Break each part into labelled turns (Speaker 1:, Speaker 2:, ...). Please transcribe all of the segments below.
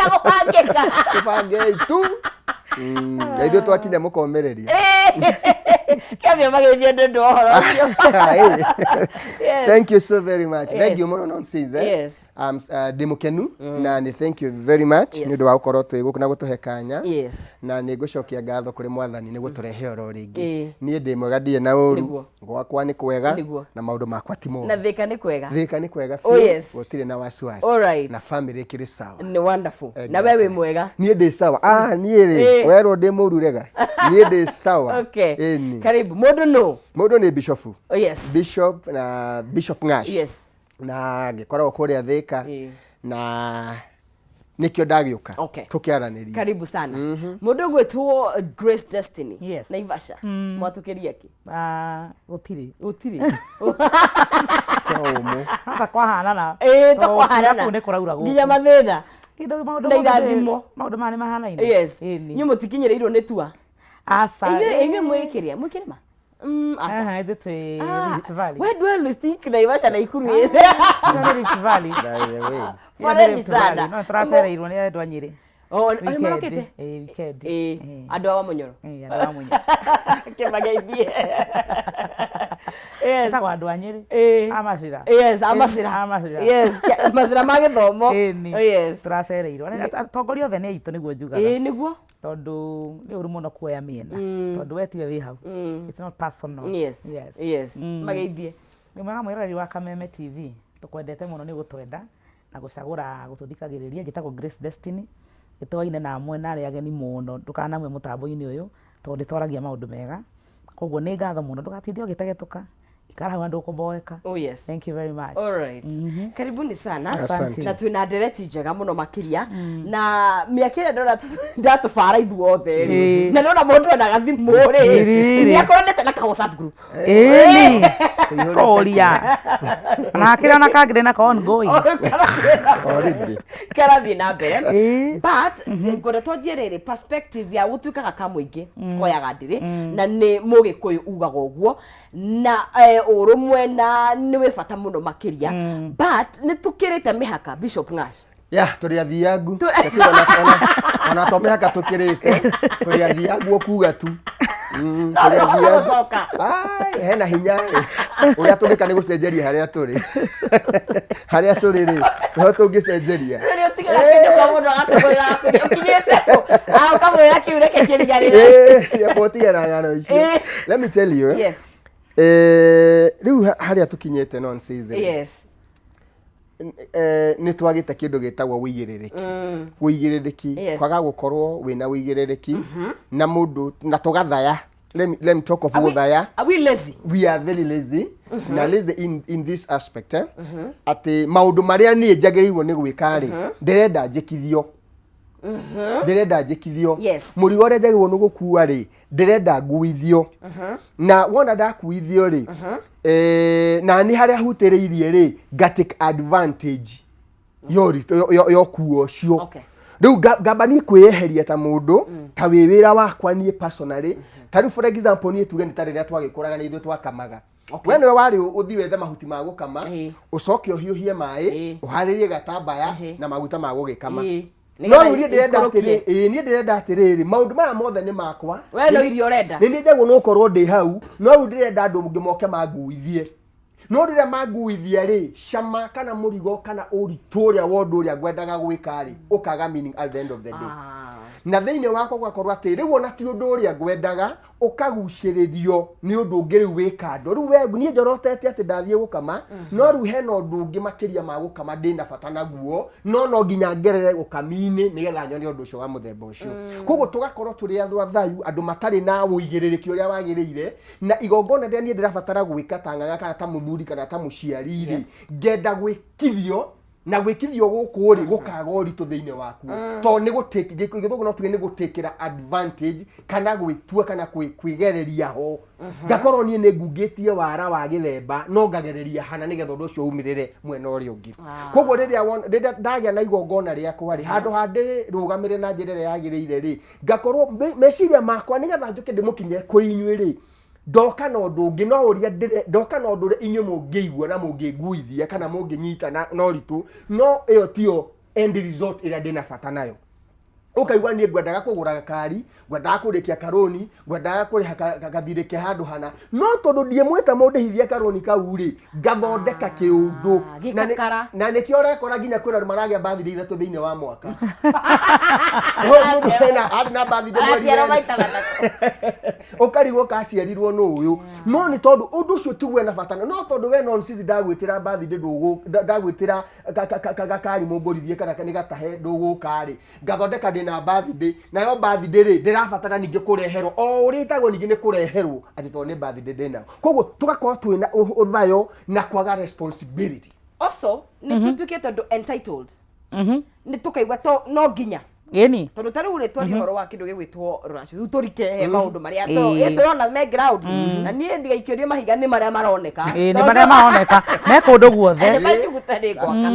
Speaker 1: Gũbangĩka.
Speaker 2: Tũbangei tu. Na ithuĩ twakinya mũkomĩrĩria.
Speaker 1: Kĩambia mageithio nĩ ũndũ wa ũhoro ũcio.
Speaker 2: Thank you so very much. Thank you mũno, nonsense, eh?
Speaker 1: Yes.
Speaker 2: Ndĩ mũkenu na nĩ thank you very much nĩ ũndũ wa gũkorwo twĩ gũkũ na gũtũhe kanya. Na nĩ ngũcokia ngatho kũrĩ Mwathani nĩ gũtũrehe oro rĩngĩ. Niĩ ndĩ mwega, ndirĩ na ũru. Gwakwa nĩ kwega. Na maũndũ makwa ti moru.
Speaker 1: Na Thĩka nĩ kwega.
Speaker 2: Thĩka nĩ kwega
Speaker 1: Oh,
Speaker 2: biũ.
Speaker 1: yes.
Speaker 2: Gũtirĩ na wasiwasi. Na family ĩkĩrĩ sawa.
Speaker 1: Nĩ wonderful. Na we wĩ mwega?
Speaker 2: Niĩ ndĩ sawa. Ah, niĩ rĩ, werwo ndĩ mũru rega. Niĩ ndĩ sawa.
Speaker 1: Okay.
Speaker 2: Ĩni.
Speaker 1: Karibu. Mũndũ nũ?
Speaker 2: Mũndũ nĩ bishofu.
Speaker 1: Oh, yes.
Speaker 2: Bishop na Bishop Ngash. Na ngĩkoragwo kũrĩa Thĩka. Na nĩkĩo ndagĩũka. Tũkĩaranĩria.
Speaker 1: Karibu sana. Mũndũ ũgwĩtwo Grace Destiny.
Speaker 3: Yes.
Speaker 1: Naivasha. Mwatũkĩria kĩ?
Speaker 3: Ah, gũtirĩ.
Speaker 1: Gũtirĩ.
Speaker 2: Ũmũ.
Speaker 3: Hata kwahanana.
Speaker 1: Ĩĩ,
Speaker 3: Tondũ
Speaker 1: ta kwahanana.
Speaker 3: kũu nĩ kũraura gũkũ.
Speaker 1: Nginya mathĩna.
Speaker 3: Kĩndũ maũndũ
Speaker 1: Na
Speaker 3: mothe nĩ-
Speaker 1: irathimo.
Speaker 3: Maũndũ maya nĩ mahanaine.
Speaker 1: Yes.
Speaker 3: Ĩni.
Speaker 1: Inyuĩ mũtikinyĩrĩirwo nĩ tua.
Speaker 3: Aca.
Speaker 1: Inyuĩ mwĩ kĩrĩa? Mwĩ kĩrĩma? Aca.
Speaker 3: Aha, ithuĩ twĩ
Speaker 1: Ah,
Speaker 3: Rift Valley.
Speaker 1: where do you think Naivasha Naikuru is?
Speaker 3: Ĩyo nĩ Rift Valley.
Speaker 2: By the way.
Speaker 3: Ĩyo nĩ
Speaker 1: Poleni
Speaker 3: Rift Valley.
Speaker 1: sana.
Speaker 3: No tũracereirwo nĩ andũ a Nyĩrĩ.
Speaker 1: Oh, arĩa
Speaker 3: Weekend.
Speaker 1: marokĩte?
Speaker 3: Ĩĩ, weekend.
Speaker 1: Ĩĩ,
Speaker 3: Ĩĩ.
Speaker 1: andũ a Wamunyoro.
Speaker 3: Ĩĩ, andũ a Wamunyoro.
Speaker 1: Kĩmageithie. Yes.
Speaker 3: Etagwo andũ a Nyĩrĩ.
Speaker 1: Ĩĩ.
Speaker 3: A Macira.
Speaker 1: Yes, a Macira.
Speaker 3: A Macira.
Speaker 1: Yes, macira ma gĩthomo.
Speaker 3: Ĩni.
Speaker 1: Oh, yes.
Speaker 3: Tũracereirwo. Atongoria othe nĩ aitũ nĩguo njugaga.
Speaker 1: Ĩĩ, nĩguo.
Speaker 3: Tondũ nĩ ũru mũno kuoya mĩena. Tondũ we tiwe wĩ hau. It's not personal.
Speaker 1: Yes.
Speaker 3: Yes.
Speaker 1: Yes. Mageithie.
Speaker 3: Nĩ mwega mwĩroreri wa Kameme TV. Tũkwendete mũno nĩ gũtwenda na gũcagũra gũtũthikagĩrĩria. Njĩtagwo Grace Destiny. Nĩtũaine na amwe na arĩa ageni mũno. Ndũkanamue mũtambo-inĩ ũyũ tondũ nĩtwaragia maũndũ mega. Koguo nĩ ngatho mũno. Ndũgatinde ũgĩtegetũka. Ikara hau na ndũkũboeka.
Speaker 1: Oh yes.
Speaker 3: Thank you very much.
Speaker 1: All right. Karibuni sana.
Speaker 2: Asante.
Speaker 1: Na twina ndereti njega muno makiria. Na mĩaka ĩrĩa ndona ndatũbara ithuothe rĩ. Na ndona mũndũ ena gathimũ rĩ.
Speaker 3: Ĩĩ.
Speaker 1: Nĩ akoranĩte na ka WhatsApp group.
Speaker 3: Ĩni. Kũria. Na hakĩrĩ ona kangĩ ndĩ nako ongoing.
Speaker 2: Already.
Speaker 1: Karathiĩ na mbere.
Speaker 3: Ĩĩ.
Speaker 1: But ngwenda twanjie rĩrĩ perspective ya gũtuĩkaga ka mũingĩ koyaga ndĩrĩ na nĩ Mũgĩkũyũ ugaga ũguo na ũrũmwe na nĩ wĩ bata mũno makĩria, but nĩ tũkĩrĩte mĩhaka, Bishop Ngash.
Speaker 2: Ya, tũrĩ athiangu. Tũtirĩ ona to mĩhaka tũkĩrĩte, tũrĩ athiangu okuga tu. Tũrĩ athiangu.
Speaker 1: Gũcoka.
Speaker 2: Ai, hena hinya ĩ. Ũrĩa tũngĩka nĩ gũcenjeria harĩa tũrĩ. Harĩa tũrĩ rĩ, nĩho tũngĩcenjeria.
Speaker 1: Rĩrĩa ũtigaga kĩndũ kwa mũndũ agakũgũrĩra kũrĩa ũkinyĩte kũ? Ah, ũkamwĩra kĩu reke kĩrigarĩre.
Speaker 2: Ĩĩ, na ng'ano icio. Let me tell you.
Speaker 1: Yes.
Speaker 2: Rĩu harĩa tũkinyĩte, nonsense rĩ. Nĩ twagĩte kĩndũ gĩtagwo wĩigĩrĩrĩki. Wĩigĩrĩrĩki. Kwaga gũkorwo wĩna wĩigĩrĩrĩki na mũndũ na tũgathaya. Let me talk of gũthaya.
Speaker 1: Are we lazy?
Speaker 2: We are very lazy, na lazy in this aspect, eh? Atĩ maũndũ marĩa niĩ njagĩrĩirwo nĩ gwĩka rĩ, ndĩrenda njĩkithio, ndĩrenda njĩkithio. Mũrigo ũrĩa njagĩrĩirwo nĩ gũkua rĩ, ndĩrenda nguithio, na wona ndakuithio rĩ, na nĩ harĩa hutĩrĩirie rĩ, nga take advantage ya ũritũ ya ũkuo ũcio. Rĩu ngamba niĩ kwĩyeheria ta mũndũ, ta wĩ wĩra wakwa niĩ personally. Ta rĩu, for example, niĩ tuge nĩ ta rĩrĩa twagĩkũraga nĩ ithuĩ twakamaga. We nĩwe warĩ ũthiĩ wethe mahuti ma gũkama, ũcoke ũhiũhie maĩ, ũharĩrie gatambaya na maguta ma gũgĩkama. No
Speaker 1: Nĩgetha
Speaker 2: rĩu niĩ ndĩrenda
Speaker 1: ikũrũkie.
Speaker 2: atĩrĩ, ĩĩ, niĩ ndĩrenda atĩrĩrĩ, maũndũ maya mothe nĩ makwa.
Speaker 1: We no irio ũrenda.
Speaker 2: Nĩ niĩ njagwo nĩ gũkorwo ndĩ hau, no rĩu ndĩrenda andũ angĩ moke manguithie. No rĩrĩa manguithia rĩ, cama kana mũrigo kana ũritũ ũrĩa wa ũndũ ũrĩa ngwendaga gwĩka rĩ, ũkaga meaning at the end of the day. Na thĩinĩ wakwa gũgakorwo atĩ rĩu ona ti ũndũ ũrĩa ngwendaga, ũkagucĩrĩrio nĩ ũndũ ũngĩ rĩu wĩ kando. Rĩu we niĩ njorotete atĩ ndathiĩ gũkama, no rĩu hena ũndũ ũngĩ makĩria ma gũkama ndĩna bata naguo, no nginya ngerere ũkami-inĩ nĩgetha nyone ũndũ ũcio wa mũthemba ũcio. Koguo tũgakorwo tũrĩ andũ athayu, andũ matarĩ na ũigĩrĩrĩki ũrĩa wagĩrĩire, na igongona rĩrĩa niĩ ndĩrabatara gwĩka ta ng'ang'a kana ta mũthuri kana ta mũciari rĩ, ngenda gwĩkithio, na gwĩkithio gũkũ rĩ, gũkaga ũritũ thĩinĩ wakuo, tondũ nĩ gũtake, gĩthũngũ no tuge nĩ gũtakĩra advantage kana gwĩtua kana kwĩgereria ho. Ngakorwo niĩ nĩ ngungĩtie wara wa gĩthemba, no ngagereria hana nĩgetha ũndũ ũcio umĩrĩre mwena ũrĩa ũngĩ. Koguo rĩrĩa ndagĩa na igongona rĩakwa rĩ, handũ ha ndĩrũgamĩre na njĩra ĩrĩa yagĩrĩire rĩ, ngakorwo meciria makwa nĩgetha njũke ndĩmũkinyĩre kũrĩ inyuĩ rĩ, ndoka na ũndũ ũngĩ, no ũrĩa ndoka na ũndũ ũrĩa inyuĩ mũngĩigua na mũngĩnguithia kana mũngĩnyita na ũritũ, no ĩyo tiyo End result ĩrĩa ndĩna bata nayo, ũkaigua niĩ ngwendaga kũgũra gakari, ngwendaga kũrĩkia karũni, ngwendaga kũrĩha gathirĩ ke handũ hana, no tondũ ndiĩmwĩta mũndĩhithie karũni kau rĩ, ngathondeka kĩũndũ. Na
Speaker 1: Gĩkakara.
Speaker 2: Na nĩkĩo ũrekora nginya kwĩna andũ maragĩa birthday ithatũ thĩinĩ wa mwaka. Ũyũ mũndũ ena arĩ na birthday mweri
Speaker 1: Araciarwo
Speaker 2: werĩ.
Speaker 1: maita matatũ.
Speaker 2: Ũkarigwo kaciarirwo nũ ũyũ, no nĩ tondũ ũndũ ũcio tiguo ena bata, no tondũ we nonsense ndagwĩtĩra birthday, ndagwĩtĩra gakari mũngũrithie kana nĩ gatahe ndũgũka rĩ, ngathondeka ndĩna birthday, nayo birthday rĩ, ndĩrabatara ningĩ kũreherwo o ũrĩa ĩtagwo, ningĩ nĩ kũreherwo atĩ tondũ nĩ birthday ndĩnayo. Koguo tũgakorwo twĩna ũthayo na kwaga responsibility.
Speaker 1: Also nĩ tũtuĩkĩte andũ entitled, nĩ tũkaigua to no nginya
Speaker 3: Ĩni.
Speaker 1: Tondũ ta rĩu rĩ, twaria ũhoro wa kĩndũ gĩgwĩtwo rũracio, rĩu tũrike he maũndũ marĩa tũrona me ground, na niĩ ndigaikĩrie mahiga nĩ marĩa maroneka.
Speaker 3: Ĩĩ, nĩ marĩa maroneka me kũndũ guothe.
Speaker 1: Nĩ maiguta nĩ gwaka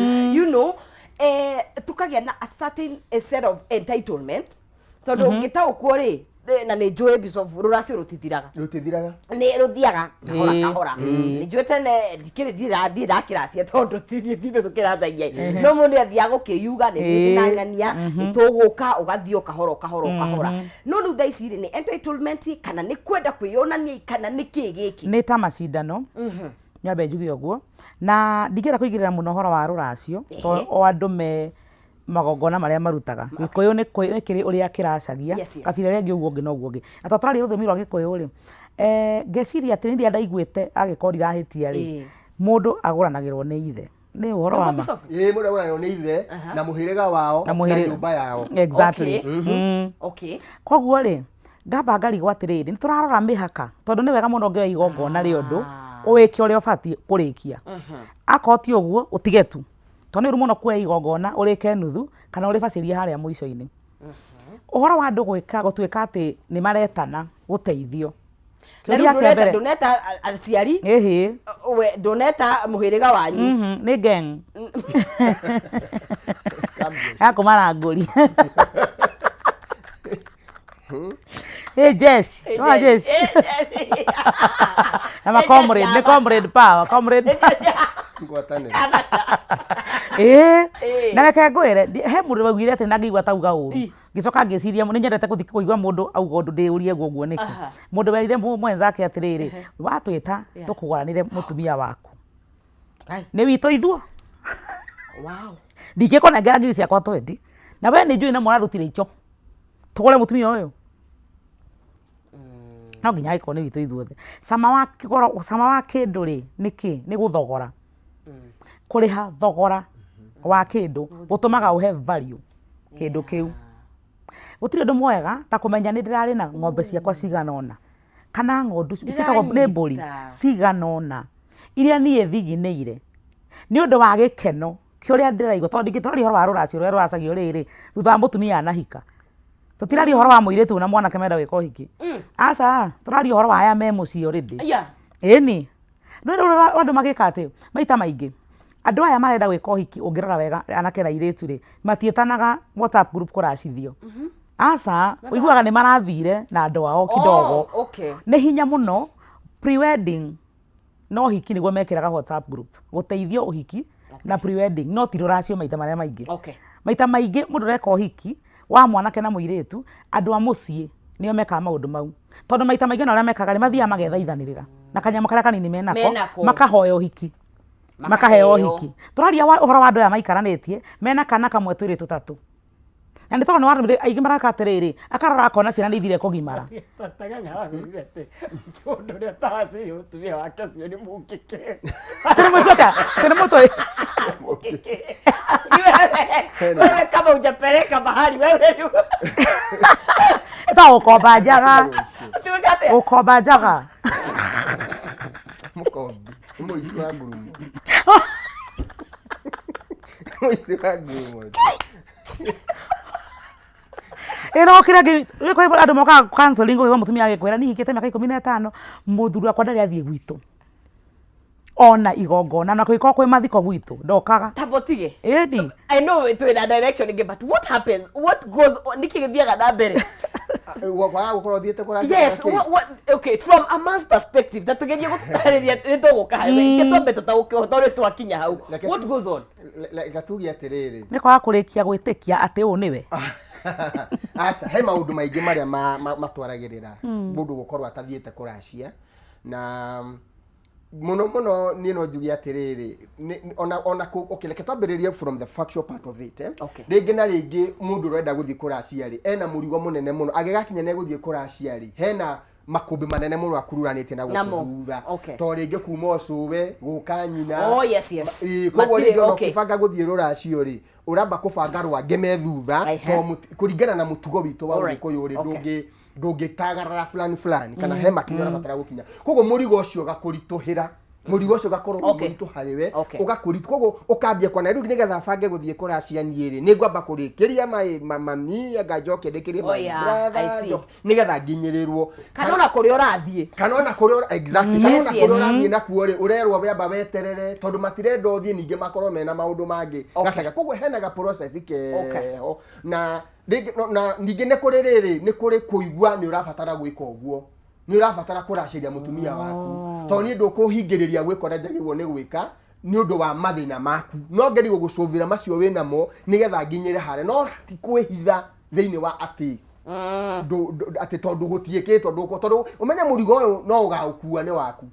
Speaker 1: tukagĩa na a certain a set of entitlement, tondũ ũngĩtaũkwo rĩ, na nĩ njũĩ Bishop, rũracio rũtithiraga.
Speaker 2: Rũtithiraga.
Speaker 1: Nĩ rũthiaga kahora kahora.
Speaker 3: Nĩ
Speaker 1: njũĩ tene ndikĩrĩ ndirĩ ndakĩracia, tondũ tithe tũkĩracagia, no mũndũ nĩ athiaga gũkĩyuga nĩ niĩ ndĩnang'ania nĩ tũgũka, ũgathiĩ o kahora o kahora o kahora. No rĩu thaa ici rĩ, nĩ entitlement kana nĩ kwenda kwĩyonania kana nĩ kĩ gĩkĩ?
Speaker 3: Nĩ ta macindano, nyambe njuge ũguo, na ndingĩenda kũingĩrĩra mũno ũhoro wa rũracio, tondũ o andũ me magongona marĩa marutaga. Gĩkũyũ nĩ kĩrĩ ũrĩa kĩracagia, kabira ĩrĩa ĩngĩ ũguo ũngĩ na ũguo ũngĩ. Na tondũ tũraria rũthiomi rwa Gĩkũyũ rĩ, ngeciria atĩ rĩrĩa ndaiguĩte angĩkorwo ndirahĩtia rĩ, mũndũ agũranagĩrwo nĩ ithe. Nĩ ũhoro wa ma?
Speaker 2: Ĩĩ, mũndũ agũranagĩrwo nĩ ithe na mũhĩrĩga wao
Speaker 3: na
Speaker 2: na nyũmba yao.
Speaker 3: Exactly. Koguo rĩ, ngamba ngarigwo atĩrĩrĩ, nĩ tũrarora mĩhaka, tondũ nĩ wega mũno ũngĩoya igongona rĩa ũndũ, ũwĩke ũrĩa ũbatiĩ kũrĩkia. Akorwo ti ũguo, ũtige tu. Tondũ nĩ ũru mũno kuoya igongona ũrĩke nuthu kana ũrĩbacĩrie harĩa mũico-inĩ. Ũhoro wa andũ gwĩka gũtuĩka atĩ nĩ maretana gũteithio.
Speaker 1: Na rĩu
Speaker 3: Kĩũria kĩa
Speaker 1: ndũneta
Speaker 3: mbere.
Speaker 1: Ndũneta aciari,
Speaker 3: Ĩhĩ.
Speaker 1: We ndũneta mũhĩrĩga wanyu.
Speaker 3: Nĩ gang ya kũmarangũri. Ĩ jeshi, nĩwona jeshi? Na ma comrade, nĩ comrade power, comrade.
Speaker 2: Ngwatanĩro.
Speaker 3: Ĩĩ. Na reke ngwĩre, he mũndũ waugire atĩ na ngĩigua ta auga ũru. Ngĩcoka ngĩciria nĩ nyendete gũthiĩ kũigua mũndũ auga ũndũ ndĩũrie guo ũguo nĩkĩ. Mũndũ werire mwenzake atĩrĩrĩ, watwĩta tũkũgũranĩre mũtumia waku. Nĩ witũ ithuo. Ndingĩkũnengera ngiri ciakwa 20. Na we nĩ njũĩ na mũrarutire ico. Tũgũre mũtumia ũyũ. No nginya angĩkorwo nĩ witũ ithuothe. Cama wa kĩgoro, cama wa kĩndũ rĩ, nĩ kĩ? Nĩ gũthogora. Kũrĩha thogora wa kĩndũ gũtũmaga ũhe value kĩndũ kĩu. Gũtirĩ ũndũ mwega ta kũmenya nĩ ndĩrarĩ na ng'ombe ciakwa cigana ũna kana ng'ondu ciĩtagwo nĩ mbũri cigana ũna iria niĩ thiginĩire nĩ ũndũ wa gĩkeno kĩa ũrĩa ndĩraigua, tondũ ndingĩtũraria ũhoro wa rũracio rũrĩa rũracagio rĩrĩ thutha wa mũtumia anahika. Tũtiraria ũhoro wa mũirĩtu na mwanake marenda gwĩka ũhiki. Aca, tũraria ũhoro wa aya me mũciĩ already. Ĩni. No rĩu andũ magĩka atĩ maita maingĩ andũ aya marenda gwĩka ũhiki, ũngĩrora wega anake na airĩtu rĩ, matiĩtanaga WhatsApp group kũracithio. Aca, ũiguaga nĩ marathire na andũ ao kidogo. Nĩ hinya mũno pre-wedding no ũhiki nĩguo mekĩraga WhatsApp group gũteithio ũhiki na pre-wedding, no ti rũracio maita marĩa maingĩ. Maita maingĩ mũndũ ũreka ũhiki wa mwanake na mũirĩtu, andũ a mũciĩ nĩo mekaga maũndũ mau, tondũ maita maingĩ ona ũrĩa mekaga rĩ, mathiaga magethaithanĩrĩra na kanyamũ karĩa kanini menako,
Speaker 1: Menako.
Speaker 3: Makahoya ũhiki, makaheo ũhiki. Tũraria ũhoro wa andũ aya maikaranĩtie mena kana kamwe, twĩrĩ, tũtatũ, na nĩ tondũ nĩ wa aingĩ maraka atĩrĩrĩ, akarora akona ciana nĩ ithire kũgimara.
Speaker 4: Tang'ang'a aramwĩrire atĩ mũndũ ũrĩa ũtaracĩire mũtumia wake ũcio nĩ mũngĩkĩ.
Speaker 3: Atĩ nĩ mũtwe atĩa? Atĩ nĩ mũtwe?
Speaker 1: Wewe kama hujapeleka mahali wewe ni
Speaker 3: Ta gũkomba njaga.
Speaker 1: Tuweka atĩa?
Speaker 3: Gũkomba njaga.
Speaker 2: Mũkombi. Nĩ mũici wa ngurumo. Mũici wa ngurumo.
Speaker 3: Ĩ no kĩrĩa kĩ kwĩ andũ mokaga counseling, ũkaigua mũtumia agĩkwĩra, niĩ hikĩte mĩaka 15, mũthuri wakwa ndarĩ athiĩ gwitũ ona igongona, na kũngĩkorwo kwĩ mathiko gwitũ ndokaga.
Speaker 1: Tamba ũtige.
Speaker 3: Ĩni.
Speaker 1: I know twĩna direction ĩngĩ, but what happens, what goes on, nĩkĩ gĩthiaga na mbere?
Speaker 2: Kwaga gũkorwo ũthiĩte kũracia
Speaker 1: Yes,
Speaker 2: kana kĩ?
Speaker 1: what, okay, from a man's perspective, ta tugerie gũtũtarĩria nĩ tũgũka harĩ we, reke twambe tũtaũkĩrwo tondũ nĩ twakinya hau. What goes on?
Speaker 2: Reke tuge atĩrĩrĩ.
Speaker 3: Nĩ kwaga kũrĩkia gwĩtĩkia atĩ ũũ nĩwe.
Speaker 2: Aca, he maũndũ maingĩ marĩa matwaragĩrĩra mũndũ gũkorwo atathiĩte kũracia, na mũno mũno niĩ no njuge atĩrĩrĩ, ona okay, reke twambĩrĩrie from the factual part of it, eh?
Speaker 1: Okay.
Speaker 2: Rĩngĩ na rĩngĩ mũndũ ũrenda gũthiĩ kũracia rĩ, ena mũrigo mũnene mũno agĩgakinya nĩ egũthiĩ kũracia rĩ, hena makũmbĩ manene mũno akururanĩtie na gũkũ
Speaker 1: Namo.
Speaker 2: thutha.
Speaker 1: Okay.
Speaker 2: To rĩngĩ kuma ũcũwe gũka nyina.
Speaker 1: Oh, yes.
Speaker 2: Ĩĩ, koguo
Speaker 1: Matirĩ,
Speaker 2: rĩngĩ ona
Speaker 1: okay.
Speaker 2: ũkĩbanga gũthiĩ rũracio rĩ, ũramba kũbanga rwange me thutha,
Speaker 1: Aihe.
Speaker 2: to kũringana na mũtugo witũ wa
Speaker 1: Alright,
Speaker 2: Ũgĩkũyũ rĩ,
Speaker 1: okay.
Speaker 2: Ndũngĩtagarara fulani fulani kana he makinya ũrabatara gũkinya, koguo mũrigo ũcio ũgakũritũhĩra, mũrigo ũcio ũgakorwo wĩ mũritũ harĩ we. Ũgakũritũ, koguo ũkambia kuona rĩu nĩgetha bange gũthiĩ kũracia niĩ rĩ, nĩ ngwamba kũrĩkĩria mami, anga njoke ndĩkĩrie
Speaker 1: Oh,
Speaker 2: my
Speaker 1: yeah,
Speaker 2: brother,
Speaker 1: I see.
Speaker 2: njoke, nĩgetha nginyĩrĩrwo.
Speaker 1: Kana ona kũrĩa ũrathiĩ.
Speaker 2: Kana ona kũrĩa exactly, kana ona kũrĩa ũrathiĩ nakuo rĩ, ũrerwo wamba weterere tondũ matirenda ũthiĩ ningĩ makorwo mena maũndũ mangĩ gacaga, koguo hena ga process keho. Na rĩngĩ na ningĩ nĩ kũrĩ rĩrĩ, nĩ kũrĩ kũigua nĩ ũrabatara gwĩka ũguo, nĩ ũrabatara kũracĩria mũtumia waku, tondũ niĩ ndũkũhingĩrĩria gwĩka ũrĩa njagĩrĩirwo nĩ gwĩka nĩ ũndũ wa mathĩna maku, no ngerie gũgũcũvĩra macio wĩ namo nĩgetha nginyĩre harĩa, no ti kwĩhitha thĩinĩ wa atĩ atĩ tondũ gũtiĩkĩtwo ndũkũ, tondũ ũmenye mũrigo ũyũ no ũgaũkua nĩ waku.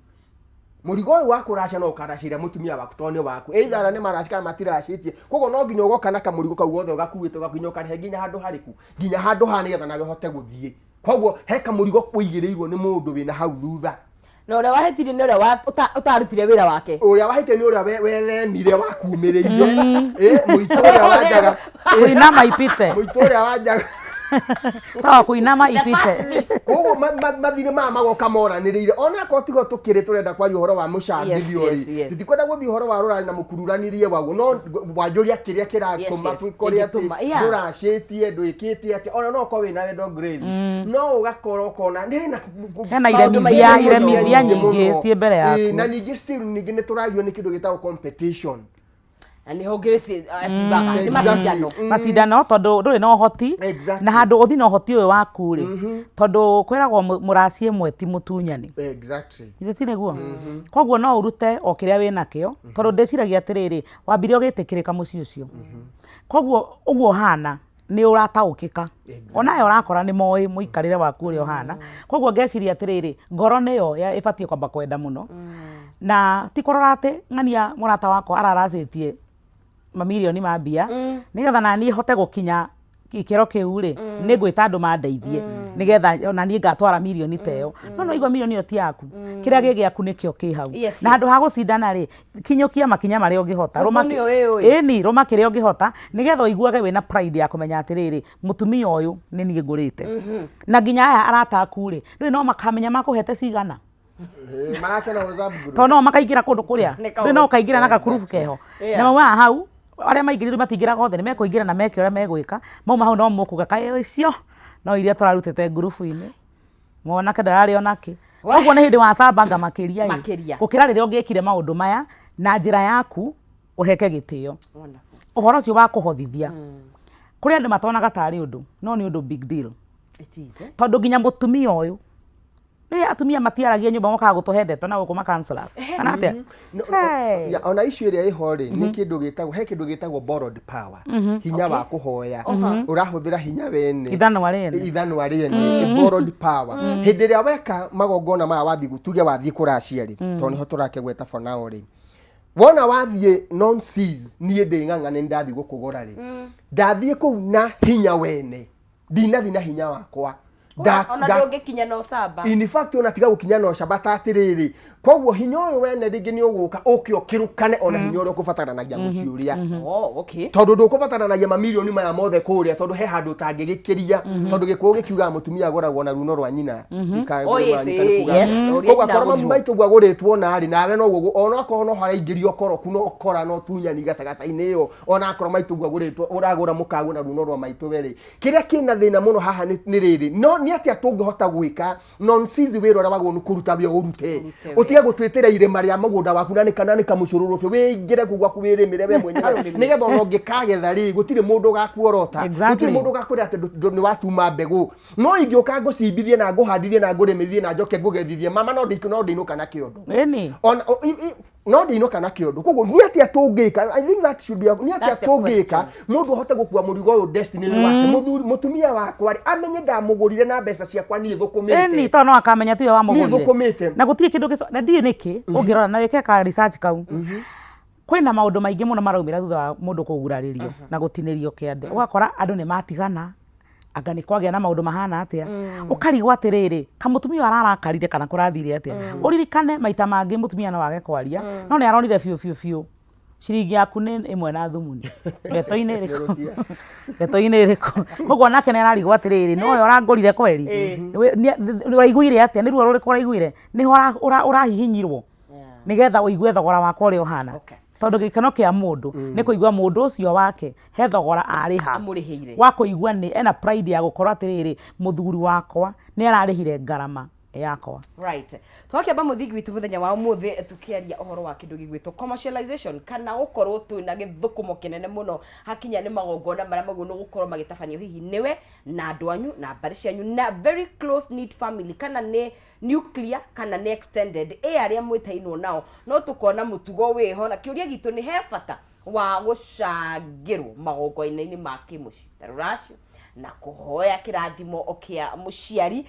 Speaker 2: Mũrigo ũyũ wa kũracia no ũkaracĩria mũtumia waku tondũ nĩ waku, either arĩa nĩ maracia kana matiracĩtie, koguo no nginya ũgoka na kamũrigo kau gothe ũgakuĩte, ũgakinya ũkarehe nginya handũ harĩkũ, nginya handũ ha nĩgetha nawe ũhote gũthiĩ. Koguo he kamũrigo ũigĩrĩirwo nĩ mũndũ wĩna hau thutha.
Speaker 1: Na ũrĩa wahĩtirie nĩ ũrĩa ũtarutire wĩra wake.
Speaker 2: Ũrĩa wahĩtie nĩ ũrĩa wethemire wakumĩrĩire. Mũitũ ũrĩa wanjaga.
Speaker 3: Kuinama ipite.
Speaker 2: Mũitũ ũrĩa wanjaga.
Speaker 3: Sawa, kuinama ipite.
Speaker 2: Koguo mathirĩ maya magoka moranĩrĩire, ona akorwo tigo tũkĩrĩ tũrenda kwaria ũhoro wa mũcangithio rĩ, tũtikwenda gũthiĩ ũhoro wa rũraya na mũkururanĩrie waguo, no wanjũria kĩrĩa kĩratũma twĩkore atĩ
Speaker 1: Kĩngĩtũma, yeah.
Speaker 2: ndũracĩtie, ndwĩkĩte atĩ, ona no ũkorwo wĩna wendo Grace, no ũgakorwo ũkona hena
Speaker 3: Hena
Speaker 1: Maũndũ
Speaker 3: iremithia
Speaker 1: maingĩ mũno.
Speaker 3: iremithia nyingĩ ciĩ mbere yaku.
Speaker 2: Na ningĩ still ningĩ nĩ tũragio nĩ kĩndũ gĩtagwo competition.
Speaker 1: Na nĩho Grace ekugaga nĩ macindano.
Speaker 3: Macindano, tondũ ndũrĩ na ũhoti na handũ ũthi na ũhoti ũyũ waku rĩ, tondũ kwĩragwo mũraci ĩmwe ti mũtunyani. Githĩ ti nĩguo? Koguo no ũrute o kĩrĩa wĩ nakĩo, tondũ ndĩciragia atĩrĩrĩ, wambire ũgĩtĩkĩrĩka mũciĩ ũcio, koguo ũguo ũhana nĩ ũrataũkĩka, onayo ũrakora nĩ moĩ mũikarĩre waku ũrĩa ũhana. Koguo ngeciria atĩrĩrĩ, ngoro nĩyo ĩbatiĩ kwamba kwenda mũno, na ti kũrora atĩ ng'ania mũrata wakwa araracĩtie mamirioni ma mbia nĩgetha naniĩ hote gũkinya gĩkĩro kĩu rĩ, nĩ ngwĩta andũ mandeithie nĩgetha ona niĩ ngatwara mirioni ta ĩyo. No igua mirioni ĩyo ti yaku, kĩrĩa gĩ gĩaku nĩkĩo kĩ hau. Na handũ ha gũcindana rĩ, kinyũkia makinya marĩa ũngĩhota.
Speaker 1: Rũma nĩyo wĩyũĩ.
Speaker 3: Ĩni, rũma kĩrĩa ũngĩhota nĩgetha ũiguage wĩna pride ya kũmenya atĩrĩrĩ, mũtumia ũyũ nĩ niĩ ngũrĩte. Na nginya aya arata aku rĩ, ndũĩ no makamenya makũhete cigana.
Speaker 2: Marakena WhatsApp group.
Speaker 3: Tondũ no makaingĩra kũndũ kũrĩa.
Speaker 1: Nĩ
Speaker 3: Ndũĩ no ũkaingĩra na gakurubu keho. Na maumaga hau, arĩa maingĩrire matingĩraga othe, nĩ mekũingĩra na meke ũrĩa megwĩka. Mauma hau no mũkuga kaĩ icio no iria tũrarutĩte ngurubu-inĩ. Mwanake ndararĩ onakĩ. Koguo nĩ hĩndĩ wacambanga makĩria ĩ.
Speaker 1: Makĩria.
Speaker 3: Gũkĩra rĩrĩa ũngĩkire maũndũ maya na njĩra yaku ũheke gĩtĩo. Ũhoro ũcio wa kũhothithia. Kũrĩ andũ matonaga tarĩ ũndũ, no nĩ ũndũ big deal.
Speaker 1: It is, eh?
Speaker 3: Tondũ nginya mũtumia ũyũ, nĩ atumia matiaragia nyũmba, mokaga gũtũhe ndeto na gũkũ ma counselors. Kana atĩa?
Speaker 2: No,
Speaker 3: Hey.
Speaker 2: ya, ona issue ĩrĩa ĩho rĩ, nĩ kĩndũ gĩtagwo, he kĩndũ gĩtagwo borrowed power, hinya wa kũhoya, ũrahũthĩra hinya wene,
Speaker 3: Ithanwa rĩene.
Speaker 2: Ithanwa rĩene, borrowed power. Hĩndĩ ĩrĩa weka magongona maya, wathiĩ, tuge wathiĩ kũracia rĩ, tondũ nĩho tũrakĩgweta for now rĩ, wona wathiĩ non seas, niĩ ndĩ ng'ang'a nĩ ndathiĩ gũkũgũra rĩ, ndathiĩ kũu na hinya wene, ndinathi na hinya wakwa.
Speaker 1: Ona ndũngĩkinya na ũcamba.
Speaker 2: In fact, ona tiga gũkinya na ũcamba ta atĩrĩrĩ, koguo hinya ũyũ wene rĩngĩ nĩ ũgũka ũke ũkĩrũkane ona hinya ũrĩa ũkũbataranagia mũciĩ ũrĩa.
Speaker 1: Oh, okay.
Speaker 2: Tondũ ndũkũbataranagia mamirioni maya mothe kũrĩa, tondũ he handũ ũtangĩgĩkĩria, tondũ gĩkũyũ gĩkiugaga mũtumia agũragwo na runo rwa nyina.
Speaker 1: Oh, yes, yes, ũrĩa
Speaker 2: Koguo
Speaker 1: nyina
Speaker 2: akorwo mami
Speaker 1: agũcwo.
Speaker 2: maitũ ũguo agũrĩtwo narĩ, nawe no onakorwo no haraingĩrio koroku no kora no tunyani gacagaca-inĩ ĩyo, onakorwo maitũ ũguo agũrĩtwo ũragũra mũkagũ na runo rwa maitũ we rĩ, kĩrĩa kĩna thĩna mũno haha nĩ rĩrĩ, no niĩ Nĩ atĩa tũngĩhota gwĩka nonsense? Wĩra ũrĩa wagĩrĩirwo nĩ kũruta wĩ ũrute.
Speaker 1: Ũrute.
Speaker 2: Ũtige gũtwĩtĩra irĩma rĩa mũgũnda waku na nĩ kana nĩ kamũcũrũrũ biũ, wĩingĩre kũu gwaku wĩrĩmĩre we mwenyewe, nĩgetha ona ũngĩkagetha rĩ, gũtirĩ mũndũ ũgakuorota, gũtirĩ mũndũ ũgakwĩra atĩ nĩ watuma mbegũ. No ingĩũka ngũcimbithie na ngũhandithie na ngũrĩmithie na njoke ngũgethithie, mama, no ndinũka na kĩondo. Ona no ndinũka na kĩondo. Koguo nĩ atĩa tũngĩka? I think that should be nĩ atĩa
Speaker 1: That's the
Speaker 2: tũngĩka mũndũ ahote gũkua mũrigo ũyũ destiny wake? Mũthuri, mũtumia wakwa rĩ, amenye ndamũgũrire na mbeca ciakwa niĩ thũkũmĩte.
Speaker 3: Ĩni, tondũ no akamenya tiwe
Speaker 2: Niĩ
Speaker 3: wamũgũrire.
Speaker 2: Thũkũmĩte.
Speaker 3: Na gũtirĩ kĩndũ gĩco na ndiũĩ nĩkĩ ũngĩrora na wĩke ka research kau, kwĩna maũndũ maingĩ mũno maraumĩra thutha wa mũndũ kũgurarĩrio na gũtinĩrio kĩande. Ũgakora andũ nĩ matigana, anga nĩ kwagĩa na maũndũ mahana atĩa, ũkarigwo atĩrĩrĩ, kamũtumia ũyũ ararakarire kana kũrathire atĩa? Ũririkane maita mangĩ mũtumia no age kwaria, no nĩ aronire biũ biũ biũ ciringi yaku nĩ ĩmwe na thumuni ngeto-inĩ ĩrĩkũ, ngeto-inĩ ĩrĩkũ. Koguo nake nĩ ararigwo atĩrĩrĩ, no we ũrangũrire kweri? Ũraiguire atĩa? Nĩ ruo rũrĩkũ ũraiguire? Nĩho ũrahihinyirwo nĩgetha ũigue thogora wakwa ũrĩa ũhana? Tondũ gĩkeno kĩa mũndũ nĩ kũigua mũndũ ũcio wake he thogora arĩha.
Speaker 1: Amũrĩhĩire.
Speaker 3: Wa kũigua nĩ ena pride ya gũkorwo atĩrĩrĩ, mũthuri wakwa nĩ ararĩhire ngarama yakwa.
Speaker 1: Right, twakĩamba mũthingi witũ mũthenya wa ũmũthĩ tũkĩaria ũhoro wa kĩndũ gĩgwĩtwo commercialization, kana gũkorwo twĩna gĩthũkũmo kĩnene mũno hakinya nĩ magongona marĩa maguo nĩ gũkorwo magĩtabanio hihi nĩwe na andũ anyu na mbarĩ cianyu na very close knit family, kana nĩ nuclear kana nĩ extended, ĩ arĩa mwĩtainwo nao. No tũkona mũtugo wĩho, na kĩũria gitũ nĩ he bata wa gũcangĩrwo magongona-inĩ ma kĩmũciĩ ta rũracio na kũhoya kĩrathimo kĩa mũciari,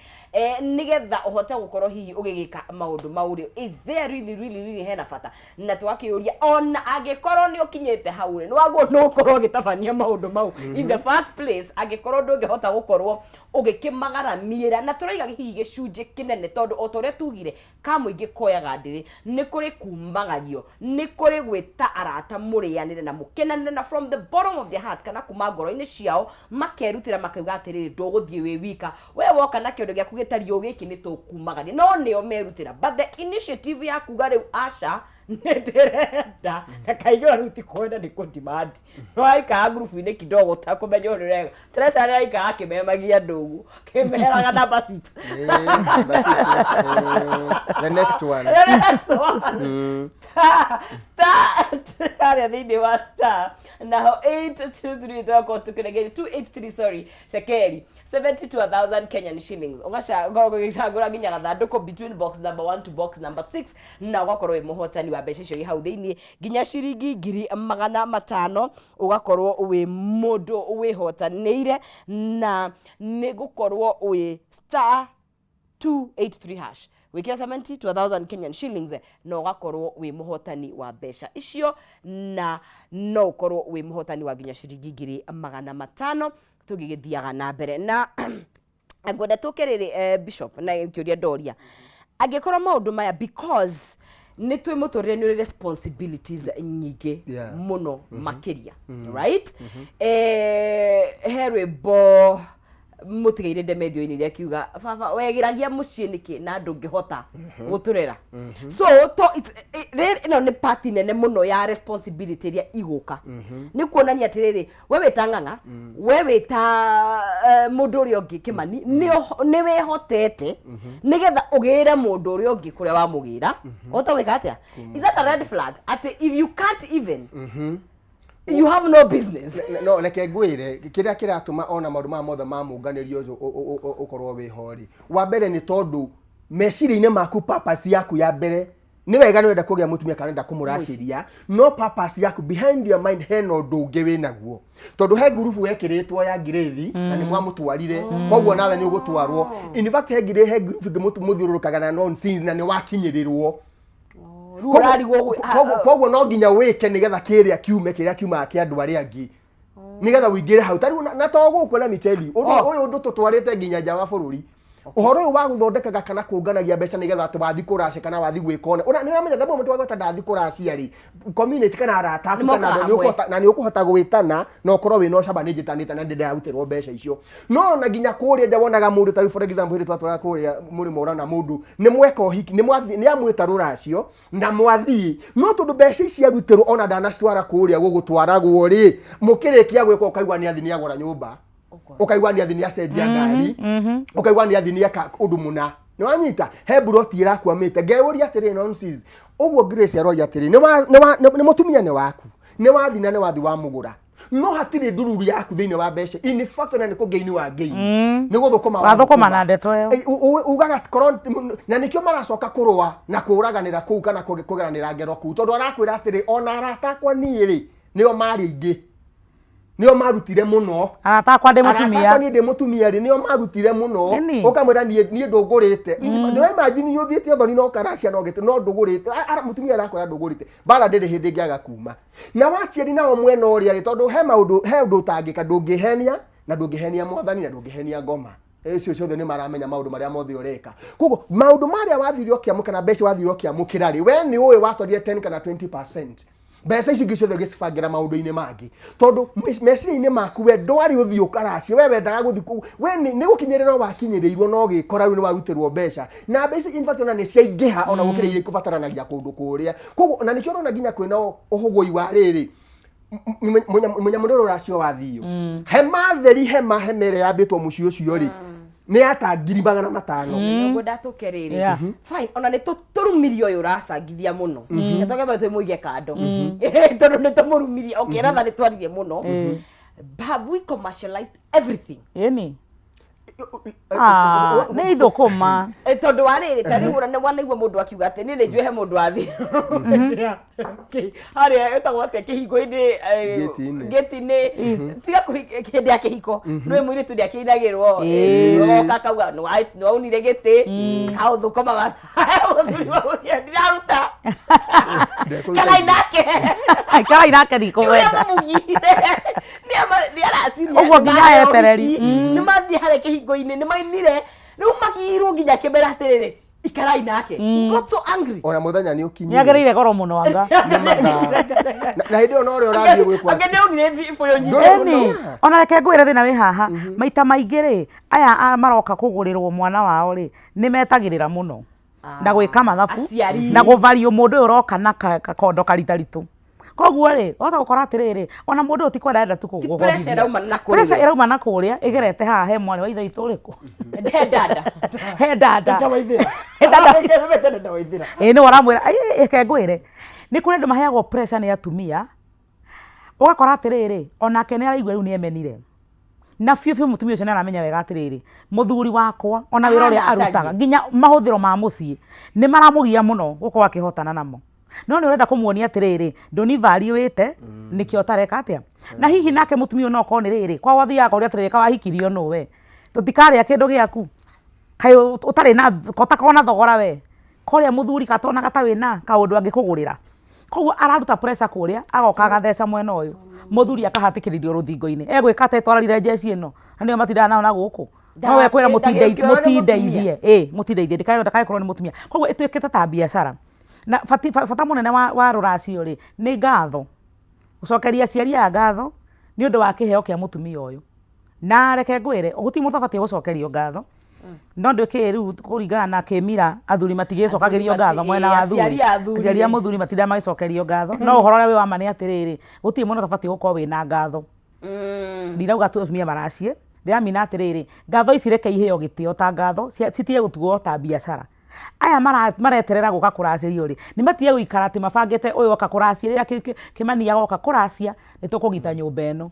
Speaker 1: nĩgetha ũhote gũkorwo hihi ũgĩgĩka maũndũ mau rĩ, is there really, really, really hena bata? Na twakĩũria, ona angĩkorwo nĩ ũkinyĩte hau rĩ, nĩ wagwo nĩ ũkorwo ũgĩtabania maũndũ mau in the first place, angĩkorwo ndũngĩhota gũkorwo ũgĩkĩmagaramiĩra? Na tũraiga hihi gĩcunjĩ kĩnene, tondũ o ta ũrĩa tugire, ka mũingĩ koyaga ndĩrĩ, nĩ kũrĩ kumagario, nĩ kũrĩ gwĩta arata mũrĩanĩre na mũkenanĩre, na from the bottom of their heart kana kuma ngoro-inĩ ciao makerutĩra, makauga atĩrĩrĩ, ndũgũthiĩ wĩ wika, we woka na kĩondo gĩaku gĩtariĩ ũũ gĩkĩ, nĩ tũkumagaria. No nĩo merutĩra, but the initiative ya kuga rĩu aca, nĩ ndĩrenda, na kaingĩ ona rĩu ti kwenda, nĩ kũ demand. No aikara ngurubu-inĩ kidogo ũtakũmenya ũrĩa ũreka. Teresa nĩ araikara akĩmemagia andũ ũguo, kĩmeraga number 6.
Speaker 2: Number 6, the next one.
Speaker 1: The next one. Star, star, harĩa thĩinĩ wa star naho 823, tũgakorwo tũkĩrengeria 283, sorry, cekeri 70 to 1000 Kenyan shillings. Ũgakorwo ũgĩcagũra nginya gathandũkũ between box number 1 to box number 6, na ũgakorwo wĩ mũhotani wa mbeca icio i hau thĩinĩ, nginya ciringi 500,000. Ũgakorwo wĩ mũndũ wĩhotanĩire, na nĩ gũkorwo wĩ star 283 hash, wĩkĩra 70 to 1000 Kenyan shillings, na ũgakorwo wĩ mũhotani wa mbeca icio, na no ũkorwo wĩ mũhotani wa nginya ciringi 500,000. Tũgĩgĩthiaga na mbere na ngwenda tũke rĩrĩ, bishop, na kĩũria ndoria, angĩkorwo maũndũ maya, because nĩ twĩ mũtũrĩre nĩ ũrĩ responsibilities nyingĩ mũno makĩria, right? He rwĩmbo mũtigaire ndemethio-inĩ iria akiuga, "Baba wegĩragia mũciĩ nĩkĩ na ndũngĩhota gũtũrera?" So to rĩrĩ, ĩno nĩ part nene mũno ya responsibility ĩrĩa igũka, nĩ kuonania atĩrĩrĩ, we wĩta ng'ang'a, we wĩta mũndũ ũrĩa ũngĩ kĩmani, nĩ wĩhotete nĩgetha ũgĩre mũndũ ũrĩa ũngĩ kũrĩa wamũgĩra, ũhote gwĩka atĩa? Is that a red flag, atĩ if you can't even, you have no business?
Speaker 2: No reke ngwĩre kĩrĩa kĩratũma ona maũndũ maya mothe ma mũnganĩrio ũcio ũkorwo wĩho rĩ. Wa mbere nĩ tondũ meciria-inĩ maku, purpose yaku ya mbere, nĩ wega nĩ wenda kũgĩa mũtumia kana wenda kũmũracĩria, no purpose yaku behind your mind hena ũndũ ũngĩ wĩnaguo, tondũ he ngurubu wekĩrĩtwo ya ngirĩthi na nĩ mwamũtwarire, koguo nawe nĩ ũgũtwarwo. In fact, he ngurubu ĩngĩ mũthiũrũrũkaga na nonsense na nĩ wakinyĩrĩrwo.
Speaker 1: Rĩu ũrarigwo
Speaker 2: Koguo no nginya wĩke nĩgetha kĩrĩa kiume, kĩrĩa kiumaga kĩa andũ arĩa angĩ, nĩgetha ũingĩre hau. Tarĩu na to gũkũ, let me tell you, ũndũ ũyũ ũndũ tũtwarĩte nginya nja wa bũrũri, ũhoro ũyũ wa gũthondekaga kana kũnganagia mbeca nĩgetha atĩ wathi kũracia kana wathi gwĩka ũna. Nĩ ũramenya the moment wagweta ndathi kũracia rĩ, community kana arata aku
Speaker 1: Nĩ
Speaker 2: kana
Speaker 1: mokaga
Speaker 2: andũ nĩ
Speaker 1: hamwe.
Speaker 2: na nĩ ũkũhota gwĩtana na ũkorwo wĩna ũcamba, nĩ njĩtanĩte na ndĩrarutĩrwo mbeca icio. No ona nginya kũrĩa nja wonaga mũndũ tarĩu, for example, hĩndĩ twatwara kũrĩa mũrĩmo, ũrona mũndũ nĩ mweka ũhiki, nĩ amwĩta rũracio na mwathiĩ, no tondũ mbeca ici arutĩrwo ona ndanacitwara kũrĩa gũgũtwaragwo rĩ, mũkĩrĩkia gwĩka ũkaigua nĩ athi nĩ agũra nyũmba. Ũkaigua nĩ athi nĩ acenjia ngari, ũkaigua nĩ athi nĩ eka ũndũ mũna, nĩ wanyita he mburoti ĩrakwamĩte. Ngeyũria atĩrĩ, nonsense ũguo. Grace aroria atĩrĩ, nĩ mũtumia nĩ waku, nĩ wathi na nĩ wathi wamũgũra, no hatirĩ ndururu yaku thĩinĩ wa mbeca. In fact, ona nĩ kũngĩini wa ngĩini, nĩ gũthũkũma.
Speaker 3: Wathũkũma na ndeto ĩyo.
Speaker 2: Ugaga korwo na nĩkĩo maracoka kũrũa na kũũraganĩra kũu kana kũgeranĩra ngero kũu, tondũ arakwĩra atĩrĩ, ona arata akwa niĩ rĩ, nĩo marĩ aingĩ, nĩo marutire mũno.
Speaker 3: Arata akwa ndĩ
Speaker 2: Arata
Speaker 3: mũtumia.
Speaker 2: Akwa niĩ ndĩ mũtumia rĩ, nĩo marutire mũno.
Speaker 3: Nĩni.
Speaker 2: Ũkamwĩra niĩ ndũngũrĩte. Ndĩra imagine ũthiĩte ũthoni no karacia no gĩtĩ no ndũgũrĩte. Mũtumia arakwĩra ndũgũrĩte. Mbara ndĩrĩ hĩndĩ ĩngĩaga kuma na waciari nao mwena ũrĩa rĩ, tondũ he maũndũ, he ũndũ ũtangĩka, ndũngĩhenia na ndũngĩhenia mwathani na ndũngĩhenia ngoma icio ciothe. Nĩ maramenya maũndũ marĩa mothe ũreka. Koguo maũndũ marĩa wathire ũkĩamũkĩra mbeca, wathire ũkĩamũkĩra rĩ, we nĩ ũĩ watwarire 10 kana 20%, mbeca icio ingĩ ciothe ũgĩcibangĩra maũndũ-inĩ mangĩ, tondũ meciria-inĩ maku we ndwarĩ ũthiĩ ũkaracie, we wendaga gũthiĩ kũu. We nĩ gũkinyĩrĩrwo wakinyĩrĩirwo no gĩkora rĩu nĩ warutĩrwo mbeca, na mbeca in fact ona nĩ ciaingĩha ona gũkĩra iria ikũbataranagia kũndũ kũrĩa. Koguo na nĩkĩo ũrona nginya kwĩna ũhũgũi wa rĩrĩ mũnyamũ ũracio wathio hema theri, hema ĩrĩa yambĩtwo mũciĩ ũcio rĩ, nĩ yata 500,000.
Speaker 1: Nĩguo ndatũke rĩrĩ. Fine, ona nĩ tũrumirie ũyũ ũracangithia mũno, tũgembe twĩmũige kando tondũ nĩ tũmũrumirie. Okay, rather nĩ twaririe mũno. Have we commercialized everything?
Speaker 3: Ĩni. Ah, nĩ ithũkũma.
Speaker 1: Tondũ wa rĩrĩ, ta rĩu nĩ wanaigua mũndũ akiuga atĩ niĩ nĩ njũĩ he mũndũ wathi harĩa ĩtagwo atĩa, kĩhingo-inĩ,
Speaker 2: Gate-inĩ.
Speaker 1: Gate-inĩ, tiga hĩndĩ ya kĩhiko nĩwe mũirĩtu nĩ akĩinagĩrwo, oka akauga nĩ waunire gĩtĩ kaũthũkũma mũthuri wa mũthia ndiraruta
Speaker 2: Ndekũruta.
Speaker 1: Kana inake.
Speaker 3: Karai nake
Speaker 1: ũrĩa
Speaker 3: ndikũgweta.
Speaker 1: Mũmugire nĩ araciria.
Speaker 3: Ũguo nginya etereri.
Speaker 1: Nĩ mathiĩ harĩa kĩhingo-inĩ, nĩ mainire, rĩu magirwo nginya akĩmera atĩrĩrĩ, ikarai nake. He got so angry.
Speaker 2: Ona mũthenya nĩ ũkinyire.
Speaker 3: Nĩ agĩrĩire goro mũno anga.
Speaker 2: Nĩ mathaa na hĩndĩ ĩyo no ũrĩa ũrathiĩ gwĩkwo.
Speaker 1: Angĩ nĩ aunire ibũyũ nyingĩ
Speaker 2: Ndũrĩ-
Speaker 1: mũno.
Speaker 3: Ĩni, ona reke ngwĩre thĩna wĩ haha. Maita maingĩ rĩ, aya maroka kũgũrĩrwo mwana wao rĩ, nĩ metagĩrĩra mũno na gwĩka mathabu
Speaker 1: Aciari.
Speaker 3: na gũvario mũndũ ũyũ ũroka na kakondo karitaritũ. Koguo rĩ, wahota gũkora atĩrĩrĩ, ona mũndũ ũyũ ti kwenda arenda tu
Speaker 1: Ti pressure ĩrauma na kũrĩa.
Speaker 3: Pressure ĩrauma na kũrĩa ĩgerete haha he mwarĩ wa ithe witũ ũrĩkũ?
Speaker 1: He dada.
Speaker 3: He dada.
Speaker 4: Dada Waithĩra.
Speaker 3: He dada.
Speaker 4: Dada Waithĩra.
Speaker 3: Ĩĩ, nĩwe ũramwĩra. "Ai, reke ngwĩre, nĩ kũrĩ andũ maheagwo pressure nĩ atumia, ũgakora atĩrĩrĩ, onake nĩ araigua rĩu nĩ emenire na biũ biũ. Mũtumia ũcio nĩ aramenya wega atĩrĩrĩ, mũthuri wakwa ona wĩra ũrĩa
Speaker 1: Ahana
Speaker 3: arutaga,
Speaker 1: atariĩ.
Speaker 3: nginya mahũthĩro ma mũciĩ nĩ maramũgia mũno gũkorwo akĩhotana namo, no nĩ ũrenda kũmuonia atĩrĩrĩ, ndũnivariũĩte nĩkĩo ũtareka atĩa. Na hihi nake mũtumia ũyũ no okorwo nĩ rĩrĩ kwao athiaga akoria atĩrĩrĩ, kawahikirio nũ we, tũtikarĩa kĩndũ gĩaku, kaĩ ũtarĩ na ũtakorwo na thogora, we korĩa mũthuri katonaga ta wĩna kaũndũ angĩkũgũrĩra. Koguo araruta pressure kũrĩa, agoka agatheca mwena ũyũ, mũthuri akahatĩkĩrĩrio rũthingo-inĩ, egwĩka atĩa twararire njeci ĩno na nĩo matindaga nao na gũkũ, no we kwĩra
Speaker 1: Ndagĩũkĩrwo nĩ
Speaker 3: mũtindeithie, ĩ mũtindeithie, ndakae nĩ mũtumia. Koguo ĩtuĩkĩte ta biacara na bata mũnene wa rũracio rĩ, nĩ ngatho, gũcokeria aciari aya ngatho nĩ ũndũ wa kĩheo kĩa mũtumia ũyũ. Na reke ngwĩre, gũtirĩ mũndũ ũtabatiĩ gũcokerio ngatho, no ndwĩkĩĩ rĩu kũringana na kĩmira, athuri matigĩcokagĩrio ngatho mwena wa athuri.
Speaker 1: Aciari a athuri.
Speaker 3: Aciari a mũthuri matindaga magĩcokerio ngatho, no ũhoro ũrĩa wĩ wa ma nĩ atĩrĩrĩ, gũtirĩ mũndũ ũtabatiĩ gũkorwo wĩna ngatho. Ndirauga atumia maracie, ndĩramina atĩrĩrĩ, ngatho ici reke iheo gĩtĩo ta ngatho, citige gũtuo ta biacara. Aya mareterera gũka kũracĩrio rĩ, nĩ matige gũikara atĩ mabangĩte ũyũ oka kũracia, rĩrĩa Kĩmani agoka kũracia nĩ tũkũgita nyũmba ĩno.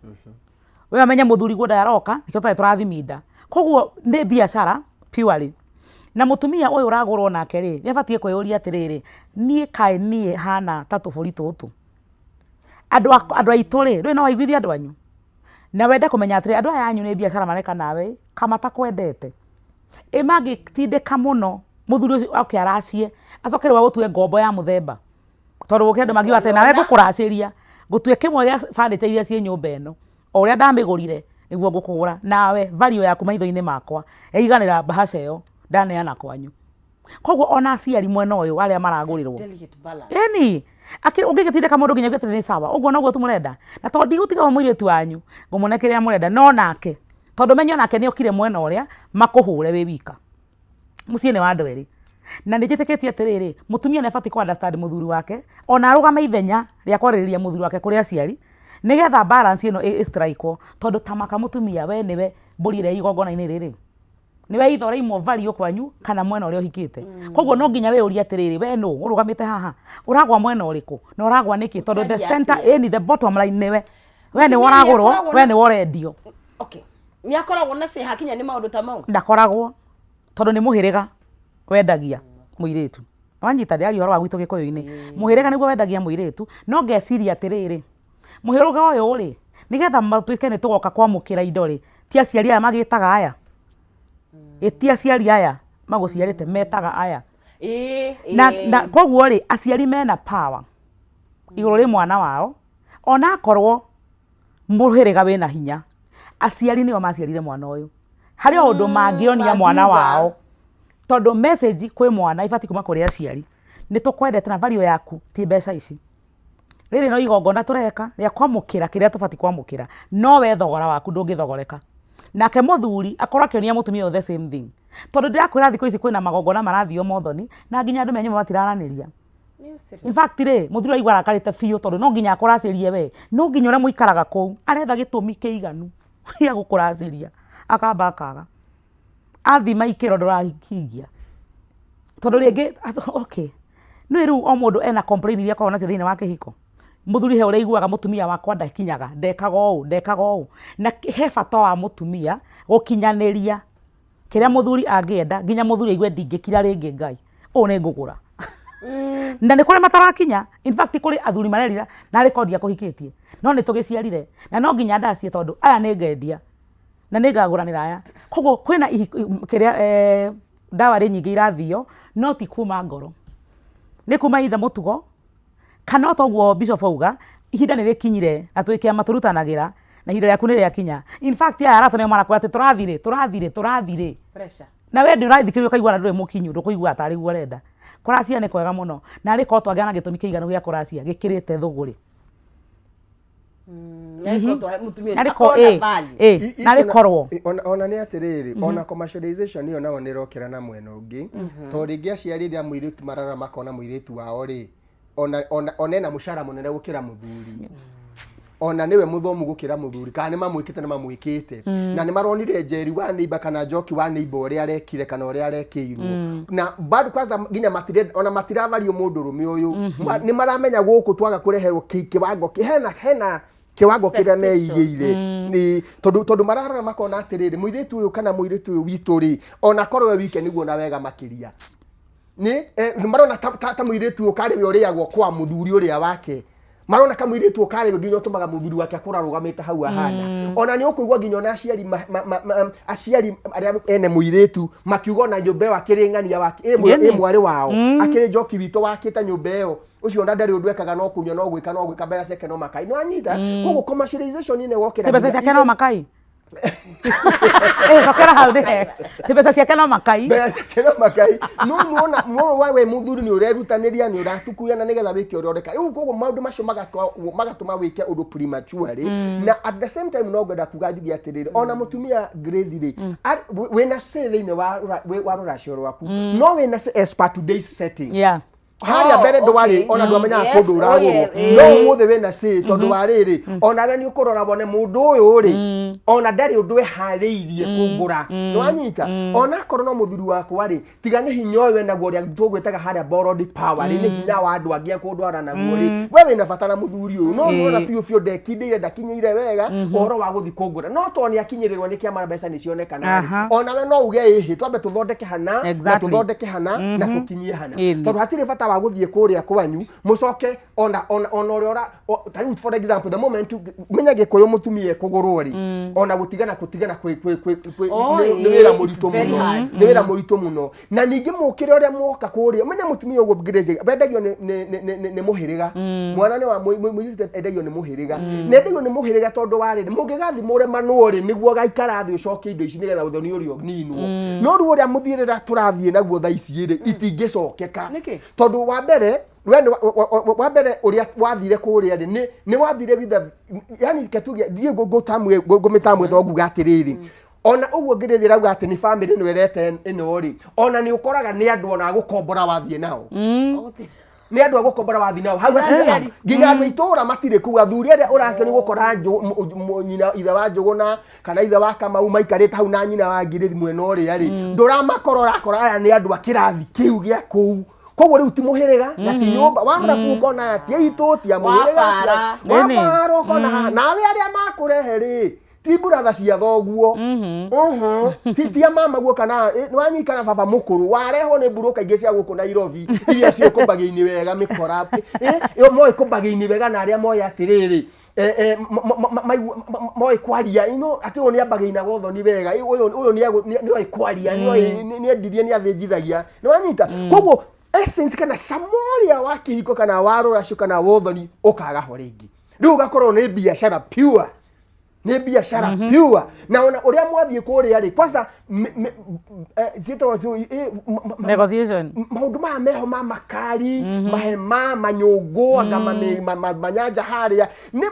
Speaker 3: We amenye mũthuri guo ndaroka, nĩkĩo tũtarĩ tũrathiminda. Koguo nĩ biacara purely. Na mũtumia ũyũ ũragũrwo nake rĩ, nĩ abatiĩ kwĩyũria atĩrĩrĩ, niĩ kaĩ niĩ hana ta tũbũri tũtũ? Andũ aitũ rĩ, ndũĩ no waiguithie andũ anyu? Na wende kũmenya atĩrĩrĩ, andũ aya anyu nĩ biacara mareka nawe, ka matakwendete? Ĩ mangĩtindĩka mũno mũthuri ũcio oke aracie, acoke rĩu agũtue ngombo ya mũthemba, tondũ gũkĩrĩ andũ mangiuga atĩ nawe ngũkũracĩria, ngũtue kĩmwe gĩa furniture iria ciĩ nyũmba ĩno, o ũrĩa ndamĩgũrire nĩguo ngũkũgũra, nawe value yaku maitho-inĩ makwa yaiganĩra mbahaca ĩyo ndaneana kwanyu. Koguo ona aciari mwena ũyũ arĩa maragũrĩrwo.
Speaker 1: Delicate balance.
Speaker 3: Ĩni ũngĩgĩtindĩka mũndũ nginya uge atĩ nĩ sawa, ũguo noguo tu mũrenda, na tondũ ndigũtiga mũirĩtu wanyu, ngũmũne kĩrĩa mũrenda, no nake tondũ menye onake nĩ okire mwena ũrĩa makũhũre wĩ wika. Mũciĩ nĩ wa andũ erĩ, na nĩ njĩtĩkĩtie atĩrĩrĩ, mũtumia nĩ abatiĩ kũ understand mũthuri wake, ona arũgame ithenya rĩa kwarĩrĩria mũthuri wake kũrĩ aciari. Nĩgetha balance ĩno ĩ strike tondũ ta maka mũtumia we nĩwe mbũri ĩrĩa ĩ igongona-inĩ rĩrĩ. Nĩwe either ũraimwo value kwanyu kana mwena ũrĩa ũhikĩte. Koguo no nginya wĩyũrie atĩrĩrĩ, we nũ ũrũgamĩte haha? Ũragwa mwena ũrĩkũ? Na ũragwa nĩkĩ? Tondũ the
Speaker 1: Ũtariĩ
Speaker 3: center,
Speaker 1: atĩa?
Speaker 3: ĩni the bottom line nĩwe. We nĩwe
Speaker 1: Mũtumia
Speaker 3: ũragũrwo,
Speaker 1: nĩakoragwo
Speaker 3: we
Speaker 1: na-
Speaker 3: nĩwe ũrendio.
Speaker 1: Okay. Nĩ akoragwo na say hakinya nĩ maũndũ ta mau?
Speaker 3: Ndakoragwo tondũ nĩ mũhĩrĩga wendagia mũirĩtu. Wanyita ndĩraria ũhoro wa gwitũ gĩkũyũ-inĩ. Mũhĩrĩga nĩguo wendagia mũirĩtu, no ngeciria atĩrĩrĩ, mũhĩrĩga ũyũ rĩ, nĩgetha matuĩke nĩ tũgoka kwamũkĩra indo rĩ, ti aciari aya magĩtaga aya? Ĩ ti aciari aya magũciarĩte metaga aya? Na, na koguo rĩ, aciari mena power igũrũ rĩ mwana wao, onakorwo mũhĩrĩga wĩna hinya, aciari nĩo maciarire mwana ũyũ. Harĩ o ũndũ mangĩonia mwana
Speaker 1: Mangiuga.
Speaker 3: wao, tondũ message kwĩ mwana ibatiĩ kuma kũrĩ aciari. Nĩ tũkwendete na value yaku ti mbeca ici. Rĩrĩ no igongona tũreka rĩa kwamũkĩra kĩrĩa tũbatiĩ kwamũkĩra, no we thogora waku ndũngĩthogoreka. Nake mũthuri akorwo akĩonia mũtumia ũyũ the same thing. Tondũ ndĩrakwĩra thikũ ici kwĩna magongona marathio mothoni na nginya andũ me nyũmba matiraranĩria. In fact rĩ, mũthuri aigua arakarĩte biũ tondũ no nginya akũracĩrie we, no nginya ũrĩa mũikaraga kũu aretha gĩtũmi kĩiganu gĩa gũkũracĩria, akamba akaga. Athima ikĩro ndũrahingia. Tondũ rĩngĩ, okay, nĩũĩ rĩu o mũndũ ena complain iria akoragwo nacio thĩinĩ wa kĩhiko. Mũthuri he ũrĩa aiguaga mũtumia wakwa ndakinyaga, ndekaga ũũ, ndekaga ũũ. Na he bata wa mũtumia gũkinyanĩria kĩrĩa mũthuri angĩenda nginya mũthuri aigue ndingĩkira rĩngĩ Ngai, ũũ nĩ ngũgũra. Na nĩ kũrĩ matarakinya, in fact kũrĩ athuri marerira narĩ korwo ndiakũhikĩtie, no nĩ tũgĩciarire na no nginya ndacie tondũ aya nĩ ngendia na nĩ ngagũranĩra aya. Koguo kwĩna kĩrĩa ndawa rĩ nyingĩ irathio no ti kuma ngoro, nĩ kuma either mũtugo kana o ta ũguo Bishop auga, ihinda nĩ rĩkinyire na twĩ kĩama tũrutanagĩra na ihinda rĩaku nĩ rĩakinya. In fact aya arata nĩo marakwĩra atĩ tũrathiĩ rĩ, tũrathiĩ rĩ, tũrathiĩ rĩ.
Speaker 1: Pressure.
Speaker 3: Na we ndũrathikĩrĩria ũkaigua ona ndũrĩ mũkinyu, ndũkũigua tarĩ guo ũrenda. Kũracia nĩ kwega mũno, na arĩ korwo twagĩa na gĩtũmi kĩiganu gĩa kũracia gĩkĩrĩte thũgũrĩ.
Speaker 1: Mũtumia
Speaker 3: Narĩ
Speaker 1: ũcio akorwo na value.
Speaker 3: Narĩ korwo.
Speaker 2: Ona nĩ atĩrĩrĩ, ona commercialization ĩyo nayo nĩ ĩrokĩra na mwena ũngĩ, tondũ rĩngĩ aciari rĩrĩa mũirĩtu marara makona mũirĩtu wao rĩ, ona ena mũcara mũnene gũkĩra mũthuri, ona nĩwe mũthomu gũkĩra mũthuri, kana nĩ mamwĩkĩte nĩ mamwĩkĩte, na nĩ maronire Njeri wa neighbor kana Njoki wa neighbor ũrĩa arekire kana ũrĩa arekĩirwo, na bado kwanza nginya matire ona matiravario mũndũrũme ũyũ. Nĩ maramenya gũkũ twaga kũreherwo kĩwango hena kĩwango kĩrĩa meigĩire nĩ tondũ mararora makona atĩrĩrĩ, mũirĩtu ũyũ kana mũirĩtu ũyũ witũ rĩ, ona korwo we wike nĩguo na wega makĩria nĩ marona ta mũirĩtu ũyũ karĩ we ũrĩagwo kwa mũthuri ũrĩa wake, marona kamũirĩtu ũyũ karĩ we nginya ũtũmaga mũthuri wake akorwo arũgamĩte hau ahana. Ona nĩ ũkũigua nginya ona aciari aciari arĩa ene mũirĩtu makiuga ona nyũmba ĩyo akĩrĩ ng'ania wake ĩ mwarĩ wao akĩrĩ njoki witũ wakĩte nyũmba ĩyo ũcio ona ndarĩ ũndũ ekaga no kũnyua no gwĩka no gwĩka mbeca ciake no makai nĩ wanyita. Koguo commercialization nĩ wokĩra
Speaker 3: mbeca ciake no makai. Cokera hau nĩ hega. Ti mbeca ciake no makai.
Speaker 2: Mbeca ciake no makai, no nĩwona no we mũthuri nĩ ũrerutanĩria, nĩ ũratukuyana nĩgetha wĩke ũrĩa ũreka rĩu. Koguo maũndũ macio magatũma wĩke ũndũ prematurely. Na at the same time no ngwenda kuga njuge atĩrĩrĩ, ona mũtumia Grace rĩ, wĩna say thĩinĩ wa rũracio rwaku, no wĩna say as per today's setting. Harĩa mbere ndwarĩ ona ndwamenyaga kũndũ ũragũrwo, no ũmũthĩ wĩna say tondũ wa rĩrĩ, onawe nĩ ũkũrora wone mũndũ ũyũ rĩ, ona ndarĩ ũndũ eharĩirie kũngũra, nĩwanyita? Ona akorwo no mũthuri wakwa rĩ, tiga nĩ hinya ũyũ enaguo ũrĩa tũgwĩtaga harĩa borrowed power rĩ, nĩ hinya wa andũ angĩ akũndwara naguo rĩ, we wĩna bata na mũthuri ũyũ, no nĩwona biũ biũ ndekindĩire, ndakinyĩire wega ũhoro wa gũthiĩ kũngũra, no tondũ nĩ akinyĩrĩrwo nĩ kĩama na mbeca nĩ cionekana rĩ, onawe no uge ĩhĩ twambe tũthondeke hana na tũthondeke hana na tũkinyie hana, tondũ hatirĩ bata wa gũthiĩ kũrĩa kwanyu mũcoke ona ũrĩa ũra ta rĩu for example the moment menya gĩkũyũ mũtumia ekũgũrwo rĩ, ona gũtigana kũtigana kwĩ kwĩ kwĩ kwĩ nĩ wĩra mũritũ mũno, nĩ wĩra mũritũ mũno. Na ningĩ mũkĩre ũrĩa mwoka kũrĩa, menya mũtumia ũguo Grace wendagio nĩ mũhĩrĩga, mwana nĩ wa mũirĩtu endagio nĩ mũhĩrĩga, na endagio nĩ mũhĩrĩga tondũ wa rĩrĩ, mũngĩgathiĩ mũremanwo rĩ, nĩguo gaikara thĩ ũcokie indo ici nĩgetha ũthoni ũrĩa ũninwo. No rĩu ũrĩa mũthiĩrĩra tũrathiĩ naguo thaa ici rĩ, itingĩcokeka.
Speaker 1: Nĩkĩ?
Speaker 2: Tondũ wa mbere we nĩ wa mbere ũrĩa wathire kũrĩa rĩ, nĩ wathire with a yani ketuge ndiĩ ngũtamwe ngũmĩtamwe to nguga atĩrĩrĩ, ona ũguo ngĩrĩthĩ rauga atĩ nĩ family ĩno ĩrete ĩno rĩ, ona nĩ ũkoraga nĩ andũ ona gũkombora wathiĩ nao. Nĩ andũ a gũkombora wathi nao hau hatirĩ
Speaker 1: Aciari.
Speaker 2: Nginya andũ a itũũra matirĩ kũu, athuri arĩa ũracia nĩ gũkora nyina ithe wa Njũgũna kana ithe wa Kamau maikarĩte hau na nyina wa Ngirĩthi mwena ũrĩa rĩ, ndũramakora, ũrakora aya nĩ andũ a kĩrathi kĩu gĩa kũu. Koguo rĩu ti mũhĩrĩga na ti nyũmba warora kũu ũkona aya ti aitũ, ti a mũhĩrĩga.
Speaker 1: Wabara.
Speaker 3: Nĩnĩ.
Speaker 2: Wabara ũkona haha nawe arĩa makũrehe rĩ ti mburatha cia thoguo. Ti tia mama guo kana nĩwanyikana baba mũkũrũ warehwo nĩ mburũka ingĩ cia gũkũ Nairobi iria ciĩ kũmbagĩ-inĩ wega mĩkora ĩyo moĩ kũmbagĩ-inĩ wega na arĩa moĩ atĩrĩrĩ moĩ kwaria ino atĩ ũyũ nĩambagĩina gothoni wega, ũyũ nĩoĩ kwaria, nĩoĩ nĩendirie, nĩathĩnjithagia, nĩwanyita. Koguo essence kana cama ũrĩa wa kĩhiko kana wa rũracio kana wa ũthoni ũkaga ho rĩngĩ. Rĩu ũgakorwo nĩ biacara pure, nĩ biacara pure, na ona ũrĩa mwathiĩ kũrĩa rĩ kwanza ciĩtagwo
Speaker 3: Negotiation.
Speaker 2: Maũndũ maya meho ma makari, mahema, manyũngũ, anga manyanja harĩa nĩ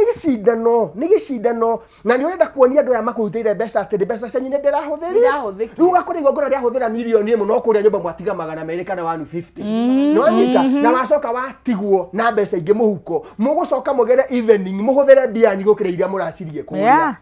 Speaker 2: gĩcindano, nĩ gĩcindano, na nĩ ũrenda kuonia andũ aya makũrutĩire mbeca atĩrĩ mbeca cianyu nĩ ndĩrahũthĩria.
Speaker 1: Nĩndahũthĩkire.
Speaker 2: Rĩu ũgakora igongona rĩahũthĩra 1,000,000 no kũrĩa nyũmba mwatiga 200 kana 150, nĩwanyita, na wacoka watigwo na mbeca ingĩ mũhuko, mũgũcoka mũgere evening mũhũthĩre mbia nyingĩ gũkĩra iria mũracirie kũrĩa.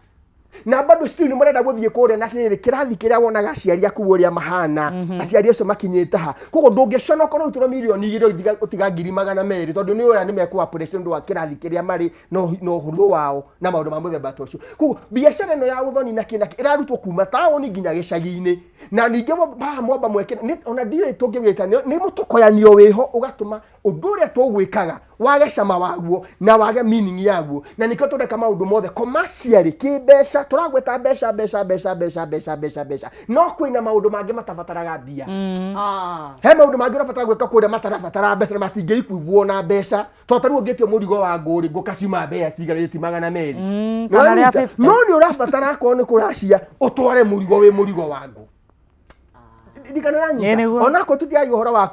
Speaker 2: Na bado still nĩ mũrenda gũthiĩ kũrĩa na rĩrĩ kĩrathi kĩrĩa wonaga aciari aku ũrĩa mahana, aciari acio makinyĩte ha. Koguo ndũngĩconoka no ũtũrwo 2,000,000 ũtiga 200,000 tondũ nĩ ũrĩa nĩ mekũ appreciate ũndũ wa kĩrathi kĩrĩa marĩ na ũhũthũ wao na maũndũ ma mũthemba ta ũcio. Koguo biacara ĩno ya ũthoni na kĩ na kĩ ĩrarutwo kuma taũni nginya gĩcagi-inĩ, na ningĩ haha mwamba mweke ona ndiũĩ tũngĩwĩta nĩ mũtũkoyanio wĩho ũgatũma ũndũ ũrĩa tũgwĩkaga wage cama waguo na wage meaning yaguo, na nĩkĩo tũreka maũndũ mothe commercially, kĩmbeca, tũragweta mbeca, mbeca, mbeca, mbeca, mbeca, mbeca, mbeca, no kwĩna maũndũ mangĩ matabataraga mbia. He maũndũ mangĩ ũrabatara gwĩka kũrĩa matarabatara mbeca na matingĩikuivwo na mbeca, tondũ ta rĩu ũngĩtio mũrigo wa ngũrĩ ngũkaciuma mbea cigana ti 200.
Speaker 3: Kana rĩa
Speaker 2: Nĩwanyita?
Speaker 3: 50.
Speaker 2: No nĩ ũrabatara akorwo nĩ kũracia ũtware mũrigo wĩ mũrigo wa ngũ ndikana
Speaker 3: Ĩĩ,
Speaker 2: ranyita
Speaker 3: nĩguo.
Speaker 2: Onako tutiaria ũhoro wa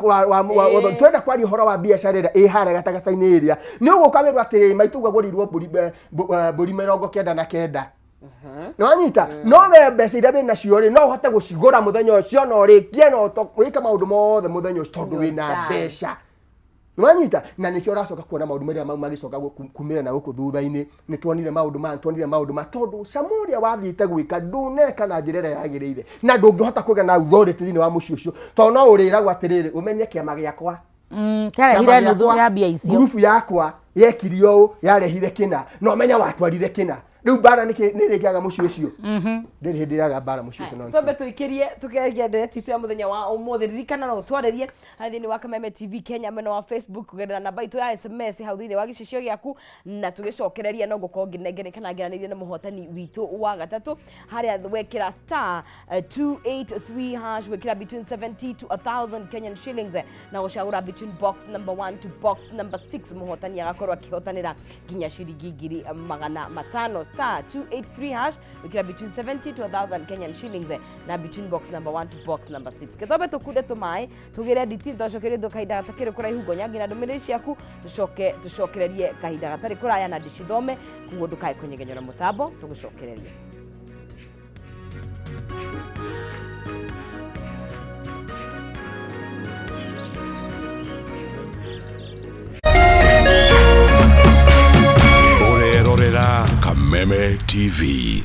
Speaker 2: twenda kwaria ũhoro wa biacara ĩrĩa ĩ harĩa gatagatĩ-inĩ ĩrĩa nĩ ũgũka wĩrwo atĩrĩ maitũ ũguo agũrĩirwo mbũri 99, nĩwanyita, no we mbeca iria wĩ nacio rĩ no ũhote gũcigũra mũthenya ũcio na ũrĩkie na wĩke maũndũ mothe mũthenya ũcio tondũ wĩna mbeca, nĩwanyita. Na nĩkĩo ũracoka kuona maũndũ marĩa mau magĩcoka kumĩra na gũkũ thutha-inĩ. Nĩ tuonire maũndũ maya, tuonire maũndũ ma tondũ cama ũrĩa wathiĩte gwĩka ndũneka na njĩra ĩrĩa yagĩrĩire, na ndũngĩhota kũgĩa na authority thĩinĩ wa mũciĩ ũcio tondũ no ũrĩragwo atĩrĩrĩ, ũmenye kĩama gĩakwa
Speaker 3: Kĩarehire
Speaker 2: kĩama
Speaker 3: nuthu
Speaker 2: gĩakwa,
Speaker 3: ya mbia icio.
Speaker 2: Ngurubu yakwa yekire ũũ, yarehire kĩna, na ũmenye watwarire kĩna. Rĩu mbara nĩ ĩrĩkĩaga mũciĩ ũcio, ndĩrĩ hĩndĩ ĩraga mbara mũciĩ ũcio nonsense.
Speaker 1: Twambe tũikĩrie tũkĩaria ndereti itũ ya mũthenya wa ũmũthĩ. Ririkana no ũtwarĩrie harĩ thĩinĩ wa Kameme TV Kenya mwena wa Facebook kũgerera namba itũ ya SMS hau thĩinĩ wa gĩcicio gĩaku, na tũgĩcokereria no ngũkorwo ngĩnengere kana ngĩaranĩria na mũhotani witũ wa gatatũ harĩa wekĩra star 283 hash, wekĩra between 70 to 1000 Kenyan shillings na gũcagũra between box number 1 to box number 6, mũhotani agakorwo akĩhotanĩra nginya ciringi 500,000. Star 283 hash, wĩkĩra between 70 to 1000 Kenyan shillings na between box number 1 to box number 6. Kĩtombe tũkunde tũmaĩ tũgĩre nditi twacokerie thũ kahinda gatakĩrĩ kũraihu ngonya nginya ndũmĩrĩri ciaku tũcoke tũcokererie kahinda gatarĩ kũraya na ndĩcithome, koguo ndũkae kũnyegenyora mũtambo tũgũcokererie.
Speaker 5: Ũrerorera Kameme TV.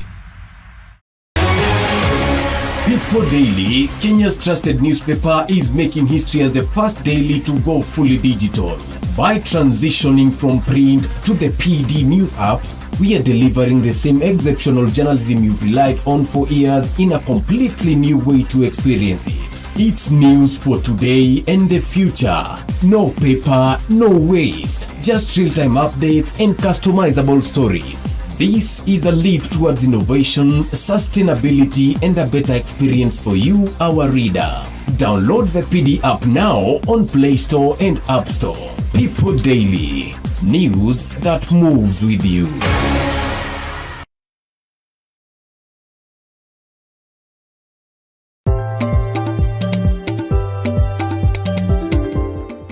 Speaker 6: People Daily, Kenya's trusted newspaper, is making history as the first daily to go fully digital. By transitioning from print to the PD News app, we are delivering the same exceptional journalism you've relied on for years in a completely new way to experience it. It's news for today and the future. No paper, no waste, just real-time updates and customizable stories. This is a leap towards innovation, sustainability, and a better experience for you, our reader. Download the PD app now on Play Store and App Store. People Daily, news that moves with you.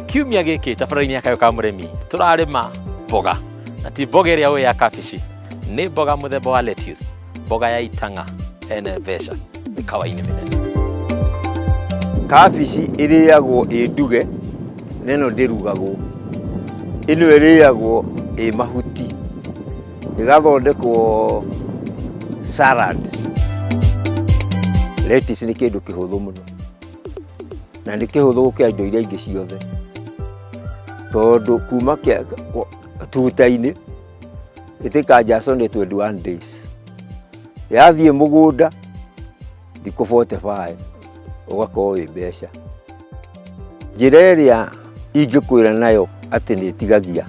Speaker 7: Kiumia gĩkĩ tabarĩra-inĩ ya Kayũ ka Mũrĩmi tũrarĩma mboga, na ti mboga ĩrĩa ũĩ ya kabici, nĩ mboga mũthemba wa lettuce, mboga ya itang'a ene mbeca mĩkawa-inĩ mĩnene.
Speaker 8: Kabici ĩrĩagwo ĩ nduge. Na ĩno ndĩrugagwo, ĩno ĩrĩagwo ĩ mahuti, ĩgathondekwo salad. Lettuce nĩ kĩndũ kĩhũthũ mũno, na nĩ kĩhũthũ gũkĩra indo iria ingĩ ciothe, tondũ kuma tuta-inĩ ĩtĩkaga just only 21 days, yathiĩ mũgũnda thikũ 45 ũgakorwo wĩ mbeca. Njĩra ĩrĩa ingĩkwĩra nayo atĩ nĩ ĩtigagia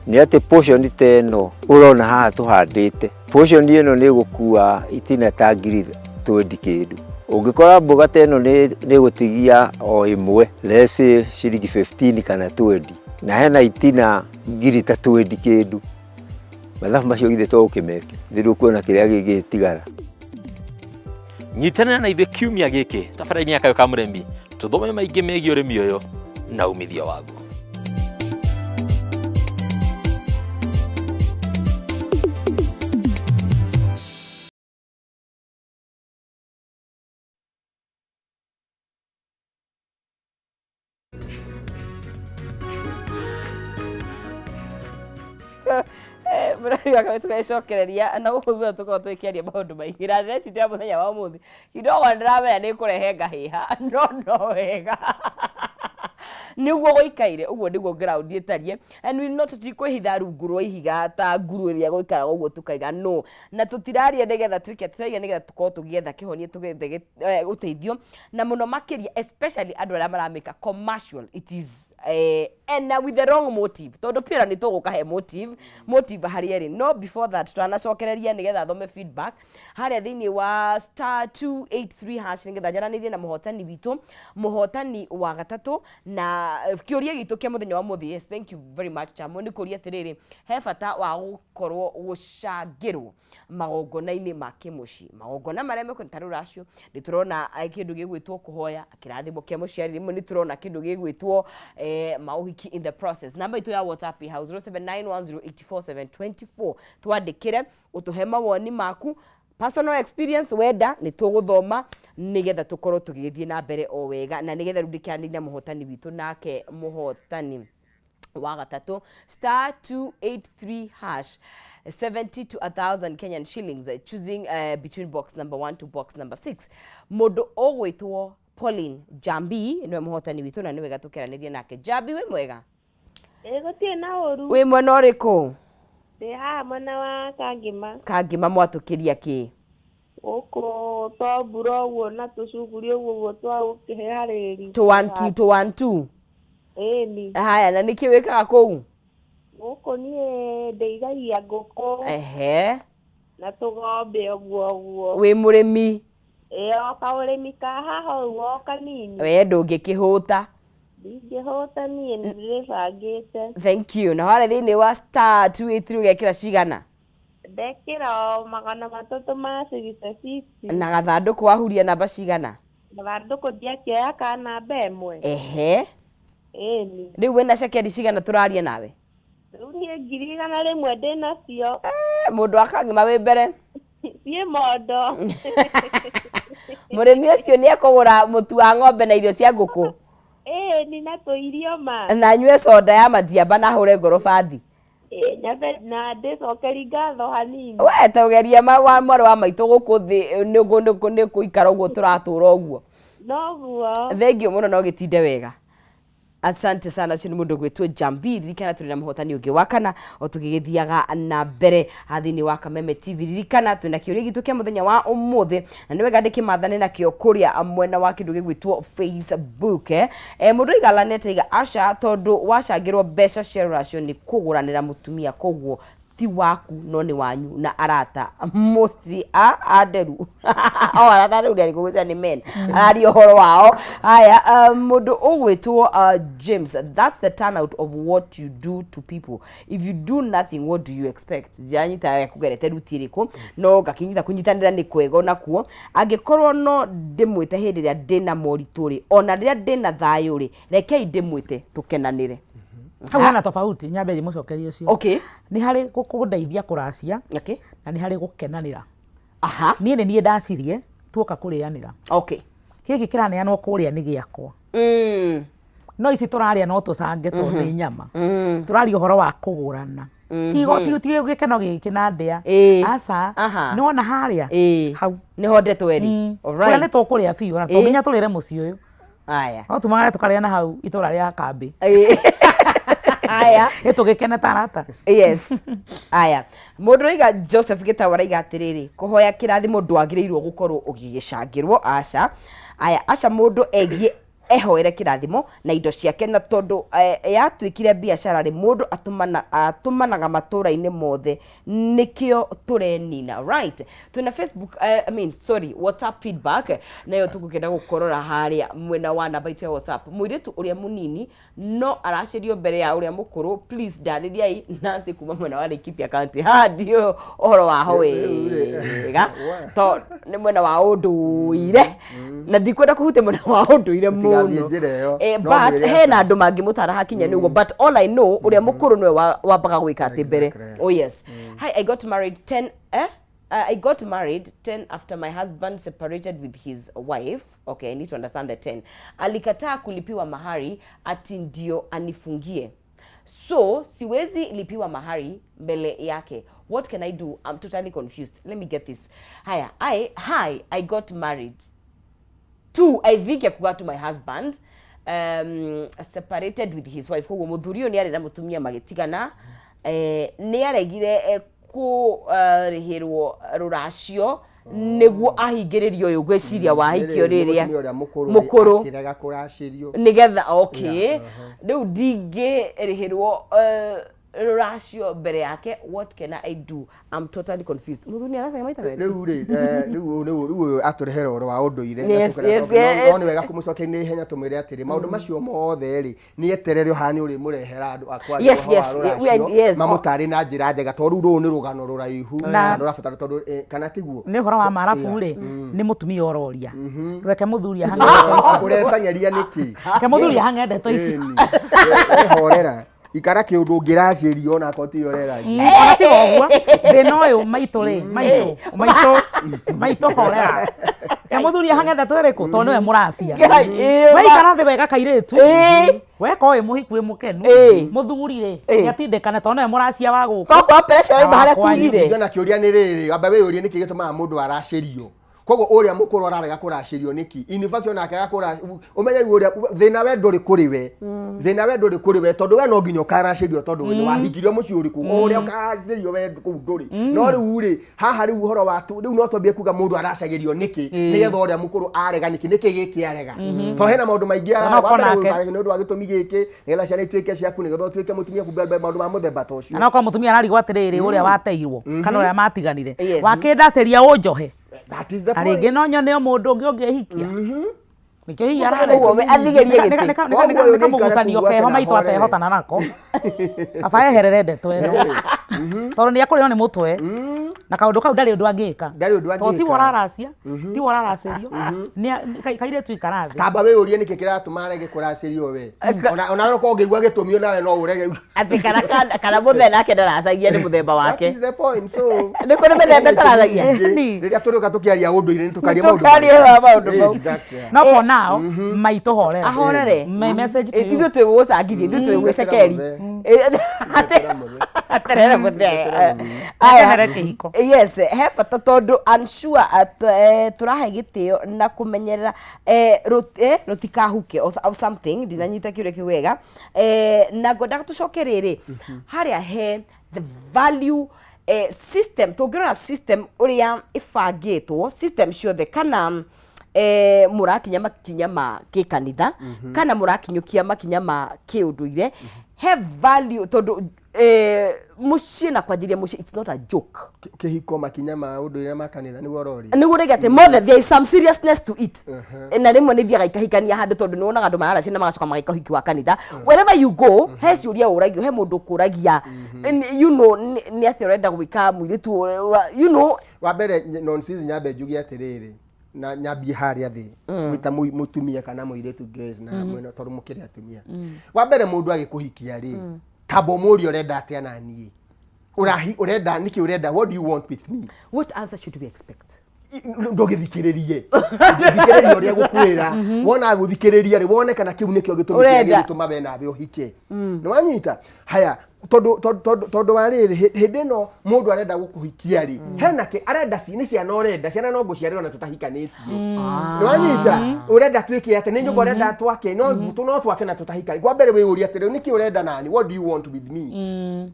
Speaker 8: nĩ atĩ portion ta ĩno ũrona haha tũhandĩte, portion ĩno nĩ ĩgũkua itina ta ngiri twendi kĩndũ. Ũngĩkora mboga ta ĩno nĩ ĩgũtigia o ĩmwe let's say ciringi 15 kana 20 na hena itina ngiri ta twendi kĩndũ, mathabu macio githĩ to ũkĩmeke, githĩ ndũkuona kĩrĩa gĩgĩtigara.
Speaker 7: Nyitanĩra na ithuĩ kiumia gĩkĩ tabarĩra-inĩ ya Kayũ ka Mũrĩmi tũthome maingĩ megiĩ ũrĩmi ũyũ na umithio waguo.
Speaker 1: Mũrori wa tũgecokereria na gũkũ thutha tũkorwo tũgĩkĩaria maũndũ maingĩ na ndĩretitĩra mũthenya wa ũmũthĩ kidogo ndĩramenya nĩ kũrehe ngahĩha no no wega nĩguo gũikaire ũguo nĩguo ground ĩtariĩ and we not tũtikwĩhitha rungu rwa ihiga ta nguru ĩrĩa gũikaraga ũguo tũkaiga no na tũtiraria nĩgetha twĩke atĩ tũraria nĩgetha tũkorwo tũgĩetha kĩhonia tũgethe ũteithio na mũno makĩria especially andũ arĩa maramĩka commercial it is and with the wrong motive tondũ pia nĩ tũgũka he motive motive harĩa ĩrĩ no before that twanacokereria nĩgetha thome feedback harĩa thĩinĩ wa star 283 hash nĩgetha njaranĩrie na mũhotani witũ mũhotani wa gatatũ na kĩũria gitũ kĩa mũthenya wa mũthĩ yes thank you very much Chamo nĩ kũria atĩrĩrĩ he bata wa gũkorwo gũcangĩrwo magongona-inĩ ma kĩmũciĩ magongona marĩa mekwo ta rũracio nĩ tũrona kĩndũ gĩgwĩtwo kũhoya kĩrathimo kĩa mũciari rĩmwe nĩ tũrona kĩndũ gĩgwĩtwo maũhiki in the process namba itũ ya whatsapp ĩ hau 0791084724 twandĩkĩre ũtũhe mawoni maku personal experience wenda nĩ tũgũthoma nĩgetha tũkorwo tũgĩgĩthiĩ na mbere o wega na nĩgetha rĩu ndĩkĩaranĩrie na mũhotani witũ nake mũhotani wa gatatũ star 283 hash 70 to 1000 Kenyan shillings choosing between box number 1 to box number 6 mũndũ ũgwĩtwo Pauline Jambi nĩwe mũhotani witũ na nĩ wega tũkĩaranĩria nake Jambi wĩ mwega
Speaker 9: Ĩ gũtirĩ na ũru.
Speaker 1: wĩ mwena ũrĩkũ
Speaker 9: Ndĩ haha mwena wa Kangĩma.
Speaker 1: Kangĩma mwatũkĩria kĩ
Speaker 9: Gũkũ to mbura ũguo na tũcunguri ũguo ũguo twa gũkĩharĩrĩria.
Speaker 1: Tũ one two tũ one two
Speaker 9: Ĩni.
Speaker 1: Haya na nĩkĩ wĩkaga kũu
Speaker 9: Gũkũ niĩ ndĩithagia ngũkũ
Speaker 1: ehe
Speaker 9: na tũgombe ũguo ũguo.
Speaker 1: Wĩ mũrĩmi
Speaker 9: Ĩ o kaũrĩmi ka haha ũguo o kanini.
Speaker 1: We ndũngĩkĩhũta
Speaker 9: Ndingĩhũta niĩ nĩ ndĩbangĩte.
Speaker 1: Thank you na harĩa thĩinĩ wa star 283 ũgekĩra cigana
Speaker 9: Ndekĩra o 300 ma 66.
Speaker 1: Na gathandũkũ wahuria namba cigana?
Speaker 9: Gathandũkũ ndiakĩoya ka namba ĩmwe.
Speaker 1: Ehe.
Speaker 9: Ĩni.
Speaker 1: Rĩu wĩna cekeri cigana tũraria nawe?
Speaker 9: Rĩu niĩ 100,000 ndĩnacio.
Speaker 1: Eh, mũndũ wa kang'ima wĩ mbere.
Speaker 9: Ciĩ mondo.
Speaker 1: Mũrĩmi ũcio nĩ ekũgũra mũtu wa ng'ombe na irio cia ngũkũ?
Speaker 9: Ĩni na tũirio ma.
Speaker 1: Na anyue soda ya matiamba na ahũre ngorobathi?
Speaker 9: Ĩ, nyambe na ndĩcokeri ngatho hanini.
Speaker 1: We tũgerie ma wa mwarĩ wa maitũ gũkũ thĩ nĩ nĩ kũikara ũguo tũratũra ũguo.
Speaker 9: Noguo.
Speaker 1: Thengiũ mũno na ũgĩtinde wega. Asante sana ũcio nĩ mũndũ ũgwĩtwo Jambi ririkana tũrĩ na mũhotani ũngĩ wa kana o tũgĩgĩthiaga na mbere haha thĩinĩ wa Kameme TV ririkana twĩna kĩũria gitũ kĩa mũthenya wa ũmũthĩ na nĩ wega ndĩkĩmathane nakĩo kũrĩa mwena wa kĩndũ gĩgwĩtwo Facebook eh. Eh, mũndũ aiga Lanete aiga aca tondũ wacangĩrwo mbeca cia rũracio nĩ kũgũranĩra mũtumia koguo ti waku no nĩ wanyu na arata mostly a anderu o arata rĩu rĩarĩ kũgwĩcia nĩ men araria ũhoro wao haya mũndũ ũgwĩtwo James that's the turnout of what you do to people if you do nothing what do you expect ndiranyita kũgerete ruti ĩrĩkũ no ngakĩnyita kũnyitanĩra nĩ kwega onakuo angĩkorwo no ndĩmwĩte hĩndĩ ĩrĩa ndĩna moritũ rĩ ona rĩrĩa ndĩna thayũ rĩ rekei ndĩmwĩte tũkenanĩre
Speaker 3: hau hena tofauti nyambe ndĩmũcokerie ũcio
Speaker 1: okay
Speaker 3: nĩ harĩ kũndeithia kũracia
Speaker 1: okay
Speaker 3: na nĩ harĩ gũkenanĩra
Speaker 1: aha
Speaker 3: niĩ nĩ niĩ ndacirie tuoka kũrĩanĩra
Speaker 1: okay
Speaker 3: gĩkĩ kĩraneanwo kũrĩa nĩ gĩakwa No ici tũrarĩa no tũcange tondũ nĩ nyama. Tũraria ũhoro wa kũgũrana. Ti ti gĩkeno gĩkĩ na ndĩa. Aca. Nĩ wona harĩa? Hau.
Speaker 1: Nĩho ndeto ĩrĩ.
Speaker 3: Kũrĩa nĩ tũkũrĩa biũ na to nginya tũrĩre mũciĩ ũyũ.
Speaker 1: Aya.
Speaker 3: No tumagare tũkarĩa na hau itũra rĩa kambĩ.
Speaker 1: Aya.
Speaker 3: Ĩ tũgĩkene ta arata.
Speaker 1: Yes. Aya. Mũndũ ũraiga Joseph Gĩtaũ araiga atĩrĩrĩ, kũhoya kĩrathimo ndwagĩrĩirwo gũkorwo ũgĩgĩcangĩrwo, aca. Aya, aca mũndũ egiĩ ehoere kĩrathimo na indo ciake na tondũ eh, yatuĩkire biacara rĩ mũndũ atũmana, atũmanaga matũra-inĩ mothe nĩkĩo tũrenina right twĩna facebook eh, I mean, sorry whatsapp feedback nayo tũgũkĩenda gũkorora harĩa mwena wa namba itũ ya whatsapp mũirĩtu ũrĩa mũnini no aracĩrio mbere ya ũrĩa mũkũrũ please ndarĩriai Nancy kuma mwena wa Laikipia County haha ndiũĩ ũhoro waho wega to nĩ mwena wa ũndũire na ndikwenda kũhutia mwena wa ũndũire
Speaker 2: Tũtigathiĩ
Speaker 1: mũno
Speaker 2: njĩra ĩyo.
Speaker 1: Eh,
Speaker 2: No
Speaker 1: but
Speaker 2: mwĩre
Speaker 1: hena andũ mangĩmũtara hakinya nĩ ũguo but all I know ũrĩa mũkũrũ nĩwe wambaga gwĩka atĩ mbere
Speaker 2: Exactly.
Speaker 1: oh yes hi I got married 10 eh I got married 10 after my husband separated with his wife. Okay, I need to understand the 10. Alikataa kulipiwa mahari ati ndio anifungie. So, siwezi lipiwa mahari mbele yake. What can I do? I'm totally confused. Let me get this. Haya, hi, I got married. Two, I think akuga to my husband separated with his wife koguo mũthuri ũyũ nĩ arĩ na mũtumia magĩtigana eh, nĩ aregire eh, kũrĩhĩrwo rũracio nĩguo ahingĩrĩrio ũyũ ngwĩciria wahikio rĩrĩa
Speaker 2: Mũtumia ũrĩa mũkũrũ
Speaker 1: mũkũrũ
Speaker 2: akĩrega kũracĩrio
Speaker 1: nĩgetha okay rĩu ndingĩrĩhĩrwo eh, rũracio mbere yake what can I do I'm totally confused mũthuri nĩ aracagia maita merĩ
Speaker 2: rĩu rĩ eh, rĩu rĩu rĩu ũyũ atũrehera ũhoro wa ũndũire na
Speaker 1: Yes,
Speaker 2: tũkĩra
Speaker 1: yes,
Speaker 2: tondũ no-
Speaker 1: eh,
Speaker 2: no nĩ wega kũmũcokeria na ihenya tũmwĩre atĩrĩ maũndũ macio mothe rĩ nĩ eterere haha nĩ ũrĩmũrehera andũ a kwaria
Speaker 1: Yes,
Speaker 2: ũhoro wa
Speaker 1: yes, we are-
Speaker 2: rũracio,
Speaker 1: yes.
Speaker 2: mamũtaare na njĩra njega tondũ rĩu rũrũ nĩ rũgano rũraihu
Speaker 3: Na-
Speaker 2: na rũrabatara tondũ eh, kana tiguo
Speaker 3: nĩ ũhoro wa marabu rĩ nĩ mũtumia ũroria reke mũthuri ahang'e ndeto icio.
Speaker 2: ũretang'eria nĩkĩ
Speaker 3: Reke mũthuri ahang'e ndeto icio
Speaker 2: Ĩni. Wĩhorera ikara kĩũndũ ũngĩracĩrio ona akorwo tiwe ũreracia
Speaker 3: ona tiga ũguo thĩna ũyũ maitũ rĩ maitũ maitũ maitũ horera ke mũthuri ahang'e ndeto ĩrĩkũ tondũ nĩwe mũracia
Speaker 1: Ngai, ĩĩ,
Speaker 3: waikara thĩ wega kairĩtu
Speaker 1: Ĩĩ.
Speaker 3: weka ũyũ mũhiku wĩ mũkenu
Speaker 1: Ĩĩ.
Speaker 3: mũthuri rĩ
Speaker 1: Ĩĩ.
Speaker 3: nĩatindĩkane tondũ nĩwe mũracia wa gũkũ
Speaker 1: Tokorwo pressure yoima harĩa
Speaker 3: Wakwanyu.
Speaker 1: tugire
Speaker 2: na kĩũria nĩ rĩrĩ amba wĩyũrie nĩkĩ gĩtũmaga mũndũ aracĩrio koguo ũrĩa mũkũrũ ararega kũracĩrio nĩkĩ in fact onake agakũra ũmenye rĩu ũrĩa thĩna we ndũrĩ kũrĩ we thĩna we ndũrĩ kũrĩ we tondũ we no nginya ũkaracĩrio tondũ we nĩ wahikirio mũciĩ ũrĩkũ o ũrĩa ũkaracĩrio we kũu ndũrĩ no rĩu rĩ haha rĩu ũhoro wa rĩu no twambie kuga mũndũ aracagĩrio nĩkĩ nĩgetha ũrĩa mũkũrũ arega nĩkĩ nĩkĩ gĩkĩ arega tondũ hena maũndũ maingĩ ararega
Speaker 3: Ona
Speaker 2: wa mbere
Speaker 3: nake.
Speaker 2: nĩ ũndũ wa gĩtũmi gĩkĩ nĩgetha ciana ituĩke ciaku nĩgetha ũtuĩke mũtumia kumbe maũndũ ma mũthemba ta ũcio
Speaker 3: na no korwo mũtumia ararigwo atĩrĩrĩ ũrĩa wateirwo kana ũrĩa matiganire
Speaker 1: Yes.
Speaker 3: wakĩndaceria ũnjohe
Speaker 2: That is the
Speaker 3: na
Speaker 2: point.
Speaker 3: rĩngĩ no nyone o mũndũ ũngĩ ũngĩhikia nĩkĩo hihi
Speaker 1: Koguo we athigerie gĩtĩ.
Speaker 2: Koguo ũyũ nĩ
Speaker 3: kamũgucanio
Speaker 2: aikare
Speaker 3: keho
Speaker 2: kũu
Speaker 3: maitũ
Speaker 2: atĩ na
Speaker 3: atehotana nako kaba eherere ndeto ĩno tondũ nĩ ekũrĩo nĩ mũtwe na kaũndũ kau ndarĩ ũndũ angĩka
Speaker 2: Ndarĩ ũndũ
Speaker 3: tondũ tiwe
Speaker 2: angĩka.
Speaker 3: ũraracia tiwe ũraracĩrio kairĩtu ikara thĩ
Speaker 2: kamba wĩyũrie nĩkĩ kĩratũma arege kũracĩrio we ona ona no korwo ũngĩigua gĩtũmi onawe no ũrege
Speaker 1: atĩ kana kana- kana mũthee nake ndaracagia nĩ mũthemba
Speaker 2: That
Speaker 1: wake
Speaker 2: is the point so
Speaker 1: nĩ kũrĩ mĩthemba ĩtaracagia
Speaker 3: Ĩni.
Speaker 2: rĩrĩa tũrĩũka tũkĩaria ũndũire nĩ tũkaria
Speaker 1: Nĩ tũkaria
Speaker 2: maũndũ
Speaker 1: maũndũ mau.
Speaker 2: Exactly, yeah.
Speaker 3: no for now maitũ horera
Speaker 1: ahorere
Speaker 3: My message to you.
Speaker 1: ithuĩ twĩ gũgũcangithia ithuĩ twĩ gwĩcekeri
Speaker 2: Eterera mũthee.
Speaker 1: aterere mũthee Aya.
Speaker 3: Eterere kĩhiko.
Speaker 1: yes he bata tondũ I'm sure tũrahe gĩtĩo na kũmenyerera rũtikahuke or something ndinanyita kĩũria kĩu wega na ngwendaga tũcoke rĩrĩ harĩa he the value system tũngĩrora system ũrĩa ĩbangĩtwo system ciothe kana mũrakinya makinya ma kĩkanitha kana mũrakinyũkia makinya ma kĩũndũire he value tondũ mũciĩ na kwanjĩria mũciĩ it's not a joke
Speaker 2: Kĩhiko makinya ma ũndũire ma kanitha nĩguo ũroria
Speaker 1: nĩguo rĩngĩ atĩ mothe there is some seriousness to it na rĩmwe nĩ thiaga ikahikania handũ tondũ nĩ wonaga andũ mararacia na magacoka mageka ũhiki wa kanitha wherever you go he ciũria ũragio he mũndũ ũkũragia you know nĩ atĩa ũrenda gwĩka mũirĩtu you know
Speaker 2: wa mbere nonsense nyambe njuge atĩrĩrĩ na nyambie harĩa thĩ gwĩta mũtumia kana mũirĩtu Grace na mwena tondũ mũkĩrĩ atumia wa mbere mũndũ agĩkũhikia rĩ tamba ũmũrie ũrenda atĩa na niĩ ũrahi ũrenda nĩkĩ ũrenda what do you want with me
Speaker 1: what answer should we expect
Speaker 2: Ndũgĩthikĩrĩrie, thikĩrĩria ũrĩa gũkwĩra. Wona gũthikĩrĩria rĩ, wone kana kĩu nĩkĩo gĩtũmi kĩrĩa
Speaker 1: Ũrenda.
Speaker 2: gĩgũtũma we nawe ũhike. Nĩ wanyita haya? Tondũ wa rĩrĩ, hĩndĩ ĩno mũndũ arenda gũkũhikia rĩ, hena kĩ arenda? Ci nĩ ciana ũrenda? Ciana no ngũciarĩrwo na tũtahikanĩtie. Nĩ wanyita? Ũrenda twĩke atĩ nĩ nyũmba ũrenda twake? No twake na tũtahikani. Kwa mbere wĩyũrie atĩrĩ, nĩkĩ ũrenda nani? What do you want with me?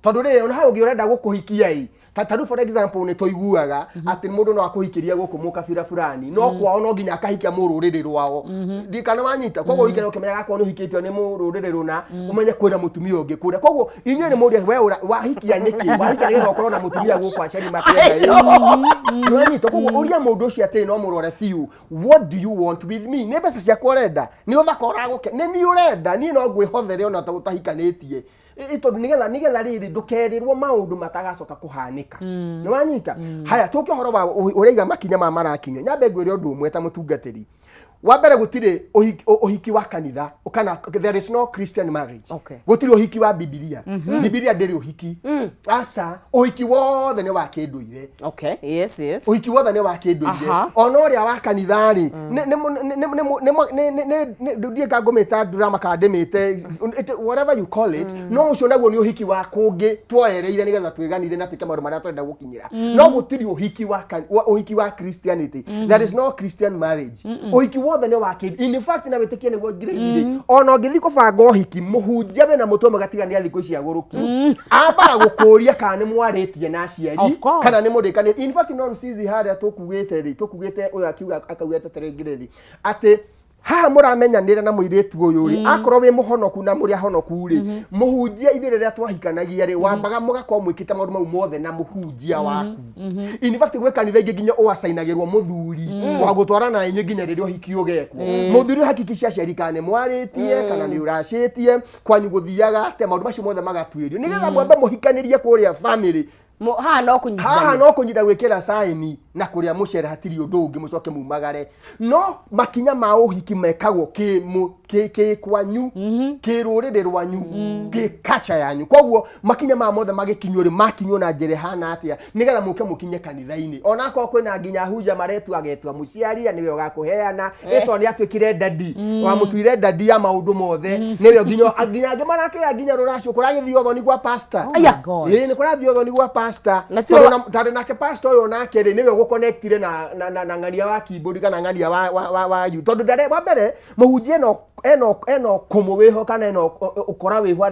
Speaker 2: Tondũ rĩrĩ, ona hau ũngĩ ũrenda gũkũhikia ĩ, ta rĩu for example, nĩ tũiguaga atĩ mũndũ no akũhikĩria gũkũ mũkabira fulani, no kwao no nginya akahikia mũrũrĩrĩ rwao. Ndikana wanyita? Koguo ũikare ũkĩmenyaga akorwo nĩ ũhikĩtio nĩ mũrũrĩrĩ rũna, ũmenye kwĩna mũtumia ũngĩ kũrĩa. Koguo inyuĩ nĩ mũria, we wahikia nĩkĩ? Wahikia nĩgetha ũkorwo na mũtumia gũkũ aciari makĩenda? Ĩ, nĩwanyita? Koguo ũria mũndũ ũcio atĩrĩ, no mũrore biũ, what do you want with me? Nĩ mbeca ciakwa ũrenda? Nĩ ũthaka ũragũke? Nĩ niĩ ũrenda? Niĩ no ngwĩhothere ona ũtahikanĩtie. Tondũ nĩgetha rĩrĩ, ndũkerĩrwo maũndũ matagacoka kũhanĩka. Nĩ wanyita? Haya, tũke ũhoro wa ũraiga makinya ma marakinya. Nyambe ngwĩre ũndũ ũmwe ta mũtungatĩri. Wa mbere, gũtirĩ ũhiki wa kanitha, kana there is no Christian marriage. Gũtirĩ ũhiki wa Bibilia. Bibilia ndĩrĩ ũhiki, aca. Ũhiki wothe nĩ wa kĩndũire. Ũhiki wothe nĩ wa kĩndũire. Ona ũrĩa wa kanitha rĩ, ndiĩ ka ngũmĩta drama kana ndĩmĩte whatever you call it, no ũcio naguo nĩ ũhiki wa kũngĩ twoereire nĩgetha twĩganithe na twĩke maũndũ marĩa tũrenda gũkinyĩra. No gũtirĩ ũhiki wa ũhiki wa Christianity. There is no Christian marriage. Ũhiki wothe nĩ wa kĩndũ. In fact, na wĩtĩkie nĩguo ngirĩthi rĩ, ona ũngĩthiĩ kũbanga ũhiki, mũhunjia wĩna mũtwe ũmwe gatiga nĩ thikũ ici agũrũki, ambaga gũkũria kana nĩ mwarĩtie na aciari,
Speaker 3: Of course.
Speaker 2: kana nĩ mũrĩkanĩte. In fact, non sisi harĩa tũkugĩte rĩ, tũkugĩte ũyũ akiuga akaugĩte atĩrĩ, ngirĩthi atĩ haha mũramenyanĩra na mũirĩtu ũyũ rĩ, akorwo wĩ mũhonoku na mũrĩ ahonoku rĩ, mũhunjia, ithuĩ rĩrĩa twahikanagia rĩ, wambaga mũgakorwo mwĩkĩte maũndũ mau mothe na mũhunjia waku. In fact, gwĩ kanitha ingĩ nginya ũacainagĩrwo mũthuri wa gũtwara na inyuĩ nginya rĩrĩa ũhiki ũgekwo. Mũthuri ũhakikicia aciari kana nĩ mwarĩtie, kana nĩ ũracĩtie, kwanyu gũthiaga atĩa, maũndũ macio mothe magatuĩrio nĩgetha mwambe mũhikanĩrie kũrĩa family.
Speaker 1: Haha no
Speaker 2: haha
Speaker 1: kũnyitithania.
Speaker 2: No kũnyita gwĩkĩra saini na kũrĩa mũcere, hatirĩ ũndũ ũngĩ, mũcoke mumagare. No makinya ma ũhiki mekagwo kĩ kwanyu, kĩ rũrĩrĩ rwanyu, kĩ culture yanyu. Koguo makinya ma mothe magĩkinywo rĩ, makinywo na njĩra ĩhana atĩa nĩgetha mũke mũkinye kanitha-inĩ? Onakorwo kwĩna nginya hunja maretua, agetua mũciari nĩwe ũgakũheana ĩtwa, nĩ atuĩkire dadi, wamũtuire dadi ya maũndũ mothe, nĩwe nginya angĩ marakĩoya nginya rũracio, kũragĩthiĩ ũthoni gwa pastor.
Speaker 3: Oh my God.
Speaker 2: Ĩĩ, nĩ kũrathiĩ ũthoni gwa pastor.
Speaker 1: Na tio
Speaker 2: Tondũ tondũ nake pastor ũyũ nake rĩ, nĩwe ũgũconnectire na ng'ania wa keyboard kana ng'ania wa you, tondũ ndare wa mbere mũhunjia eno kũmũ wĩho kana eno ũkora wĩho,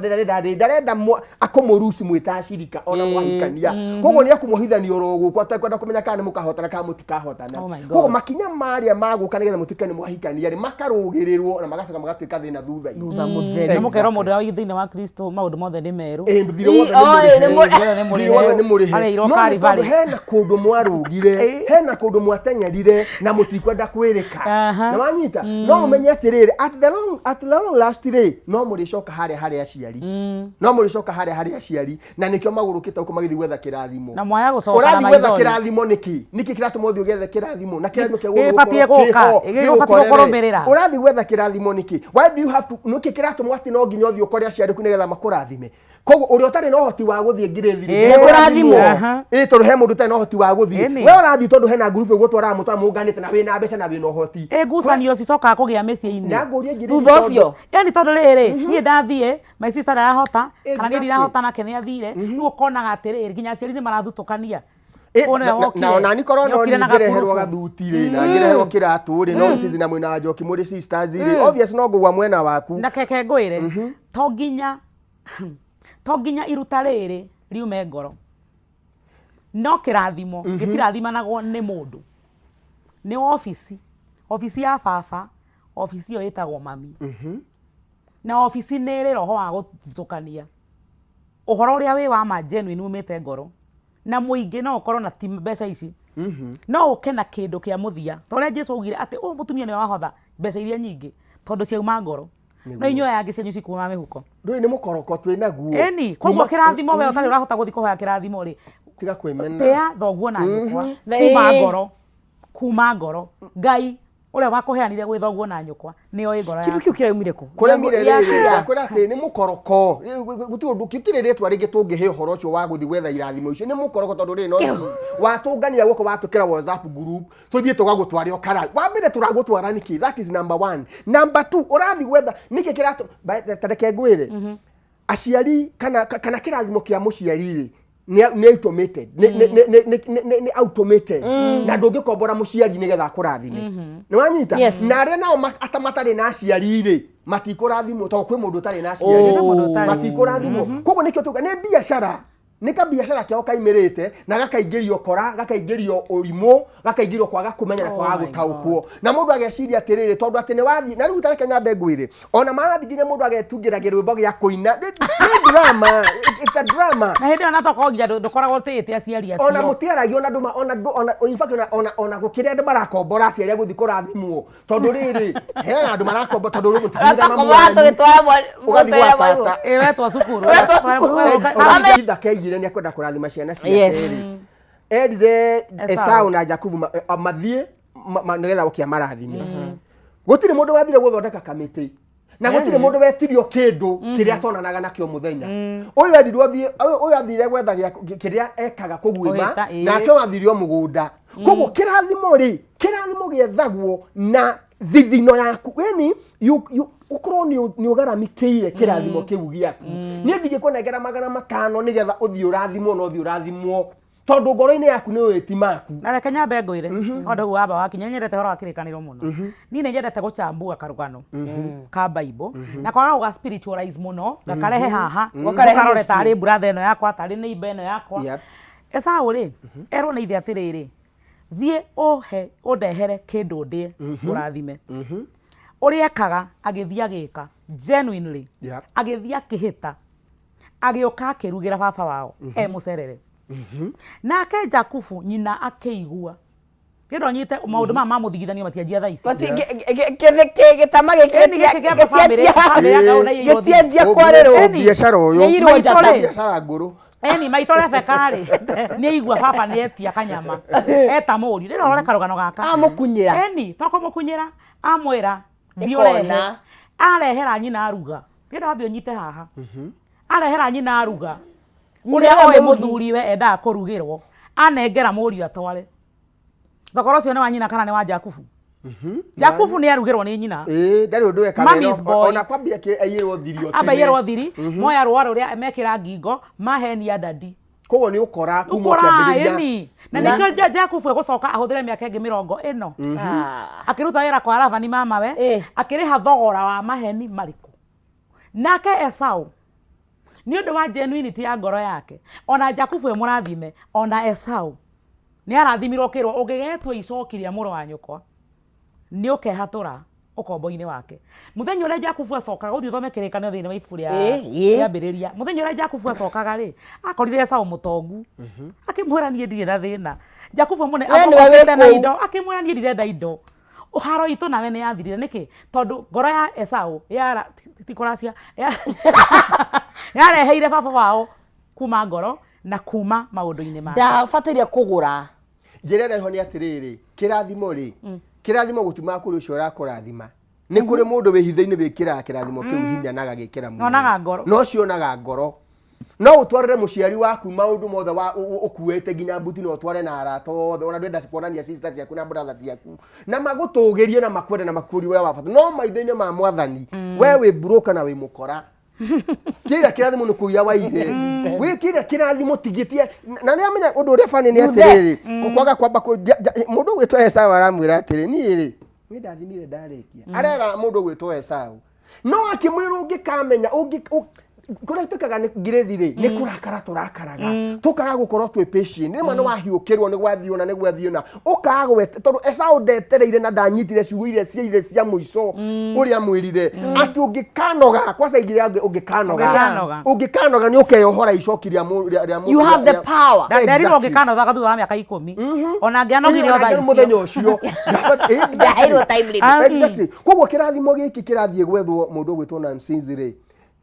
Speaker 2: ndarenda akũmũruci mwĩta acirika ona mwahikania. Koguo nĩ akũmũhithania oro gũkũ atekwenda kũmenya kana nĩ mũkahotana kana mũtikahotana.
Speaker 3: Oh my God.
Speaker 2: Koguo makinya marĩa magũka nĩgetha mũtuĩke nĩ mwahikania rĩ, makarũgĩrĩrwo na magacoka magatuĩka thĩna thutha-inĩ.
Speaker 1: Thutha mũtheri.
Speaker 3: Na mũkerwo mũndũ ũrĩa wĩ thĩinĩ wa Kristo maũndũ mothe nĩ merũ.
Speaker 2: Ĩ, thirĩ wothe
Speaker 1: Ĩ,
Speaker 2: nĩ
Speaker 1: oi, nĩ
Speaker 2: mũrĩhe.
Speaker 3: Thirĩ wothe nĩ
Speaker 2: Thirĩ wothe nĩ mũrĩhe.
Speaker 3: Marĩhirwo
Speaker 2: No nĩ tondũ
Speaker 3: Calvary.
Speaker 2: hena kũndũ mwarũgire, hena kũndũ mwateng'erire na mũtikwenda kwĩrĩka. Na wanyita? No ũmenye atĩrĩrĩ, at the long last rĩ, no mũrĩcoka harĩa harĩ aciari, no mũrĩcoka harĩa harĩ aciari, na nĩkĩo magũrũkĩte gũkũ magĩthiĩ gwetha kĩrathimo.
Speaker 3: Na mwaya gũcoka na
Speaker 2: Ũrathiĩ gwetha
Speaker 3: maithori.
Speaker 2: kĩrathimo nĩkĩ? Nĩkĩ kĩratũma ũthiĩ ũgethe kĩrathimo na kĩrathimo
Speaker 3: Gĩbatiĩ gũka, gĩbatiĩ gũkũrũmĩrĩra.
Speaker 2: Ũrathiĩ gwetha kĩrathimo nĩkĩ? Why do you have to? Nĩkĩ kĩratũma atĩ no nginya ũthiĩ ũkore aciari aku nĩgetha makũrathime? Koguo ũrĩa ũtarĩ na ũhoti wa gũthiĩ ngirĩthi
Speaker 3: Ĩĩ.
Speaker 1: Nĩkũrathimwo.
Speaker 2: Ĩ, tondũ he mũndũ ũtarĩ na ũhoti wa gũthiĩ.
Speaker 3: Ĩni.
Speaker 2: We ũrathiĩ tondũ hena ngurubu ĩgũtwaraga mũtwara mũnganĩte na wĩna mbeca na wĩna ũhoti.
Speaker 3: Ĩ, ngucanio cicokaga kũgĩa mĩciĩ-inĩ.
Speaker 2: Na ngũrie ngirĩthi
Speaker 1: Thutha ũcio.
Speaker 3: Yani tondũ rĩrĩ, niĩ ndathiĩ, my sister ndarahota, kana niĩ
Speaker 2: Exactly.
Speaker 3: ndirahota nake nĩ athire. Rĩu ũkonaga atĩrĩrĩ, nginya aciari nĩ marathutũkania.
Speaker 2: Ĩ,
Speaker 3: Ũyũ nĩwe wokire.
Speaker 2: Na ona korwo no
Speaker 3: Nĩokire na
Speaker 2: ngĩreherwo
Speaker 3: gakurubu.
Speaker 2: gathuti rĩ, na ngĩreherwo kĩratũ rĩ, no sisi na mwĩna Njoki mũrĩ sisters rĩ, obvious no ngũgwa mwena waku.
Speaker 3: Na keke ngwĩre, to nginya iruta rĩrĩ riume ngoro, no kĩrathimo gĩtirathimanagwo nĩ mũndũ, nĩ obici, obici ya baba, obici ĩyo ĩtagwo mami, na obici nĩ ĩrĩ roho wa gũthutũkania ũhoro ũrĩa wĩ wa ma genuine umĩte ngoro. Na mũingĩ no ũkorwo na ti mbeca ici, no ũke na kĩndũ kĩa mũthia, ta ũrĩa Jesu augire atĩ ũyũ mũtumia nĩwe wahotha mbeca iria nyingĩ tondũ ciauma ngoro, no inyuĩ aya angĩ cianyu cikuma mĩhuko.
Speaker 2: Ndũĩ nĩ mũkoroko twĩ naguo.
Speaker 3: Ĩni koguo kĩrathimo, we ũtarĩ ũrahota gũthiĩ kũhoya kĩrathimo rĩ,
Speaker 2: tiga kwĩmena.
Speaker 3: Tĩa thoguo na nyũkwa kuma ngoro, kuma ngoro. Ngai Ũrĩa wakũheanire gwĩ thoguo na nyũkwa nĩoĩ ngoro
Speaker 1: Kĩndũ
Speaker 3: yaku.
Speaker 1: kĩu kĩraumire kũ?
Speaker 2: Kũraumire
Speaker 1: Ya
Speaker 2: rĩrĩ,
Speaker 1: kĩrĩa?
Speaker 2: kwĩra atĩ nĩ mũkoroko. Rĩu gũtirĩ ũndũ, gũtirĩ rĩtwa rĩngĩ tũngĩhe ũhoro ũcio wa gũthiĩ gwetha irathimo icio, nĩ mũkoroko tondũ rĩrĩ no watũngania gũkũ watũkĩra WhatsApp group, tũthiĩ tũgagũtware ũkara. Wa mbere tũragũtwara nĩkĩ? That is number one. Number two, ũrathiĩ gwetha nĩkĩ kĩratũ, ta reke ngwĩre, aciari kana kana kĩrathimo kĩa mũciari rĩ, nĩ automated, nĩ automated, na ndũngĩkombora mũciari nĩgetha akũrathime. Nĩ wanyita?
Speaker 1: Yes.
Speaker 2: Na arĩa nao matarĩ na aciari rĩ, matikũrathimwo, tondũ kwĩ mũndũ ũtarĩ na aciari.
Speaker 3: Kwĩ mũndũ ũtarĩ.
Speaker 2: Matikũrathimwo. Koguo nĩkĩo tuga nĩ biacara, nĩ kabiacara kĩao kaimĩrĩte na gakaingĩrio kora, gakaingĩrio ũrimũ, gakaingĩrio kwaga kũmenya na
Speaker 3: Oh
Speaker 2: kwaga
Speaker 3: my
Speaker 2: gũtaũkwo, na mũndũ ageciria atĩrĩrĩ, tondũ atĩ nĩ wathiĩ na rĩu tareke nyambe ngwĩre, ona marathiĩ nginya mũndũ agetungĩra kĩrwĩmbo gĩa kũina. Nĩ drama. It's a drama.
Speaker 3: Na hĩndĩ ĩyo na tokorwo nginya ndũkoragwo ũtĩĩte aciari
Speaker 2: Ona
Speaker 3: acio.
Speaker 2: mũtiaragia, ona ndũma, ona ndũ, ona in fact, ona gũkĩrĩ andũ marakombora aciari a gũthiĩ kũrathimwo, tondũ rĩrĩ hena andũ marakomba tondũ rĩu mũtikinyire mamu
Speaker 1: Ũrakomora
Speaker 2: wanyu.
Speaker 1: tũgĩtwara
Speaker 2: Ũgathiĩ gwa tata.
Speaker 3: Ĩ wetwo cukuru.
Speaker 1: Wetwo cukuru.
Speaker 2: Ona ithe keigire nĩ akwenda kũrathima ciana ciake
Speaker 1: Yes.
Speaker 2: rĩ, erire
Speaker 3: Esau.
Speaker 2: Esau na Jakubu mathiĩ nĩgetha oke amarathime. Gũtirĩ mũndũ wathire gũthondeka kamĩtĩ, na gũtirĩ mũndũ wetirio kĩndũ kĩrĩa atonanaga nakĩo mũthenya ũyũ. Erirwo athiĩ, ũyũ athire gwetha kĩrĩa ekaga kũguĩma,
Speaker 3: Kũhĩta, ĩĩ.
Speaker 2: nake ũyũ athire o mũgũnda. Koguo kĩrathimo rĩ, kĩrathimo gĩethagwo na thithino yaku, yani ũkorwo nĩ ũgaramikĩire kĩrathimo kĩu gĩaku. Niĩ ndingĩkũnengera 500 nĩgetha ũthiĩ ũrathimwo, na ũthiĩ ũrathimwo tondũ ngoro-inĩ yaku nĩ ũĩ ti maku.
Speaker 3: Na reke nyambe ngwĩre tondũ ũguo wamba wakinya, nyendete ũhoro wa kĩrĩkanĩro mũno. Niĩ nĩ nyendete gũchambua karũgano ka Bible na kwaga gũga spiritualize mũno, gakarehe haha,
Speaker 1: Gũkarehe
Speaker 3: ũkarore
Speaker 1: mũciĩ.
Speaker 3: tarĩ brother ĩno yakwa, tarĩ neighbor ĩno yakwa. Esau rĩ, erwo nĩ ithe atĩrĩrĩ, thiĩ ũhe ũndehere kĩndũ ndĩe ũrathime. Ũrĩa ekaga, agĩthiĩ agĩka genuinely, agĩthiĩ akĩhĩta, agĩũka akĩrugĩra baba wao e mũcerere. Nake Jakubu nyina akĩigua. Kĩndũ nyite maũndũ maya ma mũthigithanio matianjia thaa ici.
Speaker 1: Gĩtama gĩkĩ
Speaker 3: Ĩni gĩkĩ gĩa bamĩrĩ, bamĩrĩ ya Gaũ na irio thiri.
Speaker 1: gĩtianjia kwarĩrwo.
Speaker 3: Ĩni.
Speaker 2: Biacara ũyũ.
Speaker 3: Nĩairwo njata.
Speaker 2: Maitũ rĩ. Biacara ngũrũ.
Speaker 3: Eni maitũ Rebeka rĩ, nĩ aigua baba nĩ etia kanyama, eta mũriũ. Rĩrĩ ũrore karũgano gaka.
Speaker 1: Amũkunyĩra.
Speaker 3: Eni, to kũmũkunyĩra, amwĩra thiĩ
Speaker 1: Ĩkona.
Speaker 3: ũrehe. Arehera nyina aruga. Ngĩenda wambe ũnyite haha. Arehera nyina aruga.
Speaker 1: Nyina
Speaker 3: Ũrĩa
Speaker 1: nĩwe
Speaker 3: oĩ
Speaker 1: mũrugi.
Speaker 3: mũthuriwe endaga kũrugĩrwo, anengera mũriũ atware. Thogora ũcio nĩ wa nyina kana nĩ wa Jakubu? Jakubu nĩ arugĩrwo nĩ nyina.
Speaker 2: Ĩĩ, ndarĩ ũndũ ekaga.
Speaker 3: Mummy's boy.
Speaker 2: Ona kwambia aiyĩrwo thiri o
Speaker 3: Amba aiyĩrwo thiri, moya rũa rũrĩa mekĩra ngingo, mahenia dadi.
Speaker 2: Koguo nĩ ũkora kuma
Speaker 3: Ũkora,
Speaker 2: ũkĩambĩrĩria.
Speaker 3: ĩni. Na nĩkĩo Jakubu egũcoka ahũthĩre mĩaka ĩngĩ 40. Akĩruta wĩra kwa Labani mamawe, akĩrĩha thogora wa maheni marĩkũ. Nake Esau, nĩ ũndũ wa genuinity ya ngoro yake, ona Jakubu e mũrathime, ona Esau nĩ arathimirwo kĩrwo ũngĩgetua icoki rĩa mũrũ wa nyũkwa, nĩ ũkehatũra ũkombo-inĩ wake. Mũthenya ũrĩa Jakubu acokaga, ũthiĩ ũthome kĩrĩkanĩro thĩinĩ wa ibuku rĩa Kĩambĩrĩria, mũthenya ũrĩa Jakubu acokaga rĩ, akorire Esau mũtongu, akĩmwĩra niĩ ndirĩ na thĩna. Jakubu amũne
Speaker 1: We nĩwe wĩ
Speaker 3: amũkĩte na
Speaker 1: kũu.
Speaker 3: indo, akĩmwĩra niĩ ndirenda indo. Ũharo itũ nawe nĩ yathirire. Nĩkĩ? Tondũ ngoro ya Esau yara, ti kũracia, yareheire baba wao kuma ngoro na kuma maũndũ-inĩ make.
Speaker 1: Ndabataire kũgũra.
Speaker 2: Njĩra ĩrĩa ĩho nĩ atĩrĩrĩ, kĩrathimo rĩ, kĩrathimo gũtiumaga kũrĩ ũcio ũrakũrathima, nĩ kũrĩ mũndũ wĩhitho-inĩ wĩkĩraga kĩrathimo kĩu hinya na agagĩkĩra muoyo.
Speaker 3: Onaga ngoro.
Speaker 2: Na ũcio onaga ngoro. No ũtwarĩre mũciari waku maũndũ mothe wa ũkuĩte nginya mbuti, no ũtware na arata othe, ona ndwenda kuonania sister ciaku na brother ciaku, na magũtũgĩrie na makwende na makuonie we wa bata, no maitho-inĩ ma Mwathani we wĩ broker na wĩ mũkora. Kĩrĩa kĩrathimo nĩ kũiya waire, wĩ kĩrĩa kĩrathimo tigĩtie. Na nĩ amenya ũndũ ũrĩa bani nĩ atĩrĩrĩ, kwaga kwamba mũndũ ũgwĩtwo Esau aramwĩra atĩrĩ, niĩ rĩ nĩ ndathimire ndarĩkia. Arera mũndũ ũgwĩtwo Esau, no akĩmwĩra ũngĩkamenya kũrĩa twĩkaga nĩ ngirĩthi rĩ, nĩ kũrakara tũrakaraga, tũkaga gũkorwo twĩ patient. Rĩmwe nĩ wahiũkĩrwo nĩ gwathiĩ ũna, nĩ gwathiĩ ũna, ũkaga gwete, tondũ Esau ndetereire na ndanyitire ciugo iria cia ithe cia mũico ũrĩa amwĩrire atĩ ũngĩkanoga kwaca igire ũngĩkanoga.
Speaker 3: Ũngĩkanoga.
Speaker 2: Ũngĩkanoga nĩ ũkeyohora icoki rĩa rĩa
Speaker 1: You have the power.
Speaker 3: Nderirwo ũngĩkanothaga thutha wa mĩaka 10. Ona angĩanogire o thaa icio.
Speaker 2: Mũthenya ũcio.
Speaker 1: Ndaheirwo time limit.
Speaker 2: Exactly. Koguo kĩrathimo gĩkĩ kĩrathiĩ gwethwo mũndũ ũgwĩtwo Nancy rĩ,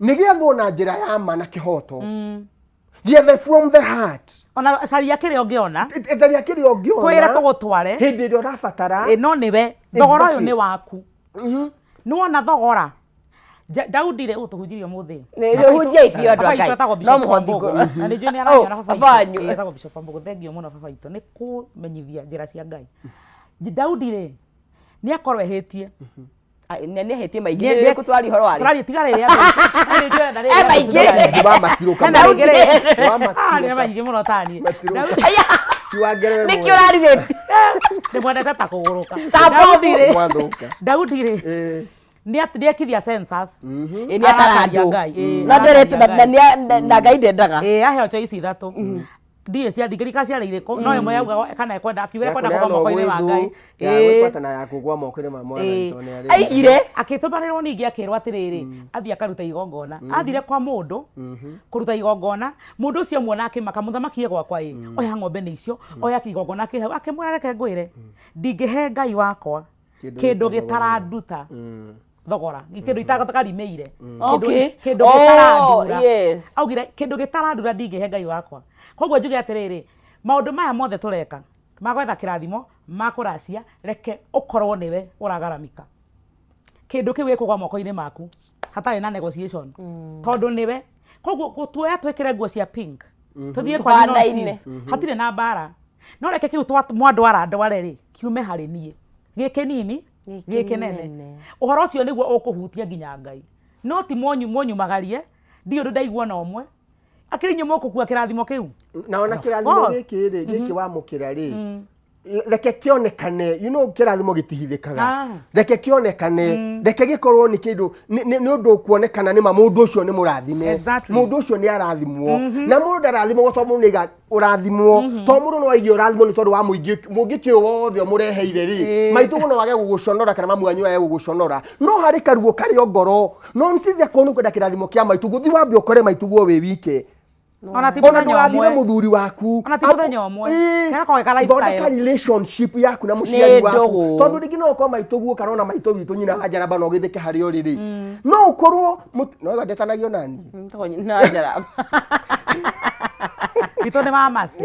Speaker 2: nĩ gĩethwo na njĩra ya ma na kĩhoto. Gĩethe from the heart.
Speaker 3: Ona caria kĩrĩa ũngĩona.
Speaker 2: Tharia kĩrĩa ũngĩona.
Speaker 3: Twĩre tũgũtware.
Speaker 2: Hĩndĩ ĩrĩa ũrabatara.
Speaker 3: Ĩ, no nĩwe thogora ũyũ
Speaker 2: Exactly.
Speaker 3: nĩ waku. Nĩwona thogora. Daudi rĩ, ũtũhunjirie ũmũthĩ.
Speaker 1: Hunjiai biũ andũ a
Speaker 3: Baba witũ
Speaker 1: Ngai.
Speaker 3: etagwo
Speaker 1: No
Speaker 3: Bishop
Speaker 1: mũhothi
Speaker 3: Wambugu.
Speaker 1: ngũ-
Speaker 3: Na nĩ njũĩ nĩ
Speaker 1: Oh,
Speaker 3: aranyona baba
Speaker 1: baba
Speaker 3: witũ.
Speaker 1: wanyu.
Speaker 3: Ĩ, etagwo Bishop Wambugu. Thengiũ mũno baba witũ nĩ kũmenyithia njĩra cia Ngai. Daudi rĩ, nĩ akorwo ehĩtie.
Speaker 1: Nĩ ahĩtie maingĩ. Nĩ rĩrĩkũ twaria ũhoro warĩ?
Speaker 3: Tũraria tiga rĩrĩa
Speaker 1: Eh, maingĩ.
Speaker 2: Wamatirũka.
Speaker 3: Hena rĩngĩ rĩ.
Speaker 2: Wamatirũka.
Speaker 3: Ah, nĩ maingĩ mũno taniĩ.
Speaker 2: Matirũka. Ti wangerere
Speaker 1: Nĩkĩo ũrarirĩte?
Speaker 3: Ndĩmwendete ta kũgũrũka.
Speaker 1: Ta
Speaker 3: Daudi rĩ.
Speaker 2: Mwathũka.
Speaker 3: Daudi rĩ.
Speaker 2: Eh.
Speaker 3: Nĩ ekithia census.
Speaker 1: Ĩ, nĩ atara
Speaker 3: Arakaria
Speaker 1: andũ.
Speaker 3: Ngai, ĩ,
Speaker 1: Na nderetwo
Speaker 3: arakaria
Speaker 1: na-
Speaker 3: Ngai.
Speaker 1: na Ngai ndendaga.
Speaker 3: Ĩ, aheo choice ithatũ. Ndiĩ cia ndingĩrika ciarĩ irĩkũ, no ĩmwe yaugaga kana ekwenda, akiuga
Speaker 2: Ya
Speaker 3: ekwenda kũgwa
Speaker 2: kũneanwo
Speaker 3: moko-inĩ
Speaker 2: gwĩ
Speaker 3: ma
Speaker 2: thũ,
Speaker 3: Ngai.
Speaker 2: ya
Speaker 3: Ĩ.
Speaker 2: gwĩkwata na ya kũgwa moko-inĩ ma Mwathani
Speaker 3: Ĩ.
Speaker 2: tondũ nĩ arĩ-
Speaker 1: Aigire.
Speaker 3: Akĩtũmanĩrwo ningĩ akĩrwo atĩrĩrĩ, athiĩ akarute igongona. Athire kwa mũndũ kũruta igongona, mũndũ ũcio muona akĩmaka, mũthamaki e gwakwa ĩ, oya ng'ombe nĩ icio, oya kĩgongona kĩ hau, akĩmwĩra reke ngwĩre, ndingĩhe Ngai wakwa
Speaker 2: Kĩndũ
Speaker 3: kĩndũ
Speaker 2: gĩtarĩ
Speaker 3: gĩtaranduta thogora, kĩndũ itakarimĩire, kĩndũ
Speaker 1: Oh,
Speaker 3: gĩtarandura.
Speaker 1: yes.
Speaker 3: Augire kĩndũ gĩtarandura ndingĩhe Ngai wakwa. Koguo njuge atĩrĩrĩ, maũndũ maya mothe tũreka ma gwetha kĩrathimo, ma kũracia, reke ũkorwo nĩwe ũragaramika. Kĩndũ kĩu gĩkũgwa moko-inĩ maku hatarĩ na negotiation, tondũ nĩwe. Koguo gũtuoya twĩkĩre nguo cia pink, tũthiĩ kwa
Speaker 1: Tũhanaine.
Speaker 3: Nonsis, hatirĩ na mbara, no reke kĩu mwandwara ndware rĩ, kiume harĩ niĩ, gĩ kĩnini gĩ kĩnene. Ũhoro ũcio nĩguo ũkũhutia nginya Ngai, no ti mwonyumagarie. Ndiũ ũndũ ndaigua na ũmwe akĩrĩ inyuĩ mũkũkua kĩrathimo kĩu.
Speaker 2: Na ona
Speaker 3: Of
Speaker 2: kĩrathimo
Speaker 3: course.
Speaker 2: gĩkĩ rĩ, gĩkĩ wamũkĩra rĩ, reke kĩonekane, you know, kĩrathimo gĩtihithĩkaga. Reke kĩonekane, reke gĩkorwo nĩ kĩndũ nĩ ũndũ ũkuonekana nĩ ma mũndũ ũcio nĩ mũrathime. Mũndũ ũcio nĩ arathimwo, na mũndũ ndarathimwo tondũ mũndũ nĩaiga ũrathimwo, tondũ mũndũ no aigue ũrathimwo nĩ tondũ wa mũingĩ mũingĩ kĩ wothe ũmũreheire rĩ, maitũ no wage gũgũconora kana mamu wanyu wage gũgũconora, no harĩ karuo karĩ o ngoro no nsizi akorwo nĩ ũkwenda kĩrathimo kĩa maitũ, gũthiĩ wambe ũkore maituguo wĩ wike.
Speaker 3: Ona ti
Speaker 2: Ona
Speaker 3: mũthenya
Speaker 2: ndũgathire
Speaker 3: ũmwe.
Speaker 2: mũthuri waku.
Speaker 3: Ona ti mũthenya ũmwe. Gagakorwo ge ka lifestyle.
Speaker 2: Thondeka relationship yaku na mũciari
Speaker 1: Nĩ
Speaker 2: waku,
Speaker 1: ndũgũ.
Speaker 2: tondũ rĩngĩ no ũkorwo maitũguo kana ona maitũ witũ nyina wa njaramba no ũgĩthĩke harĩa ũrĩ rĩ, no ũkorwo no ĩga ndetanagio nani.
Speaker 1: Na njaramba.
Speaker 3: Witũ nĩ wa maci.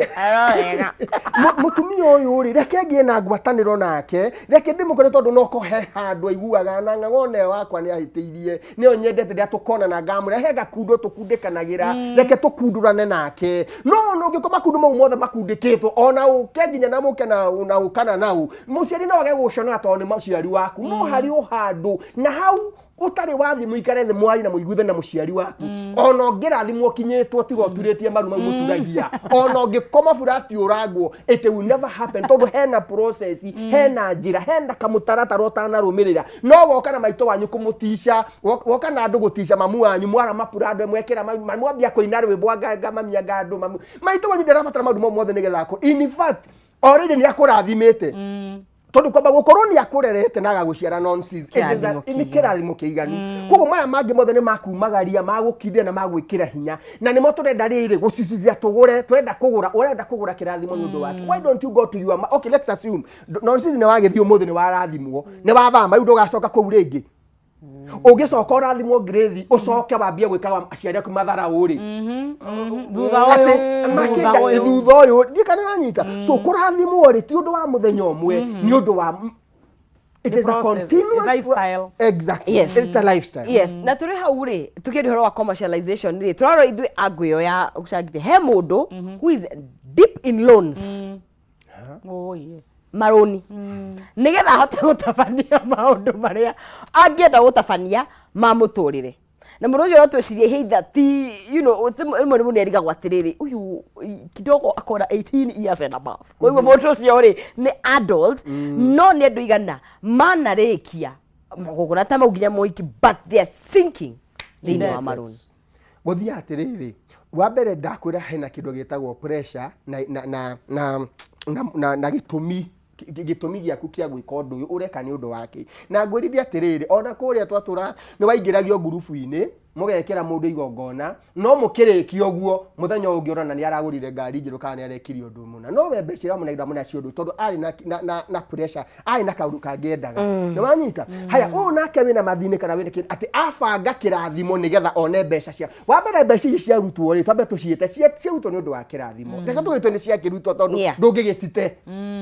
Speaker 2: Mũtumia ũyũ rĩ, reke ngĩe na ngwatanĩro nake, reke ndĩmũkore, tondũ no ko he handũ aiguaga na ng'ang'one wakwa nĩ ahĩtĩirie, nĩyo nyendete rĩrĩa tũkonana ngamũra he gakundo tũkundĩkanagĩra, reke tũkundũrane nake. No ona ũngĩkorwo makundu mau mothe makundĩkĩtwo, ona ũke nginya na mũke na ũkana nau, mũciari no age gũconora tondũ nĩ mũciari waku, no harĩ o handũ na hau ũtarĩ wathiĩ mũikare thĩ mwari na mũiguithe na mũciari waku. Ona ũngĩrathimwo ũkinyĩtwo, tiga ũturĩtie maru mau mũturagia, ona ũngĩkoma burati ũrangwo, it will never happen, tondũ hena process, hena njĩra, hena kamũtaratara ũtanarũmĩrĩra. No woka na maitũ wanyu kũmũtica, woka na andũ gũtica mamu wanyu, mwara mapurando mwekĩra mwambia kũina rwĩmbo, anga mami, anga andũ mamu maitũ wanyu ndarabatara maũndũ mau mothe nĩgetha in fact already nĩ akũrathimĩte, tondũ kwamba gũkorwo nĩ akũrerete na agagũciara nonsense, it is
Speaker 1: Kĩrathimo.
Speaker 2: Nĩ kĩrathimo kĩiganu. Koguo maya mangĩ mothe nĩ makumagaria, magũkindĩra na magwĩkĩra hinya, na nĩmo tũrenda rĩrĩ gũcicithia tũgũre. Twenda kũgũra, ũrenda kũgũra kĩrathimo nĩ ũndũ wake. Why don't you go to your okay, let's assume nonsense nĩ wagĩthiĩ ũmũthĩ, nĩ warathimwo, nĩ wathama, rĩu ndũgacoka kũu rĩngĩ. Ũngĩcoka ũrathimwo grade, ũcoke wambie gwĩka aciari aku matharaũ rĩ,
Speaker 3: Thutha
Speaker 2: atĩ
Speaker 3: ũyũ.
Speaker 2: makĩenda
Speaker 3: Thutha ũyũ.
Speaker 2: thutha ũyũ ndiĩ kana nanyita. So kũrathimwo rĩ, ti ũndũ wa mũthenya ũmwe, nĩ ũndũ wa it
Speaker 3: Nĩ
Speaker 2: is a
Speaker 3: process,
Speaker 2: continuous
Speaker 3: lifestyle.
Speaker 2: Exactly. It's a lifestyle.
Speaker 1: Yes, na tũrĩ hau rĩ, tũkĩaria ũhoro wa commercialization rĩ, tũrarora ithuĩ angle ĩyo ya gũcangithia he mũndũ who is deep in loans,
Speaker 3: Oh, yeah.
Speaker 1: marũni, nĩgetha ahote gũtabania maũndũ marĩa angĩenda gũtabania ma mũtũrĩre. Na mũndũ ũcio no twĩcirie either ti rĩmwe nĩ mũndũ erigagwo atĩrĩrĩ, ũyũ kidogo akona 18 years and above, koguo mũndũ ũcio rĩ nĩ adult, no nĩ andũ igana manarĩkia magongona ta mau nginya moiki, but they are sinking thĩinĩ wa
Speaker 3: Debt.
Speaker 1: marũni.
Speaker 2: Gũthiĩ atĩrĩrĩ, wa mbere ndakwĩra hena kĩndũ gĩtagwo pressure na gĩtũmi gĩaku kĩa gwĩka ũndũ ũyũ ũreka nĩ ũndũ wake. Na ngwĩrithia atĩrĩrĩ, ona kũrĩa twatũra nĩ waingĩragio ngurubu-inĩ. Mũgekĩra mũndũ igongona, no mũkĩrĩkia ũguo, mũthenya ũyũ ũngĩ ũrona nĩ aragũrire ngari njerũ kana nĩ arekire ũndũ mũna. No we mbeca iria wamũnengera ndamũne acio ũndũ tondũ arĩ na, na, na, na pressure, arĩ na kaũndũ kangĩ endaga. Nĩ wanyita? Haya, ũyũ nake wĩna mathirĩ kana wĩna kĩndũ, atĩ abanga kĩrathimo nĩgetha one mbeca cia. Wa mbere mbeca ici ciarutwo rĩ, twambe tũciĩte, ciarutwo nĩ ũndũ wa kĩrathimo. Reke tũgĩtue nĩ ciakĩrutwo tondũ ndũngĩgĩcite.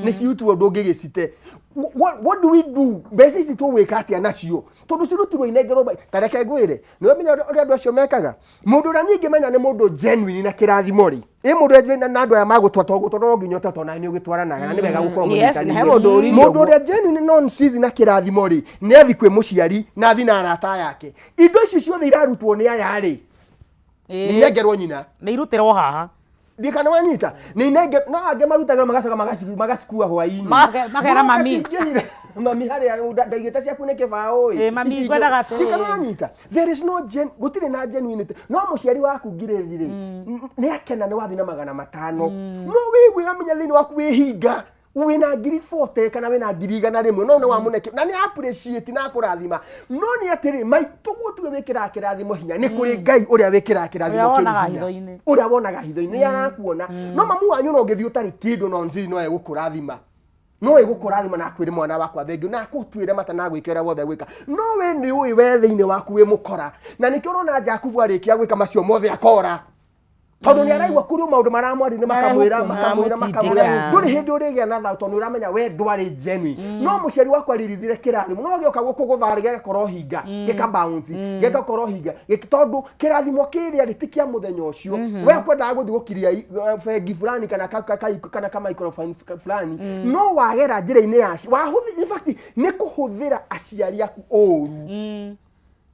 Speaker 2: Nĩ cirutirwo ndũngĩgĩcite. What do we do? Mbeca ici tũgwĩka atĩa nacio? Tondũ cirutirwo inengerwo ta reke ngwĩre, nĩ wamenya ũrĩa andũ acio mekaga? Mũndũ ũrĩa niĩ ingĩmenya nĩ mũndũ genuine na kĩrathimo rĩ, ĩ mũndũ ũrĩa genuine na andũ aya magũtwa to gũtwa no nginya ũtatwa na nĩ ũgĩtwaranaga na nĩ wega gũkorwo
Speaker 1: Yes,
Speaker 2: mũnyitanĩire.
Speaker 1: he mũndũ ũririe
Speaker 2: Mũndũ
Speaker 1: ũguo.
Speaker 2: ũrĩa genuine non season na kĩrathimo rĩ, nĩ athi kwĩ mũciari na athi na arata yake. Indo ici ciothe irarutwo nĩ aya rĩ, nĩ inengerwo nyina.
Speaker 3: Nĩ irutĩrwo haha.
Speaker 2: Ndikana wanyita nĩ inenge no angĩ marutagĩrwo magacoka magacikua hwaĩ-inĩ.
Speaker 3: Makera mami.
Speaker 2: Magacingĩhire. Mami harĩa ndaigĩte ciaku nĩ kĩbaũ ĩ.
Speaker 3: Ĩ, mami,
Speaker 2: Ici ingĩ-
Speaker 3: ngwendaga atĩrĩrĩ.
Speaker 2: Ndikana wanyita. There is no gen, gũtirĩ na genuinity. No mũciari waku ngirĩthi rĩ, nĩ akena nĩ wathiĩ na 500. No wĩigue wamenya thĩinĩ waku wĩhinga wĩna 40,000 kana wĩna 100,000 no nĩ wamũne na nĩ appreciate na akũrathima. No nĩ atĩrĩ, maitũguo tiwe wĩkĩraga kĩrathimo hinya, nĩ kũrĩ Ngai ũrĩa wĩkĩraga kĩrathimo
Speaker 3: Ũrĩa
Speaker 2: kĩu
Speaker 3: wonaga
Speaker 2: hinya.
Speaker 3: hitho-inĩ.
Speaker 2: Ũrĩa wonaga hitho-inĩ nĩ arakuona. No mamu wanyu no ũngĩthiĩ ũtarĩ kĩndũ no nziri no egũkũrathima. No ĩgũkũrathima na akwĩre mwana wakwa thengiũ na akũtuĩre mata na agwĩke ũrĩa wothe gwĩka. No we nĩ ũĩ we thĩinĩ waku wĩ mũkora. Na nĩkĩo ũrona Jakubu arĩkia gwĩka macio mothe akora. Tondũ nĩ araigua kũrĩ maũndũ maramwarĩria makamwĩra makamwĩra makamwĩra ndũrĩ hĩndĩ ũrĩgĩa na thayũ tondũ nĩ ũramenya we ndwarĩ genuine. No mũciari waku aririthire kĩrathimo no gĩoka gũkũgũtha rĩ gĩgakorwo hinga gĩka bounce gĩgakorwo hinga tondũ kĩrathimo kĩrĩa rĩ ti kĩa mũthenya ũcio. We kwendaga gũthiĩ gũkiria bengi fulani kana kana ka microfinance fulani no wagera njĩra-inĩ ya in fact nĩ kũhũthĩra aciari aku ũru.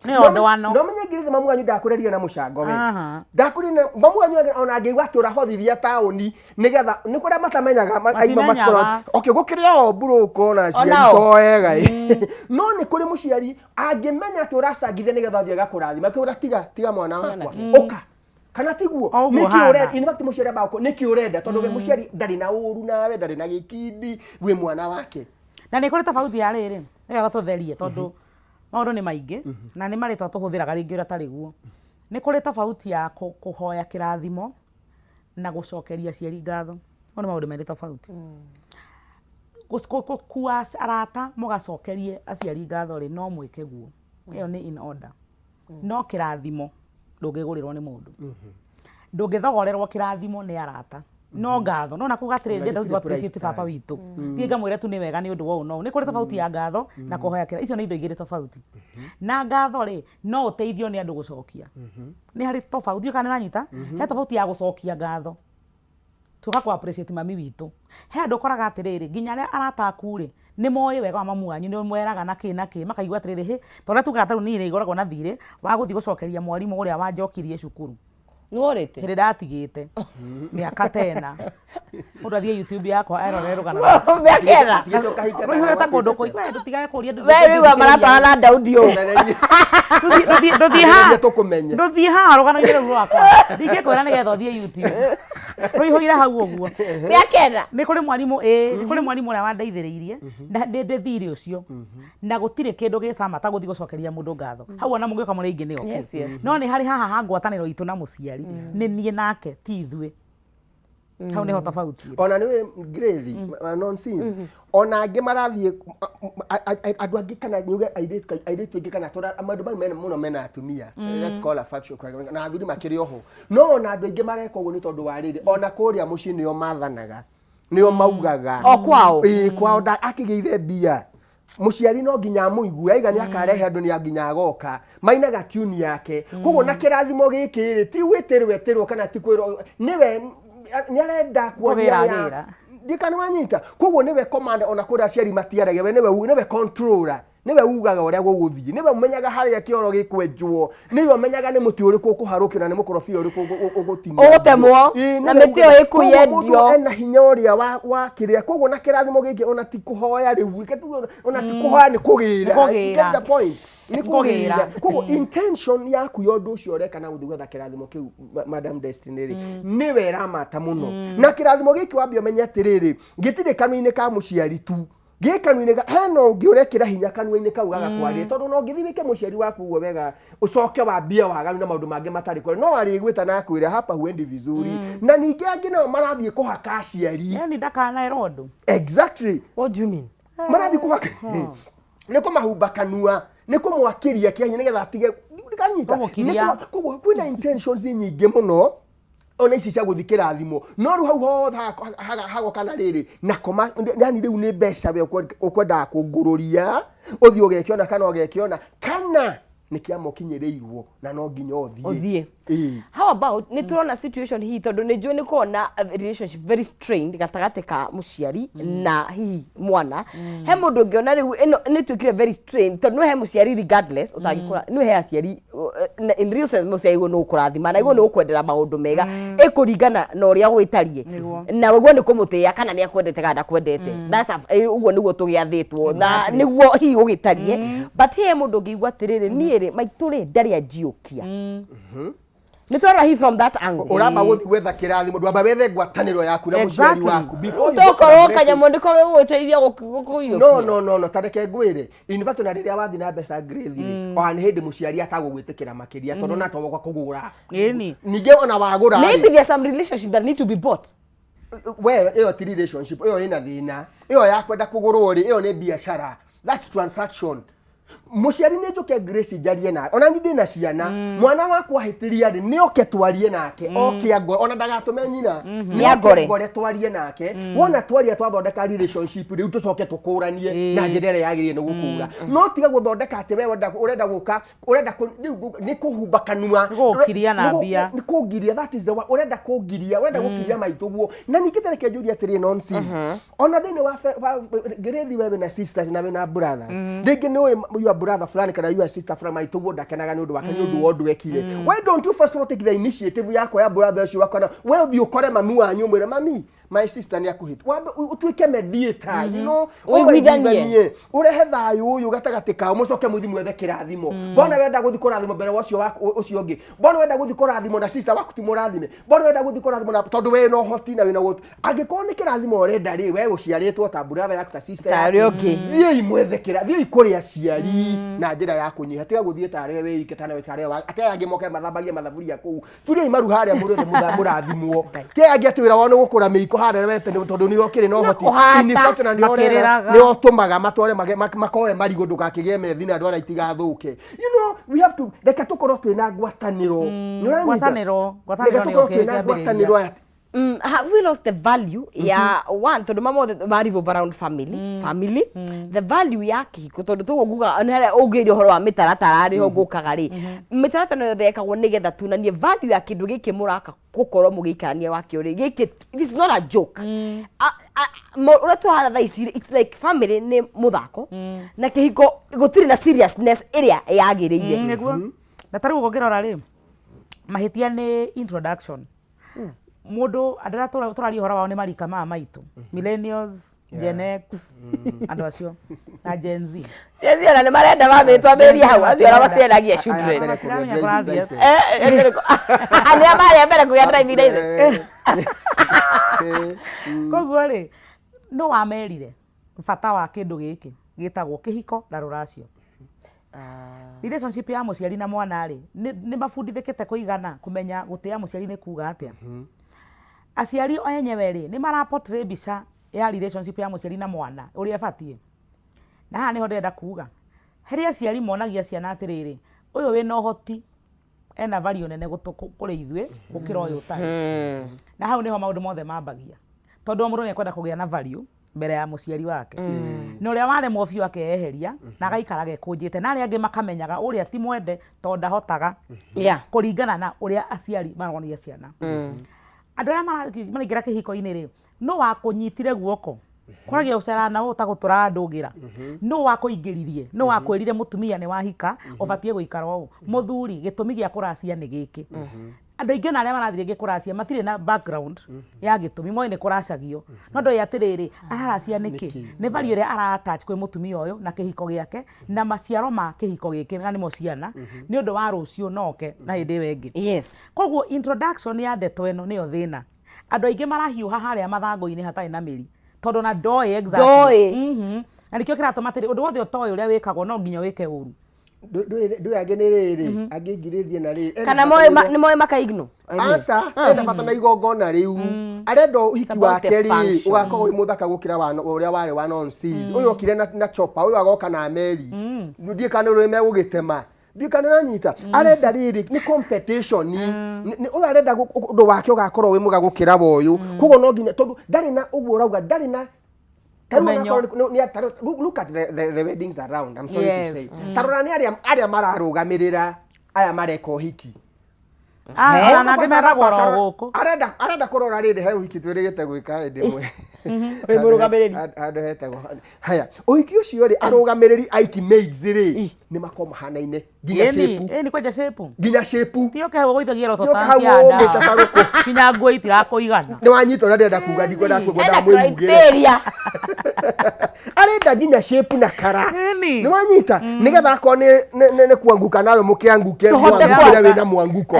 Speaker 3: Nĩ ndwano.
Speaker 2: No menye ngirithi mamu wanyu ndakũreria na mũcango we. Ndakũreria na mamu wanyu ona angĩigua atĩ ũrahothithia taũni nĩgetha nĩ kũrĩa matamenyaga aima
Speaker 3: Matimenyaga.
Speaker 2: Okay, gũkĩrĩ o mburũko na aciari
Speaker 1: Onao.
Speaker 2: to wega ĩ. No nĩ kũrĩ mũciari angĩmenya atĩ ũracangithia nĩgetha athiĩ agakũrathima akĩũra tiga tiga mwana wakwa ũka. Kana tiguo?
Speaker 3: O ũguo
Speaker 2: Nĩkĩ
Speaker 3: hana.
Speaker 2: ũrenda? In fact mũciari ambaga nĩkĩ ũrenda tondũ we mũciari ndarĩ na ũru nawe ndarĩ na gĩkindi wĩ mwana wake.
Speaker 3: Na nĩ kũrĩ tofauti ya rĩrĩ, nĩ wega tũtherie tondũ maũndũ nĩ maingĩ na nĩ marĩtwa tũhũthĩraga rĩngĩ ũrĩa tarĩ guo. Nĩ kũrĩ tofauti ya kũhoya kĩrathimo na gũcokeria aciari ngatho. Mau nĩ maũndũ merĩ tofauti. Gũkua arata mũgacokerie aciari ngatho rĩ, no mwĩke guo. Ĩyo nĩ in order. No kĩrathimo ndũngĩgũrĩrwo nĩ mũndũ. Ndũngĩthogorerwo kĩrathimo nĩ arata. No ngatho, no na kuga atĩrĩrĩ,
Speaker 2: Na
Speaker 3: ndĩrenda
Speaker 2: gĩtirĩ
Speaker 3: gũthiĩ appreciate
Speaker 2: price
Speaker 3: baba
Speaker 2: tag.
Speaker 3: witũ. Thiĩ ngamwĩre tu nĩ wega nĩ ũndũ wa ũũ na ũũ. Nĩ kũrĩ tofauti ya ngatho na kũhoya kĩrathimo. Icio nĩ indo igĩrĩ tofauti. Na ngatho rĩ, no ũteithio nĩ andũ gũcokia. Nĩ harĩ tofauti, ndiũĩ kana nĩ ũranyita? He tofauti ya gũcokia ngatho. Tuoka kũ appreciate mami witũ. He andũ ũkoraga atĩrĩrĩ, nginya arĩa arata aku rĩ, nĩ moĩ wega wa mamu wanyu, nĩ ũmeraga na kĩ na kĩ, makaigua atĩrĩrĩ, hĩ, ta ũrĩa tugaga ta rĩu niĩ nĩ ngoragwo na thirĩ wa gũthiĩ gũcokeria mwarimũ ũrĩa wanjokirie cukuru.
Speaker 1: Nĩ worĩte?
Speaker 3: Hĩndĩ ndatigĩte mĩaka ta ĩna. Mũndũ athiĩ YouTube yakwa erorere rũgano rwakwa.
Speaker 1: Mĩaka ĩna?
Speaker 2: Tigĩte ũkahinga
Speaker 3: Rũihũrĩte
Speaker 2: kana
Speaker 3: kũndũ kũingĩ. We ndũtigage kũria
Speaker 1: We rĩu maratwarana na Daudi ũũ.
Speaker 3: Ndũthiĩ haha.
Speaker 2: Nĩgeria tũkũmenye.
Speaker 3: Ndũthiĩ haha rũgano-inĩ rũu rwakwa. Ndingĩkwĩra nĩgetha ũthiĩ YouTube. Rũihũire hau ũguo.
Speaker 1: Mĩaka ĩna?
Speaker 3: Nĩ kũrĩ mwarimũ ĩĩ, nĩ kũrĩ mwarimũ ũrĩa wandeithĩrĩirie na ndĩ ndĩ thirĩ ũcio. Na gũtirĩ kĩndũ gĩ cama ta gũthiĩ gũcokeria mũndũ ngatho. Hau ona mũngĩũka mũrĩ aingĩ nĩ okay.
Speaker 1: Yes, yes.
Speaker 3: No nĩ harĩ haha ha ngwatanĩro itũ na mũciari. Nĩ niĩ nake ti ithuĩ. Hau nĩho tofauti ĩrĩ.
Speaker 2: Ona nĩ Grace, nonsense. Ona angĩ marathiĩ andũ angĩ kana nyuge airĩtu aingĩ kana tũra maũndũ mau mena mũno mena atumia. Let's call a factual na athuri makĩrĩ oho. No ona andũ aingĩ mareka ũguo nĩ tondũ wa rĩrĩ, ona kũrĩa mũciĩ nĩo mathanaga. Nĩo maugaga.
Speaker 1: O kwao?
Speaker 2: Ĩĩ kwao akĩgĩire mbia. Mũciari no nginya amũigue, aiga nĩ akarehe andũ nĩ nginya agoka. Mainaga tune yake. Koguo na kĩrathimo gĩkĩ rĩ, ti gwĩtĩrwo etĩrwo kana ti kwĩrwo, nĩwe nĩ arenda kuonia
Speaker 3: Kũgĩra
Speaker 2: ya
Speaker 3: agĩra.
Speaker 2: Ndikana wanyita. Koguo nĩwe commander ona kũrĩa aciari matiaragia, we nĩwe controller. Nĩwe ugaga ũrĩa gũgũthiĩ, nĩwe ũmenyaga harĩa kĩoro gĩkwenjwo, nĩwe ũmenyaga nĩ mũtĩ ũrĩkũ ũkũharũkio na nĩ mũkorobia ũrĩkũ ũgũtinio.
Speaker 1: Ũgũtemwo,
Speaker 2: Ĩĩ,
Speaker 1: na
Speaker 2: nĩwe
Speaker 1: mĩtĩ ĩyo
Speaker 2: ugaga.
Speaker 1: ĩkũ
Speaker 2: Koguo mũndũ
Speaker 1: yendio.
Speaker 2: ena hinya ũrĩa wa kĩrĩa. Koguo na kĩrathimo gĩkĩ ona ti kũhoya rĩu, reke tuge ona ti kũhoya nĩ kũgĩra.
Speaker 3: Nĩ kũgĩra.
Speaker 2: Get the point? Nĩ
Speaker 3: Nĩ kũgĩra.
Speaker 2: kũgĩra. Koguo intention yaku ya ũndũ ũcio ũreka na gũthiĩ gwetha kĩrathimo kĩu Madam Destiny rĩ, nĩwe ĩramata mũno. Na kĩrathimo gĩkĩ wambe ũmenye atĩrĩrĩ, gĩtirĩ kanua-inĩ ka mũciari tu. Gĩ kanua-inĩ hena ũngĩ ũrekĩra hinya kanua-inĩ kau gagakwarĩria, tondũ no ũngĩthiĩ wĩke mũciari waku ũguo wega, ũcoke wambie waganu na maũndũ mangĩ matarĩ kwega, no arĩgwĩta na akwĩre hapa huendi vizuri. Na ningĩ angĩ nao marathiĩ kũhaka aciari.
Speaker 3: Yani ndakanaĩra ũndũ.
Speaker 2: Exactly.
Speaker 1: What do you mean?
Speaker 2: Marathiĩ kũhaka nĩ kũmahumba kanua, nĩ kũmwakĩria kĩanya nĩgetha atige ndikanyita.
Speaker 3: Kũmũkiria.
Speaker 2: Koguo kwĩna intentions nyingĩ mũno ona ici cia gũthiĩ kĩrathimo, no rĩu hau hothe hagoka na rĩrĩ na koma, yani rĩu nĩ mbeca we ũkwendaga kũngũrũria ũthiĩ ũgekĩona kana ũgekĩona kana nĩ kĩama ũkinyĩrĩirwo na no nginya ũthiĩ.
Speaker 1: Ũthiĩ.
Speaker 2: Ĩĩ.
Speaker 1: How about nĩ tũrona situation hihi, tondũ nĩ njũĩ nĩ kona relationship very strained gatagatĩ ka mũciari na hihi mwana. He mũndũ ũngĩona rĩu ĩno nĩ ĩtuĩkire very strained, tondũ no he mũciari regardless ũtangĩkũra, no he aciari in real sense mũciari guo nĩ gũkũrathima na guo nĩ gũkwendera maũndũ mega, ĩkũringana na ũrĩa gwĩtariĩ na guo nĩ kũmũtĩĩa kana nĩ akwendete kana ndakwendete. Ũguo nĩguo tũgĩathĩtwo na nĩguo hihi gũgĩtariĩ, but he mũndũ ũngĩigua atĩrĩrĩ, niĩ rĩ, maitũ rĩ, ndarĩ anjiũkia. Nĩ twarora hihi from that angle.
Speaker 2: Ũramba gũthiĩ gwetha kĩrathimo, ndwamba wethe ngwatanĩro yaku na mũciari waku before you go for
Speaker 1: Tokorwo
Speaker 2: the blessing.
Speaker 1: kanyamũ nĩko gĩgũgũteithia gũkũiyũkia.
Speaker 2: No, no, no, no, ta reke ngwĩre, in fact ona rĩrĩa wathiĩ na mbeca grade rĩ, ona nĩ hĩndĩ mũciari atagũgwĩtĩkĩra makĩria, tondũ ona to gũka kũgũra.
Speaker 3: Ĩni.
Speaker 2: Ningĩ ona wagũra rĩ,
Speaker 1: Maybe there's some relationship that need to be bought.
Speaker 2: We ĩyo ti relationship, ĩyo ĩna thĩna, ĩyo ya kwenda kũgũrwo rĩ, ĩyo nĩ biacara, that's transaction. Mũciari nĩ njũke Grace njarie nake, ona ni ndĩna ciana, mwana wakwa ahĩtĩria rĩ, nĩ oke twarie nake, oke angore, ona ndagatũme nyina, nĩ
Speaker 1: Nĩ angore.
Speaker 2: oke ngore twarie nake. Wona twaria twathondeka relationship, rĩu tũcoke tũkũranie na njĩra ĩrĩa yagĩrĩire nĩ gũkũra, no tiga gũthondeka atĩ we ũrenda gũka ũrenda rĩu nĩ kũhumba kanua.
Speaker 3: Nĩ gũgũkiria na mbia.
Speaker 2: Nĩ kũngiria, that is the one. Ũrenda kũngiria, ũrenda gũkiria maitũ guo. Na ningĩ ta reke njũrie atĩrĩ, nonsense, ona thĩinĩ wa ngĩrĩthi, we wĩna sisters na wĩna brothers, rĩngĩ nĩ ũĩ your brother fulani kana your sister fulani, maitũ guo ndakenaga nĩ ũndũ wake, nĩ ũndũ wa ũndũ ekire. Why don't you first of all take the initiative ya kuoya brother ũcio wakona, we ũthiĩ ũkore mami wanyu, ũmwĩre, "Mami, my sister nĩ akuhĩte." Wambe ũtuĩke mediator,
Speaker 1: Ũiguithanie.
Speaker 2: ũmaiguithanie, ũrehe thayũ ũyũ gatagatĩ kao, mũcoke mũthiĩ mwethe kĩrathimo. Mbona wenda gũthiĩ kũrathimo mbere wa ũcio waku ũcio ũngĩ? Mbona wenda gũthiĩ kũrathimo na sister waku ti mũrathime? Mbona wenda gũthiĩ kũrathimo na tondũ we na ũhoti na wĩna ũhoti? Angĩkorwo nĩ kĩrathimo ũrenda rĩ, we ũciarĩtwo ta brother yaku, ta sister
Speaker 1: Ta
Speaker 2: yaku,
Speaker 1: ũrĩa ũngĩ.
Speaker 2: Thiĩi mwethe kĩra, thiĩi kũrĩ aciari na njĩra ya kũnyiha. Tiga gũthiĩ tarĩ we wĩike, tana tarĩ ate aya angĩ moke mathambagie mathaburia kũu. Turiai maru harĩa mũrĩ othe mũrathimwo. Ti aya angĩ atĩ wĩra wao nĩ gũkũra mĩiko harĩa wete tondũ nĩo ũkĩrĩ na ũhoti.
Speaker 1: Kũhata.
Speaker 2: In fact, na nĩo ũrera,
Speaker 3: Makĩrĩraga.
Speaker 2: nĩo ũtũmaga matware makoe marigũ ndũgakĩgĩe methi na ndwara itigathũke. We have to, reke tũkorwo twĩna ngwatanĩro. Nĩ ũranyita?
Speaker 3: Ngwatanĩro, ngwatanĩro
Speaker 2: Reke
Speaker 3: nĩyo
Speaker 2: tũkorwo twĩna
Speaker 3: kĩambĩrĩria.
Speaker 2: ngwatanĩro aya.
Speaker 1: Have we lost the value ya one, tondũ mamothe ma revolve around family, family, the value ya kĩhiko? Tondũ tũguo nguga nĩ harĩa ũngĩria ũhoro wa mĩtaratara rĩ, ho ngũkaga rĩ, mĩtaratara ĩno yothe yekagwo nĩgetha tunanie value ya kĩndũ gĩkĩ mũraka gũkorwo mũgĩikarania wakĩo rĩ. Gĩkĩ, this is not a joke. Ũrĩa tũhana thaa ici rĩ, it's like family nĩ mũthako na kĩhiko gũtirĩ na seriousness ĩrĩa yagĩrĩire.
Speaker 3: Nĩguo na tarĩu ũguo ũngĩrora rĩ, mahĩtia nĩ introduction. Mũndũ, andũ arĩa tũraria ũhoro wao nĩ marika maya maitũ, millennials, Gen X, andũ acio na Gen Z.
Speaker 1: Gen Z ona nĩ marenda mamĩtwambĩrĩrie hau, acio ona maciaragia
Speaker 2: Aya
Speaker 1: children.
Speaker 2: mbere kũgĩa
Speaker 3: Matiramenya
Speaker 2: driving
Speaker 3: kũrathiĩ.
Speaker 2: license.
Speaker 1: Nĩ marĩa mbere kũgĩa driving license.
Speaker 3: Koguo rĩ, no wamerire bata wa kĩndũ gĩkĩ gĩtagwo kĩhiko na rũracio, relationship ya mũciari na mwana rĩ, nĩ mabundithĩkĩte kũigana kũmenya gũtĩa mũciari nĩ kuga atĩa? Aciari o enyewe rĩ, nĩ mara portray mbica ya relationship ya mũciari na mwana ũrĩa ĩbatiĩ? Na haha nĩho ndĩrenda kuga, harĩ aciari monagia ciana atĩrĩrĩ, ũyũ wĩna ũhoti ena value nene kũrĩ ithuĩ gũkĩra ũyũ ũtarĩ. Na hau nĩho maũndũ mothe mambagia, tondũ o mũndũ nĩ ekwenda kũgĩa na value mbere ya mũciari wake, na ũrĩa waremwo biũ akeyeheria na agaikara gekũnjĩte, na arĩa angĩ makamenyaga ũrĩa ti mwende tondũ ndahotaga, kũringana na ũrĩa aciari maronia ciana. Andũ arĩa maraingĩra kĩhiko-inĩ rĩ, no wakũnyitire guoko kwaragia gũcera na ũtagũtũra ndũngĩra, no wakũingĩririe, no wakwĩrire mũtumia nĩ wahika ũbatiĩ gũikara ũũ, mũthuri gĩtũmi gĩa kũracia nĩ gĩkĩ? Andũ aingĩ ona arĩa marathiĩ rĩngĩ kũracia matirĩ na background ya gĩtũmi, moĩ nĩ kũracagio, no ndoĩ atĩrĩrĩ, araracia nĩkĩ, nĩ value ĩrĩa ara attach kwĩ mũtumia ũyũ na kĩhiko gĩake na maciaro ma kĩhiko gĩkĩ, na nĩmo ciana, nĩ ũndũ wa rũciũ noke na hĩndĩ ĩyo ĩngĩ. Koguo introduction ya ndeto ĩno nĩyo thĩna. Andũ aingĩ marahiũha harĩa mathangũ-inĩ hatarĩ na mĩri. Tondũ ona ndoĩ exactly.
Speaker 1: Ndoĩ.
Speaker 3: Na nĩkĩo kĩratũma atĩrĩ, ũndũ wothe ũtoĩ ũrĩa wĩkagwo no nginya wĩke ũru.
Speaker 2: Ndũĩ angĩ nĩ rĩrĩ, angĩ ngirĩthie na rĩrĩ. Ena
Speaker 1: Kana
Speaker 2: bata
Speaker 1: moĩ
Speaker 2: na
Speaker 1: nĩ moĩ makaigno.
Speaker 2: Aca, ena bata na igongona rĩu. Arenda ũhiki
Speaker 1: about the
Speaker 2: wake rĩ,
Speaker 1: function.
Speaker 2: ũgakorwo wĩ mũthaka gũkĩra ũrĩa warĩ wa nonsense. Ũyũ okire na chopper, ũyũ agoka na meri. Ndiũĩ kana nĩ ũrĩ megũgĩtema. Ndiũĩ kana ũranyita. Arenda rĩrĩ, nĩ competition. Ũyũ arenda ũndũ wake ũgakorwo wĩ mwega gũkĩra wa ũyũ. Koguo no nginya, tondũ ndarĩ na ũguo ũrauga, ndarĩ na Ta rĩu
Speaker 3: Ũmenyo.
Speaker 2: onakorwo ta rĩu- look at the weddings around, I'm sorry to say. Ta rora nĩ arĩa mararũgamĩrĩra aya mareka ũhiki.
Speaker 3: Ah, ona nangĩ
Speaker 2: Kwanza
Speaker 3: methagwo oro gũkũ.
Speaker 2: Arenda kũrora rĩrĩ he ũhiki twĩrĩgĩte gwĩka hĩndĩ ĩmwe.
Speaker 4: Wĩ mũrũgamĩrĩri.
Speaker 2: Handũ hetagwo. Haya, ũhiki ũcio rĩ, arũgamĩrĩri aiki maids rĩ, nĩ makorwo mahanaine nginya
Speaker 3: Ĩni,
Speaker 2: shape.
Speaker 3: ĩni kwenja shape.
Speaker 2: Nginya shape.
Speaker 3: Ti ũke hau ũgũithagia roto
Speaker 2: Ti ũke hau
Speaker 3: tanti ya nda.
Speaker 2: ũmĩte ta rũkũ.
Speaker 3: Nginya nguo itirakũigana.
Speaker 2: Nĩ wanyita ũrĩa ndĩrenda kuga, ndikwenda kuga,
Speaker 1: Ena
Speaker 2: ngwendaga mwĩhugĩre.
Speaker 1: criteria.
Speaker 2: Arenda nginya shape na kara.
Speaker 3: Ĩni.
Speaker 2: Nĩ wanyita? Nĩgetha akorwo nĩ kuanguka nawe mũkĩanguke,
Speaker 1: Tũhote
Speaker 2: mwanguke
Speaker 1: kuanguka.
Speaker 2: wĩna mwanguko.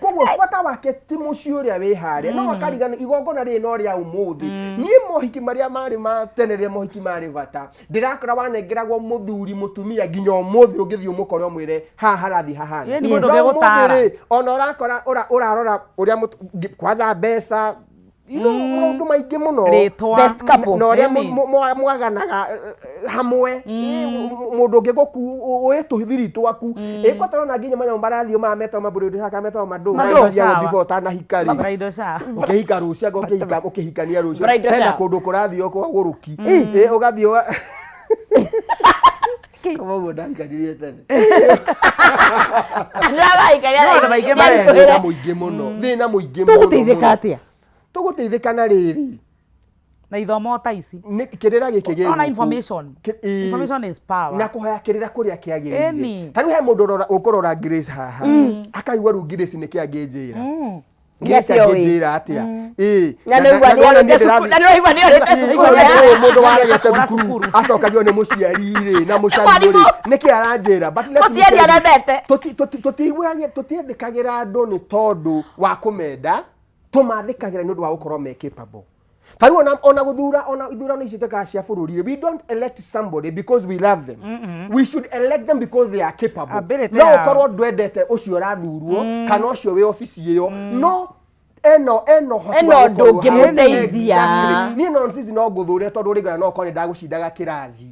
Speaker 2: Koguo bata wake ti mũciĩ ũrĩa wĩ harĩa, no akarigana igongona rĩrĩ no rĩa ũmũthĩ. Niĩ mohiki marĩa marĩ ma tene rĩrĩa mohiki marĩ bata, ndĩrakora wanengeragwo mũthuri mũtumia nginya ũmũthĩ ũngĩthiĩ ũmũkore ũmwĩre haha harathiĩ hahana.
Speaker 3: Ĩni mũndũ
Speaker 2: No ũmũthĩ
Speaker 3: ũngĩgũtara.
Speaker 2: rĩ, ona ũrakora ũrarora ũrĩa kwanza mbeca, you know, maũndũ maingĩ mũno.
Speaker 3: Rĩtwa.
Speaker 1: Best couple.
Speaker 2: Na ũrĩa
Speaker 3: Ĩni.
Speaker 2: mwaganaga hamwe. Mũndũ ũngĩ ũĩ tũthiri twaku. Ĩ kwata nginya manyamũ marathiĩ maya metagwo mabũrũri haka metagwo mandũ.
Speaker 3: Mandũ.
Speaker 2: Mathiaga gũthiĩ ũtanahika rĩ.
Speaker 3: Bridal shower.
Speaker 2: Ũkĩhika rũciũ anga ũkĩhikania rũciũ.
Speaker 4: Bridal
Speaker 2: Hena
Speaker 4: shower.
Speaker 2: kũndũ kũrathiĩ kwa gũrũki. Ĩ ũgathiĩ Kama ũguo ndahikanirie tene.
Speaker 3: No, andũ maingĩ marenda.
Speaker 2: Thĩna mũingĩ mũno. Thĩna mũingĩ mũno.
Speaker 1: Tũgũteithĩka
Speaker 2: mũno.
Speaker 1: atĩa?
Speaker 2: Tũgũteithĩka na rĩrĩ.
Speaker 3: Na ithomo ta ici.
Speaker 2: Nĩ kĩrĩra gĩkĩ gĩ
Speaker 3: Ona
Speaker 2: gũkũ.
Speaker 3: information. Information is power.
Speaker 2: Na kũhoya kĩrĩra kũrĩa kĩagĩrĩire.
Speaker 3: Ĩni.
Speaker 2: Ta rĩu he mũndũ ũkũrora Grace haha, akaigua rĩu Grace nĩkĩ angĩnjĩra. Grace
Speaker 1: Nĩatĩa ũĩ?
Speaker 2: angĩnjĩra atĩa? Ĩĩ.
Speaker 1: Na nĩ ũigua
Speaker 2: Na
Speaker 1: nĩ
Speaker 2: niĩ
Speaker 1: arĩte cukuru.
Speaker 2: ndĩrathiĩ-
Speaker 1: Na nĩ ũigua nĩ arĩte
Speaker 2: Ĩĩ,
Speaker 1: cukuru.
Speaker 2: ũyũ mũndũ waregete
Speaker 3: Ũra
Speaker 2: thukuru
Speaker 3: cukuru.
Speaker 2: acokagio nĩ mũciari rĩ na mũcari rĩ
Speaker 1: Mwarimũ.
Speaker 2: nĩkĩ aranjĩra? But let me
Speaker 1: Mũciari
Speaker 2: tell you,
Speaker 1: aremete.
Speaker 2: Tũtiĩthĩkagĩra andũ nĩ tondũ wa kũmenda, tũmathĩkagĩra nĩ ũndũ wa gũkorwo me capable. Ta rĩu ona gũthura, ona ithurano ici tuĩkaga cia bũrũri rĩ, we don't elect somebody because we love them. We should elect them because they are capable.
Speaker 3: Ability
Speaker 2: No
Speaker 3: yao.
Speaker 2: ũkorwo ndwendete ũcio ũrathurwo kana ũcio wĩ obici ĩyo, no eno ũhoti
Speaker 1: Ena
Speaker 2: wa
Speaker 1: ũndũ
Speaker 2: gũkorwo hau.
Speaker 1: ũngĩmũteithia.
Speaker 2: Exactly. Niĩ no sisi no ngũthũre tondũ ũrĩgana no ũkorwo nĩ ndagũcindaga kĩrathi.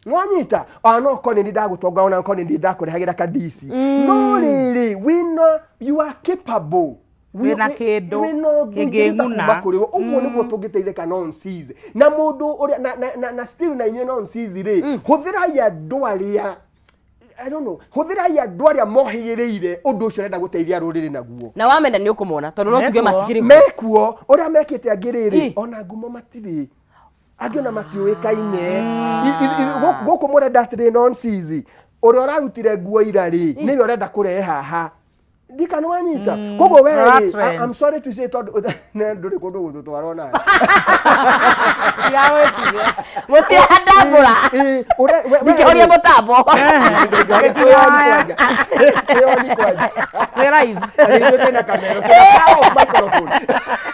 Speaker 2: Nwanyita ona no ũkorwo nĩ ndagũtonga, ona ũkorwo nĩ ndakũrehagĩra kadisi, no rĩrĩ wĩna, you are capable.
Speaker 3: Wĩna kĩndũ
Speaker 2: Wĩna ũndũ ingĩruta
Speaker 3: kĩngĩng'una.
Speaker 2: kuma kũrĩ we. Ũguo nĩguo tũngĩteithĩka nonsense. Na mũndũ ũrĩa na still na inyuĩ nonsense rĩ, hũthĩrai andũ arĩa, I don't know, hũthĩrai andũ arĩa mohĩgĩrĩire ũndũ ũcio ũrenda gũteithia rũrĩrĩ naguo.
Speaker 1: Na wamenda nĩ ũkũmona tondũ no tuge
Speaker 3: Mekuo.
Speaker 1: matikĩrĩ kuo.
Speaker 2: Mekuo ũrĩa mekĩte angĩ rĩrĩ, ona ngumo matirĩ, angĩ ona matiũĩkaine. Gũkũ mũrenda atĩrĩ nonsense, ũrĩa ũrarutire nguo ira rĩ, nĩwe ũrenda kũrehe haha. Ndika nĩ wanyita. Koguo we
Speaker 3: Ũra
Speaker 2: rĩ,
Speaker 3: trend.
Speaker 2: I'm sorry to say, tondũ ndũrĩ kũndũ gũtũtwara onawe.
Speaker 3: Ndiragwĩtiria.
Speaker 1: Gũtirandambũra.
Speaker 2: Ĩ, we
Speaker 1: Ndingĩhoria
Speaker 2: rĩ,
Speaker 1: mũtambo.
Speaker 2: Kwĩoni kwanja. Kwĩoni kwanja.
Speaker 3: Twĩ live.
Speaker 2: Ithuĩ twĩna kamera, twĩna microphone.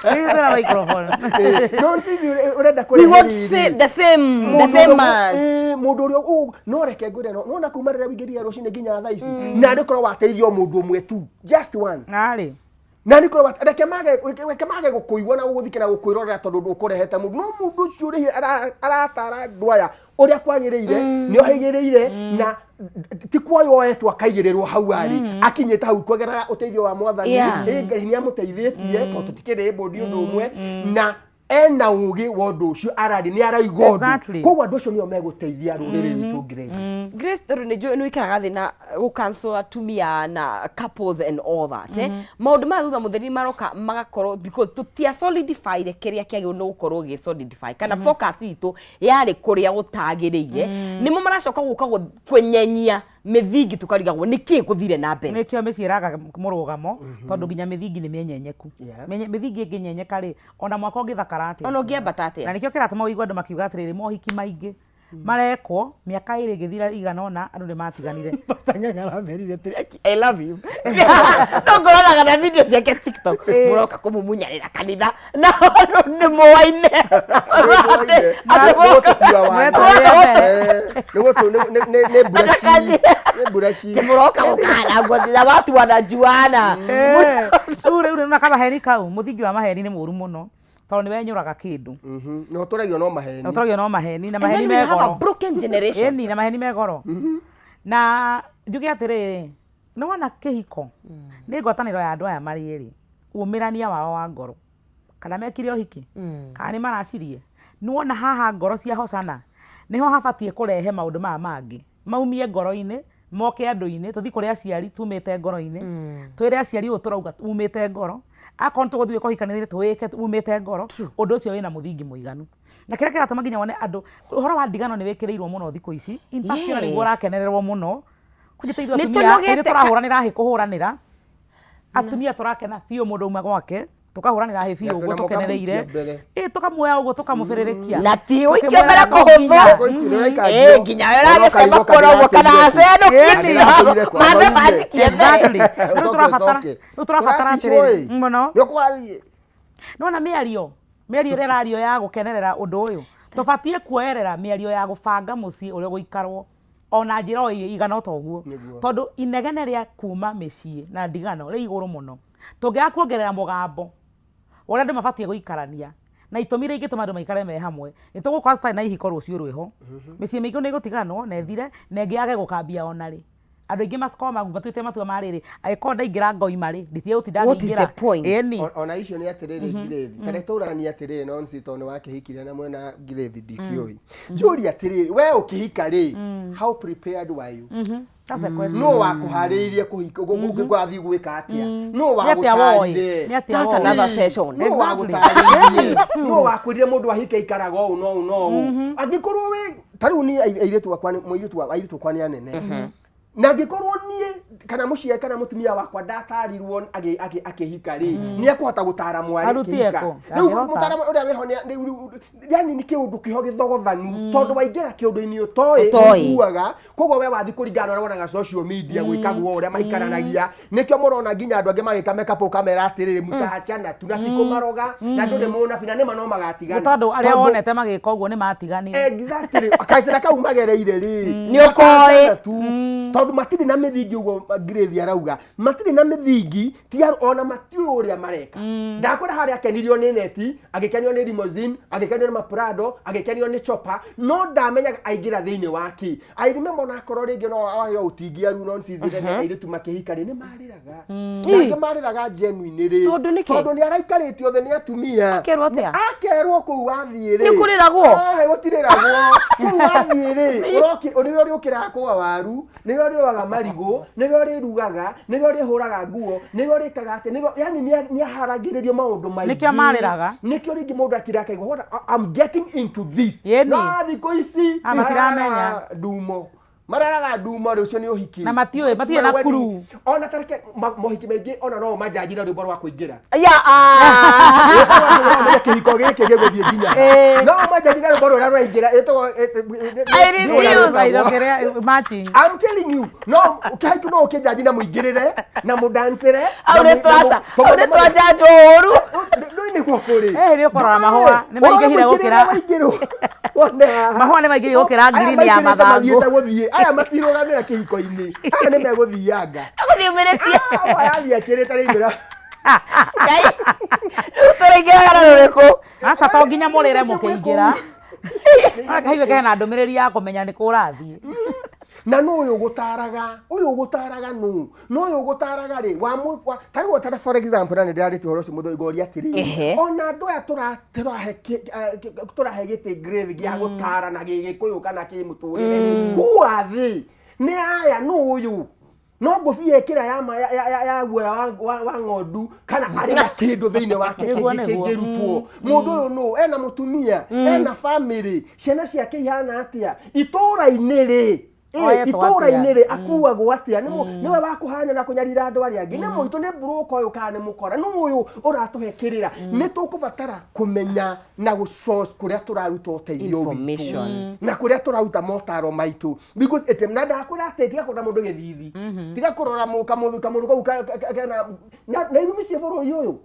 Speaker 3: Ithuĩ twĩna microphone.
Speaker 2: Ĩ, no sisi ũrenda
Speaker 1: We
Speaker 2: kũrehe
Speaker 1: want
Speaker 2: rĩrĩ.
Speaker 1: the fame, the famous.
Speaker 2: Mũndũ ũrĩa no reke ngwĩre, no nona kuma rĩrĩa wĩingĩrire rũcinĩ nginya thaa ici, na nĩ korwo wateithio mũndũ ũmwe tu, just one.
Speaker 3: Narĩ.
Speaker 2: Na nĩ korwo reke mage gũkũigua na gũgũthikĩra gũkwĩrorera tondũ ndũkũrehete mũndũ, no mũndũ ũcio ũrĩ aratara andũ aya ũrĩa kwagĩrĩire, nĩ ohĩgĩrĩire na ti kuoywo oetwo akaigĩrĩrwo hau arĩ, akinyĩte hau kũgerera ũteithio wa mwathani. Ĩ, Ngai nĩ amũteithĩtie tondũ tũtikĩrĩ mbũndi ũndũ ũmwe, na ena ũgĩ wa ũndũ ũcio arari nĩ araiga ũndũ. Koguo andũ acio nĩo megũteithia rũrĩrĩ rwitũ, Grace.
Speaker 1: Grace, tondũ nĩ njũĩ nĩ ũikaraga thĩ na gũcancel atumia na couples and all that, eh? Maũndũ maya thutha mũtheri maroka magakorwo because tũtia solidify kĩrĩa kĩagĩrĩirwo nĩ gũkorwo gĩ solidify, kana focus itũ yarĩ kũrĩa gũtagĩrĩire, nĩmo maracoka gũka kwenyenyia mĩthingi, tũkarigagwo nĩkĩ gũthire na mbere.
Speaker 3: Nĩkĩo mĩciĩ ĩraga mũrũgamo, tondũ nginya mĩthingi nĩ mĩenyenyeku. Mĩthingi ĩngĩnyenyeka rĩ, ona mwaka ũngĩthakara atĩa?
Speaker 1: Ona ũngĩambata atĩa?
Speaker 3: Na nĩkĩo kĩratũma ũigue andũ makiuga atĩrĩrĩ, mohiki maingĩ Marekwo mĩaka ĩrĩ ĩgĩthira igana ũna andũ nĩ matiganire.
Speaker 4: Pastor Ng'ang'a aramerire atĩrĩ, "Aki, I love you." No ngoranaga na video ciake TikTok. Mũroka kũmumunyarĩra kanitha na andũ nĩ mũaine. Andũ moka.
Speaker 2: Nĩ
Speaker 1: Mũroka gũkana nguo za watu wanajuana.
Speaker 3: Rĩu rĩu nĩ kamaheni kau, mũthingi wa maheni nĩ mũru mũno tondũ nĩ wenyũraga kĩndũ.
Speaker 2: Na ũtũragio no maheni.
Speaker 3: Na ũtũragio no maheni na
Speaker 1: And
Speaker 3: maheni
Speaker 1: then we
Speaker 3: me
Speaker 1: have a
Speaker 3: goro.
Speaker 1: broken generation.
Speaker 3: Ĩni, na maheni me goro. Na njuge atĩrĩrĩ, nĩ wona kĩhiko nĩ ngwatanĩro ya andũ aya marĩ erĩ, umĩrania wao wa ngoro, kana mekire ũhiki, kana nĩ maracirie. Nĩ wona haha ngoro ciahocana, nĩho habatiĩ kũrehe maũndũ maya mangĩ, maumie ngoro-inĩ, moke andũ-inĩ, tũthiĩ kũrĩ aciari tumĩte ngoro-inĩ, twĩre aciari ũũ tũrauga umĩte ngoro, akorwo nĩ tũgũthiĩ kũhikanĩria twĩke umĩte ngoro, ũndũ ũcio wĩna mũthingi mũiganu. Na kĩrĩa kĩratũma nginya wone andũ, ũhoro wa ndigano nĩ wĩkĩrĩirwo mũno thikũ ici, in fact ona nĩguo ũrakenererwo mũno, kũnjĩta ithuĩ
Speaker 1: Nĩ
Speaker 3: atumia,
Speaker 1: tũnogete
Speaker 3: ithuĩ tũrahũranĩra hĩ kũhũranĩra, atumia tũrakena biũ mũndũ auma gwake, tũkahũranĩra hĩ biũ ũguo
Speaker 2: Na
Speaker 3: tũkenereire,
Speaker 2: mũkamũikia mbere.
Speaker 3: ĩ tũkamuoya ũguo tũkamũbĩrĩrĩkia.
Speaker 1: Na ti ũikio
Speaker 3: Tũkĩmwĩraga
Speaker 1: mbere
Speaker 3: no nginya.
Speaker 1: kũhũthũ. Ĩ nginya we ũragĩcemba kuona ũguo kana acenũkie mathe manjikie mbere.
Speaker 3: Exactly. Rĩu tũrabatara rĩu tũrabatara atĩrĩrĩ mũno.
Speaker 2: Nĩũkwathiĩ.
Speaker 3: Nĩwona mĩario mĩario ĩrĩa ĩrario ya gũkenerera ũndũ ũyũ tũbatiĩ kuoerera mĩario ya gũbanga mũciĩ ũrĩa ũgũikarwo ona njĩra o igana o ta ũguo
Speaker 2: Nĩguo.
Speaker 3: tondũ inegene rĩa kuma mĩciĩ na ndigano rĩ igũrũ mũno tũngĩaga kuongerera mũgambo wa ũrĩa andũ mabatiĩ gũikarania na itũmi iria ingĩtũma andũ maikare me hamwe nĩ tũgũkorwo tũtarĩ na ihiko rũciũ rwĩho mĩciĩ mĩingĩ nĩ ĩgũtiganwo na ĩthire na ĩngĩ yage gũkambia ona rĩ andũ aingĩ makorwo matuĩte matua ma rĩrĩ angĩkorwo ndaingĩra ngoima rĩ nditige gũtinda
Speaker 1: What is the
Speaker 3: ngĩingĩra
Speaker 1: point?
Speaker 3: ĩni
Speaker 2: Ona icio nĩ atĩrĩrĩ Ngirĩthi, ta reke tũranie atĩrĩrĩ no nĩ tondũ nĩ wakĩhikire na mwena Ngirĩthi ndikĩũĩ. Njũrie atĩrĩrĩ, we ũkĩhika rĩ, how prepared were you?
Speaker 3: That's a question.
Speaker 2: Nũ wakũharĩirie kũhika gũathiĩ gwĩka atĩa? Nũ
Speaker 3: Nĩ atĩa woĩ?
Speaker 2: wagũtarire?
Speaker 3: Nĩ atĩa
Speaker 1: That's
Speaker 3: woĩ?
Speaker 1: another session.
Speaker 2: Nũ
Speaker 3: Exactly.
Speaker 2: wagũtarĩirie? Nũ wakwĩrire mũndũ ahika aikaraga ũũ na ũũ na ũũ? Angĩkorwo wĩ ta rĩu niĩ airĩtu akwa mũirĩtu wa airĩtu akwa nĩ anene na angĩkorwo niĩ kana mũciari kana mũtumia wakwa ndatarirwo akĩhika rĩ nĩ ekũhota gũtara mwarĩ
Speaker 3: Arutie
Speaker 2: akĩhika
Speaker 3: kũ?
Speaker 2: rĩu
Speaker 3: Ndangĩhota.
Speaker 2: mũtara ũrĩa wĩho nĩ rĩu yani nĩ kĩũndũ kĩho gĩthogothanu tondũ waingĩra kĩũndũ-inĩ ũtoĩ
Speaker 1: Ũtoĩ.
Speaker 2: ũiguaga koguo we wathi kũringana na ũrĩa wonaga social media gwĩkagwo ũrĩa maikaranagia nĩkĩo mũrona nginya andũ angĩ magĩka makeup ũkamera atĩrĩrĩ mutaachana tu na ti kũmaroga na ndũrĩ mũnabi na nĩma no magatigana
Speaker 3: Nĩ tondũ arĩa wonete magĩka ũguo nĩ matiganire.
Speaker 2: Exactly. Kacĩra kau magereire rĩ
Speaker 1: Nĩ ũkoĩ.
Speaker 2: makaachana tu tondũ matirĩ na mĩthingi ũguo Grace arauga matirĩ na mĩthingi ti ona matiũĩ ũrĩa mareka ndakwĩra harĩa akenirio nĩ neti agĩkenio nĩ limousine agĩkenio nĩ maprado agĩkenio nĩ chopper no ndamenyaga aingĩra thĩinĩ wa kĩ I remember onakorwo rĩngĩ no wage ũtingiaru nonsense rĩrĩa airĩtu makĩhika rĩ nĩ marĩraga na angĩ marĩraga genuine rĩ
Speaker 1: Tondũ nĩkĩ?
Speaker 2: tondũ nĩ araikarĩtio thĩ nĩ atumia
Speaker 1: Akerwo atĩa?
Speaker 2: akerwo kũu wathiĩ rĩ
Speaker 1: Nĩ kũrĩragwo?
Speaker 2: Ah, gũtirĩragwo kũu wathiĩ rĩ nĩwe ũrĩũkĩraga kũa waru nĩwe ũrĩoaga marigũ nĩwe ũrĩrugaga nĩwe ũrĩhũraga nguo nĩwe ũrĩkaga atĩ nĩwe yani nĩaharagĩrĩrio maũndũ maingĩ
Speaker 3: Nĩkĩo marĩraga.
Speaker 2: nĩkĩo rĩngĩ mũndũ akira akaigua what I'm getting into this
Speaker 3: Ĩni.
Speaker 2: no thikũ ici
Speaker 3: Ah, matiramenya.
Speaker 2: mararaga ndumo mararaga ndumo rĩ ũcio nĩ ũhiki
Speaker 3: Na matiũĩ, matirĩ na
Speaker 2: My wedding.
Speaker 3: clue.
Speaker 2: ona tareke mohiki maingĩ ona no manjanji na rwĩmbo rwa kũingĩra
Speaker 1: Ya, ah.
Speaker 2: Ũmenye kĩhiko gĩkĩ gĩgũthiĩ nginya no manjanji na rwĩmbo rũrĩa rũraingĩra ĩtagwo
Speaker 1: I refuse.
Speaker 3: Bridal kĩrĩa- matching.
Speaker 2: I'm telling you, no kĩhiko no ũkĩnjanji na mũingĩrĩre na mũdancĩre
Speaker 1: Au nĩ twaca, au nĩ twanjanjwo ũru.
Speaker 2: Ndũĩ nĩguo kũrĩ.
Speaker 3: Eh, nĩ ũkũrora mahũa, nĩ maingĩhire gũkĩra- Mahũa nĩ maingĩhire gũkĩra ngirini ya mathangũ.
Speaker 2: mathiĩte gũthiĩ aya matirũgamĩra kĩhiko-inĩ aya nĩ megũthianga
Speaker 1: Agũthiĩ ũmĩrĩtie.
Speaker 2: arathiĩ akĩrĩte rĩimĩra
Speaker 1: Ngai. Rĩu tũraingĩraga na rũrĩkũ?
Speaker 3: Aca to nginya mũrĩre mũkĩingĩra. Kaigua kena ndũmĩrĩri ya kũmenya nĩ kũ ũrathiĩ.
Speaker 2: Na nũ ũyũ ũgũtaraga ũyũ ũgũtaraga nũ no ũyũ ũgũtaraga rĩ ta rĩu ta for example na nĩ ndĩrarĩtie ũhoro ũcio mũthũi ngoria atĩrĩrĩ ona andũ aya tũrahe tũrahe gĩtĩ Grace gĩa gũtara na gĩgĩkũyũ kana kĩmũtũrĩre rĩ who are they nĩ aya nũ ũyũ no ngũbia ĩkĩra ya ma ya ya ya guoya wa ng'ondu kana arĩ na kĩndũ thĩinĩ wake
Speaker 3: Nĩguo,
Speaker 2: kĩngĩ
Speaker 3: nĩguo.
Speaker 2: kĩngĩrutwo mũndũ ũyũ nũ ena mũtumia ena family ciana ciake ihana atĩa itũũra-inĩ rĩ.
Speaker 3: Oetwo
Speaker 2: Itũra-inĩ
Speaker 3: atĩa?
Speaker 2: rĩ, akuagwo atĩa? Nĩwe wa kũhanya na kũnyarira andũ arĩa angĩ? Nĩ mũitũ, nĩ mburũka ũyũ kana nĩ mũkora? Nũ ũyũ ũratũhe kĩrĩra? Nĩ tũkũbatara kũmenya na gũ source kũrĩa tũraruta ũteithio witũ
Speaker 1: Information.
Speaker 2: na kũrĩa tũraruta motaro maitũ, because it, na ndakwĩra atĩ tiga kũrora mũndũ gĩthithi, tiga kũrora kamũndũ kamũndũ kau kena na irumi cia bũrũri ũyũ.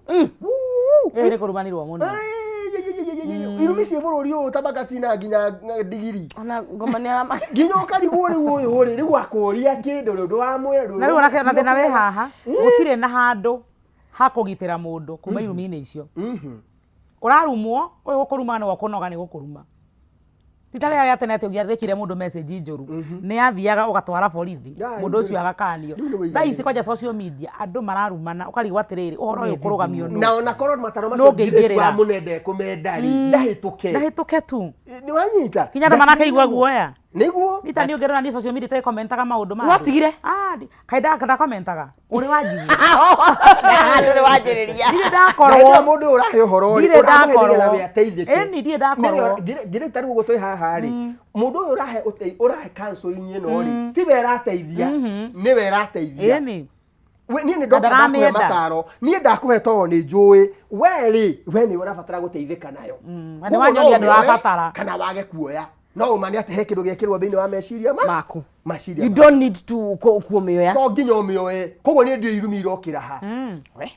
Speaker 2: Wuu!
Speaker 3: Ĩĩ, nĩ kũrumanirwo mũno.
Speaker 2: Ĩĩ, irumi cia bũrũri ũyũ ta makacina nginya ndigiri.
Speaker 4: Ona ngoma nĩ arama.
Speaker 2: Nginya ũkarigwo rĩu ũyũ rĩ, rĩu akũria kĩndũ rĩ, ũndũ wa mwĩra.
Speaker 3: Na rĩu ona na thĩna wĩ haha, gũtirĩ na handũ ha kũgitĩra mũndũ kuma irumi-inĩ icio. Ũrarumwo, ũyũ gũkũruma nĩwe ũkũnoga nĩ gũkũruma. Ti ta rĩrĩa rĩa tene atĩ ũngĩandĩkire mũndũ message njũru, nĩ athiaga ũgatwara borithi, mũndũ ũcio agakanio.
Speaker 2: Rĩu nĩ
Speaker 3: Thaa ici kwanja social media andũ mararumana, ũkarigwo atĩrĩrĩ, ũhoro ũyũ ũkũrũgamio nũ?
Speaker 2: Na ona korwo mataro
Speaker 3: Nũ
Speaker 2: macio
Speaker 3: ũngĩingĩrĩra?
Speaker 2: Grace wa mũnende kũmenda rĩ, ndahĩtũke.
Speaker 3: Ndahĩtũke tu.
Speaker 2: Nĩ wanyita?
Speaker 3: Nginya andũ marakĩigua guoya.
Speaker 2: Nĩguo.
Speaker 3: Rita niĩ ũngĩrora niĩ social media itarĩ-commentaga maũndũ ma andũ.
Speaker 1: Watigire?
Speaker 3: Ah, kaĩ ndakomentaga? Ũrĩ wanjigua?
Speaker 4: Ndũrĩ wanjĩrĩria.
Speaker 3: Ndirĩ
Speaker 2: Na
Speaker 3: ndakorwo.
Speaker 2: hĩndĩ ĩyo mũndũ ũyũ ũrahe ũhoro rĩ,
Speaker 3: Ndirĩ
Speaker 2: ũramũhe nĩgetha
Speaker 3: ndakorwo.
Speaker 2: we ateithĩke.
Speaker 3: Ĩni, ndirĩ ndakorwo.
Speaker 2: Ngĩrĩ ta rĩu ũguo twĩ haha rĩ, mũndũ ũyũ ũrahe ũrahe counseling ĩno rĩ, tiwe ĩrateithia, nĩwe ĩrateithia.
Speaker 3: Ĩni.
Speaker 2: Niĩ nĩ ndoka
Speaker 3: Na
Speaker 2: ndakũhe
Speaker 3: ndaramĩenda.
Speaker 2: mataro, niĩ ndakũhe tondũ nĩ njũĩ we rĩ, we nĩ ũrabatara gũteithĩka nayo.
Speaker 3: Na nĩ
Speaker 2: Koguo no
Speaker 3: wanyonia
Speaker 2: ũmĩoe
Speaker 3: ndũrabatara.
Speaker 2: kana wage kuoya, no ũma nĩ atĩ he kĩndũ gĩekĩrwo thĩinĩ wa meciria ma
Speaker 1: Maku.
Speaker 2: Meciria
Speaker 1: You
Speaker 2: maku.
Speaker 1: don't need to kũmĩoya.
Speaker 2: To nginya ũmĩoe, koguo niĩ ndiũĩ irumi irokĩra ha.
Speaker 1: We.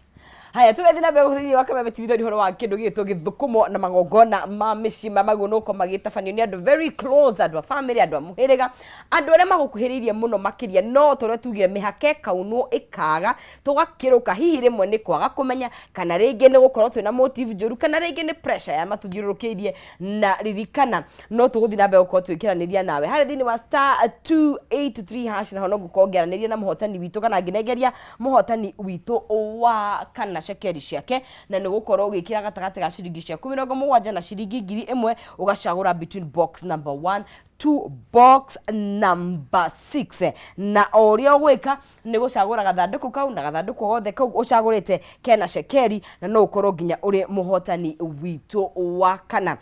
Speaker 1: Haya, tũgathiĩ na mbere gũthĩinĩ wa Kameme TV thori ũhoro wa kĩndũ gĩgĩtwo gĩthũkũmo na magongona ma mĩciĩ ma magũnũko magĩtabanio nĩ andũ very close, andũ a family, andũ a mũhĩrĩga, andũ arĩa magũkuhĩrĩirie mũno makĩria. No ta ũrĩa tugire, mĩhaka ĩkaunwo ĩkaga, tũgakĩrũka, hihi rĩmwe nĩ kwaga kũmenya, kana rĩngĩ nĩ gũkorwo twĩna motive njũru, kana rĩngĩ nĩ pressure ya matũthiũrũrũkĩirie. Na ririkana no tũgũthiĩ na mbere gũkorwo twĩkĩranĩria nawe harĩa thĩinĩ wa star 283 hash, naho no ngũkorwo ngĩaranĩria na mũhotani witũ kana ngĩnengeria mũhotani witũ wa kana cekeri ciake, na nĩ gũkorwo ũgĩkĩra gatagatĩ ga ciringi ciaku 70 na ciringi 1000, ũgacagũra between box number 1 to box number 6, na o ũrĩa ũgwĩka nĩ gũcagũra gathandũkũ kau, na gathandũkũ gothe kau ũcagũrĩte kena cekeri, na no ũkorwo nginya ũrĩ mũhotani witũ wa kana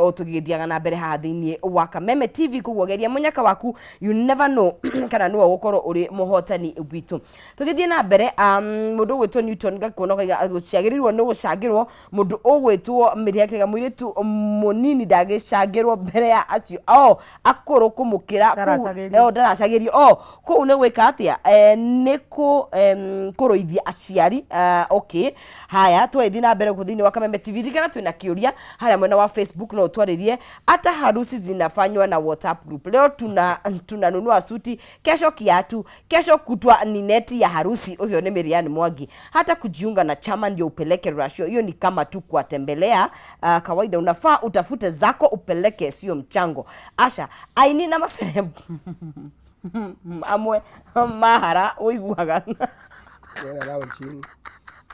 Speaker 1: o tũgĩthiaga na mbere haha thĩinĩ wa Kameme TV. Koguo geria mũnyaka waku, you never know kana nĩwe ũgũkorwo ũrĩ mũhotani witũ. Tũgĩthiĩ na mbere, mũndũ ũgwĩtwo Newton Gakuona okaiga ciagĩrĩirwo nĩ gũcangĩrwo. Mũndũ ũgwĩtwo Mĩrĩa akaiga mũirĩtu mũnini ndangĩcangĩrwo mbere ya acio akũrũ kũmũkĩra kũu.
Speaker 3: Ndaracagĩrio.
Speaker 1: Ndaracagĩrio kũu nĩ gwĩka atĩa? Nĩ kũrũithia aciari. Okay, haya, twagĩthiĩ na mbere gũkũ thĩinĩ wa Kameme TV, ririkana twĩna kĩũria harĩa mwena wa Facebook, no ũtwarĩrie ata harusi zinafanywa na WhatsApp group. Leo tunanunua suti, kesho kiatu, kesho kutwa ni neti ya harusi. Ũcio nĩ Miriam Mwangi. Hata kujiunga na chama ndio upeleke rashio, hiyo ni kama tu kuwatembelea kawaida. Unafaa utafute zako upeleke, sio mchango. Asha aini na maceleb amwe mahara ũiguaga.
Speaker 2: Ena lao chini.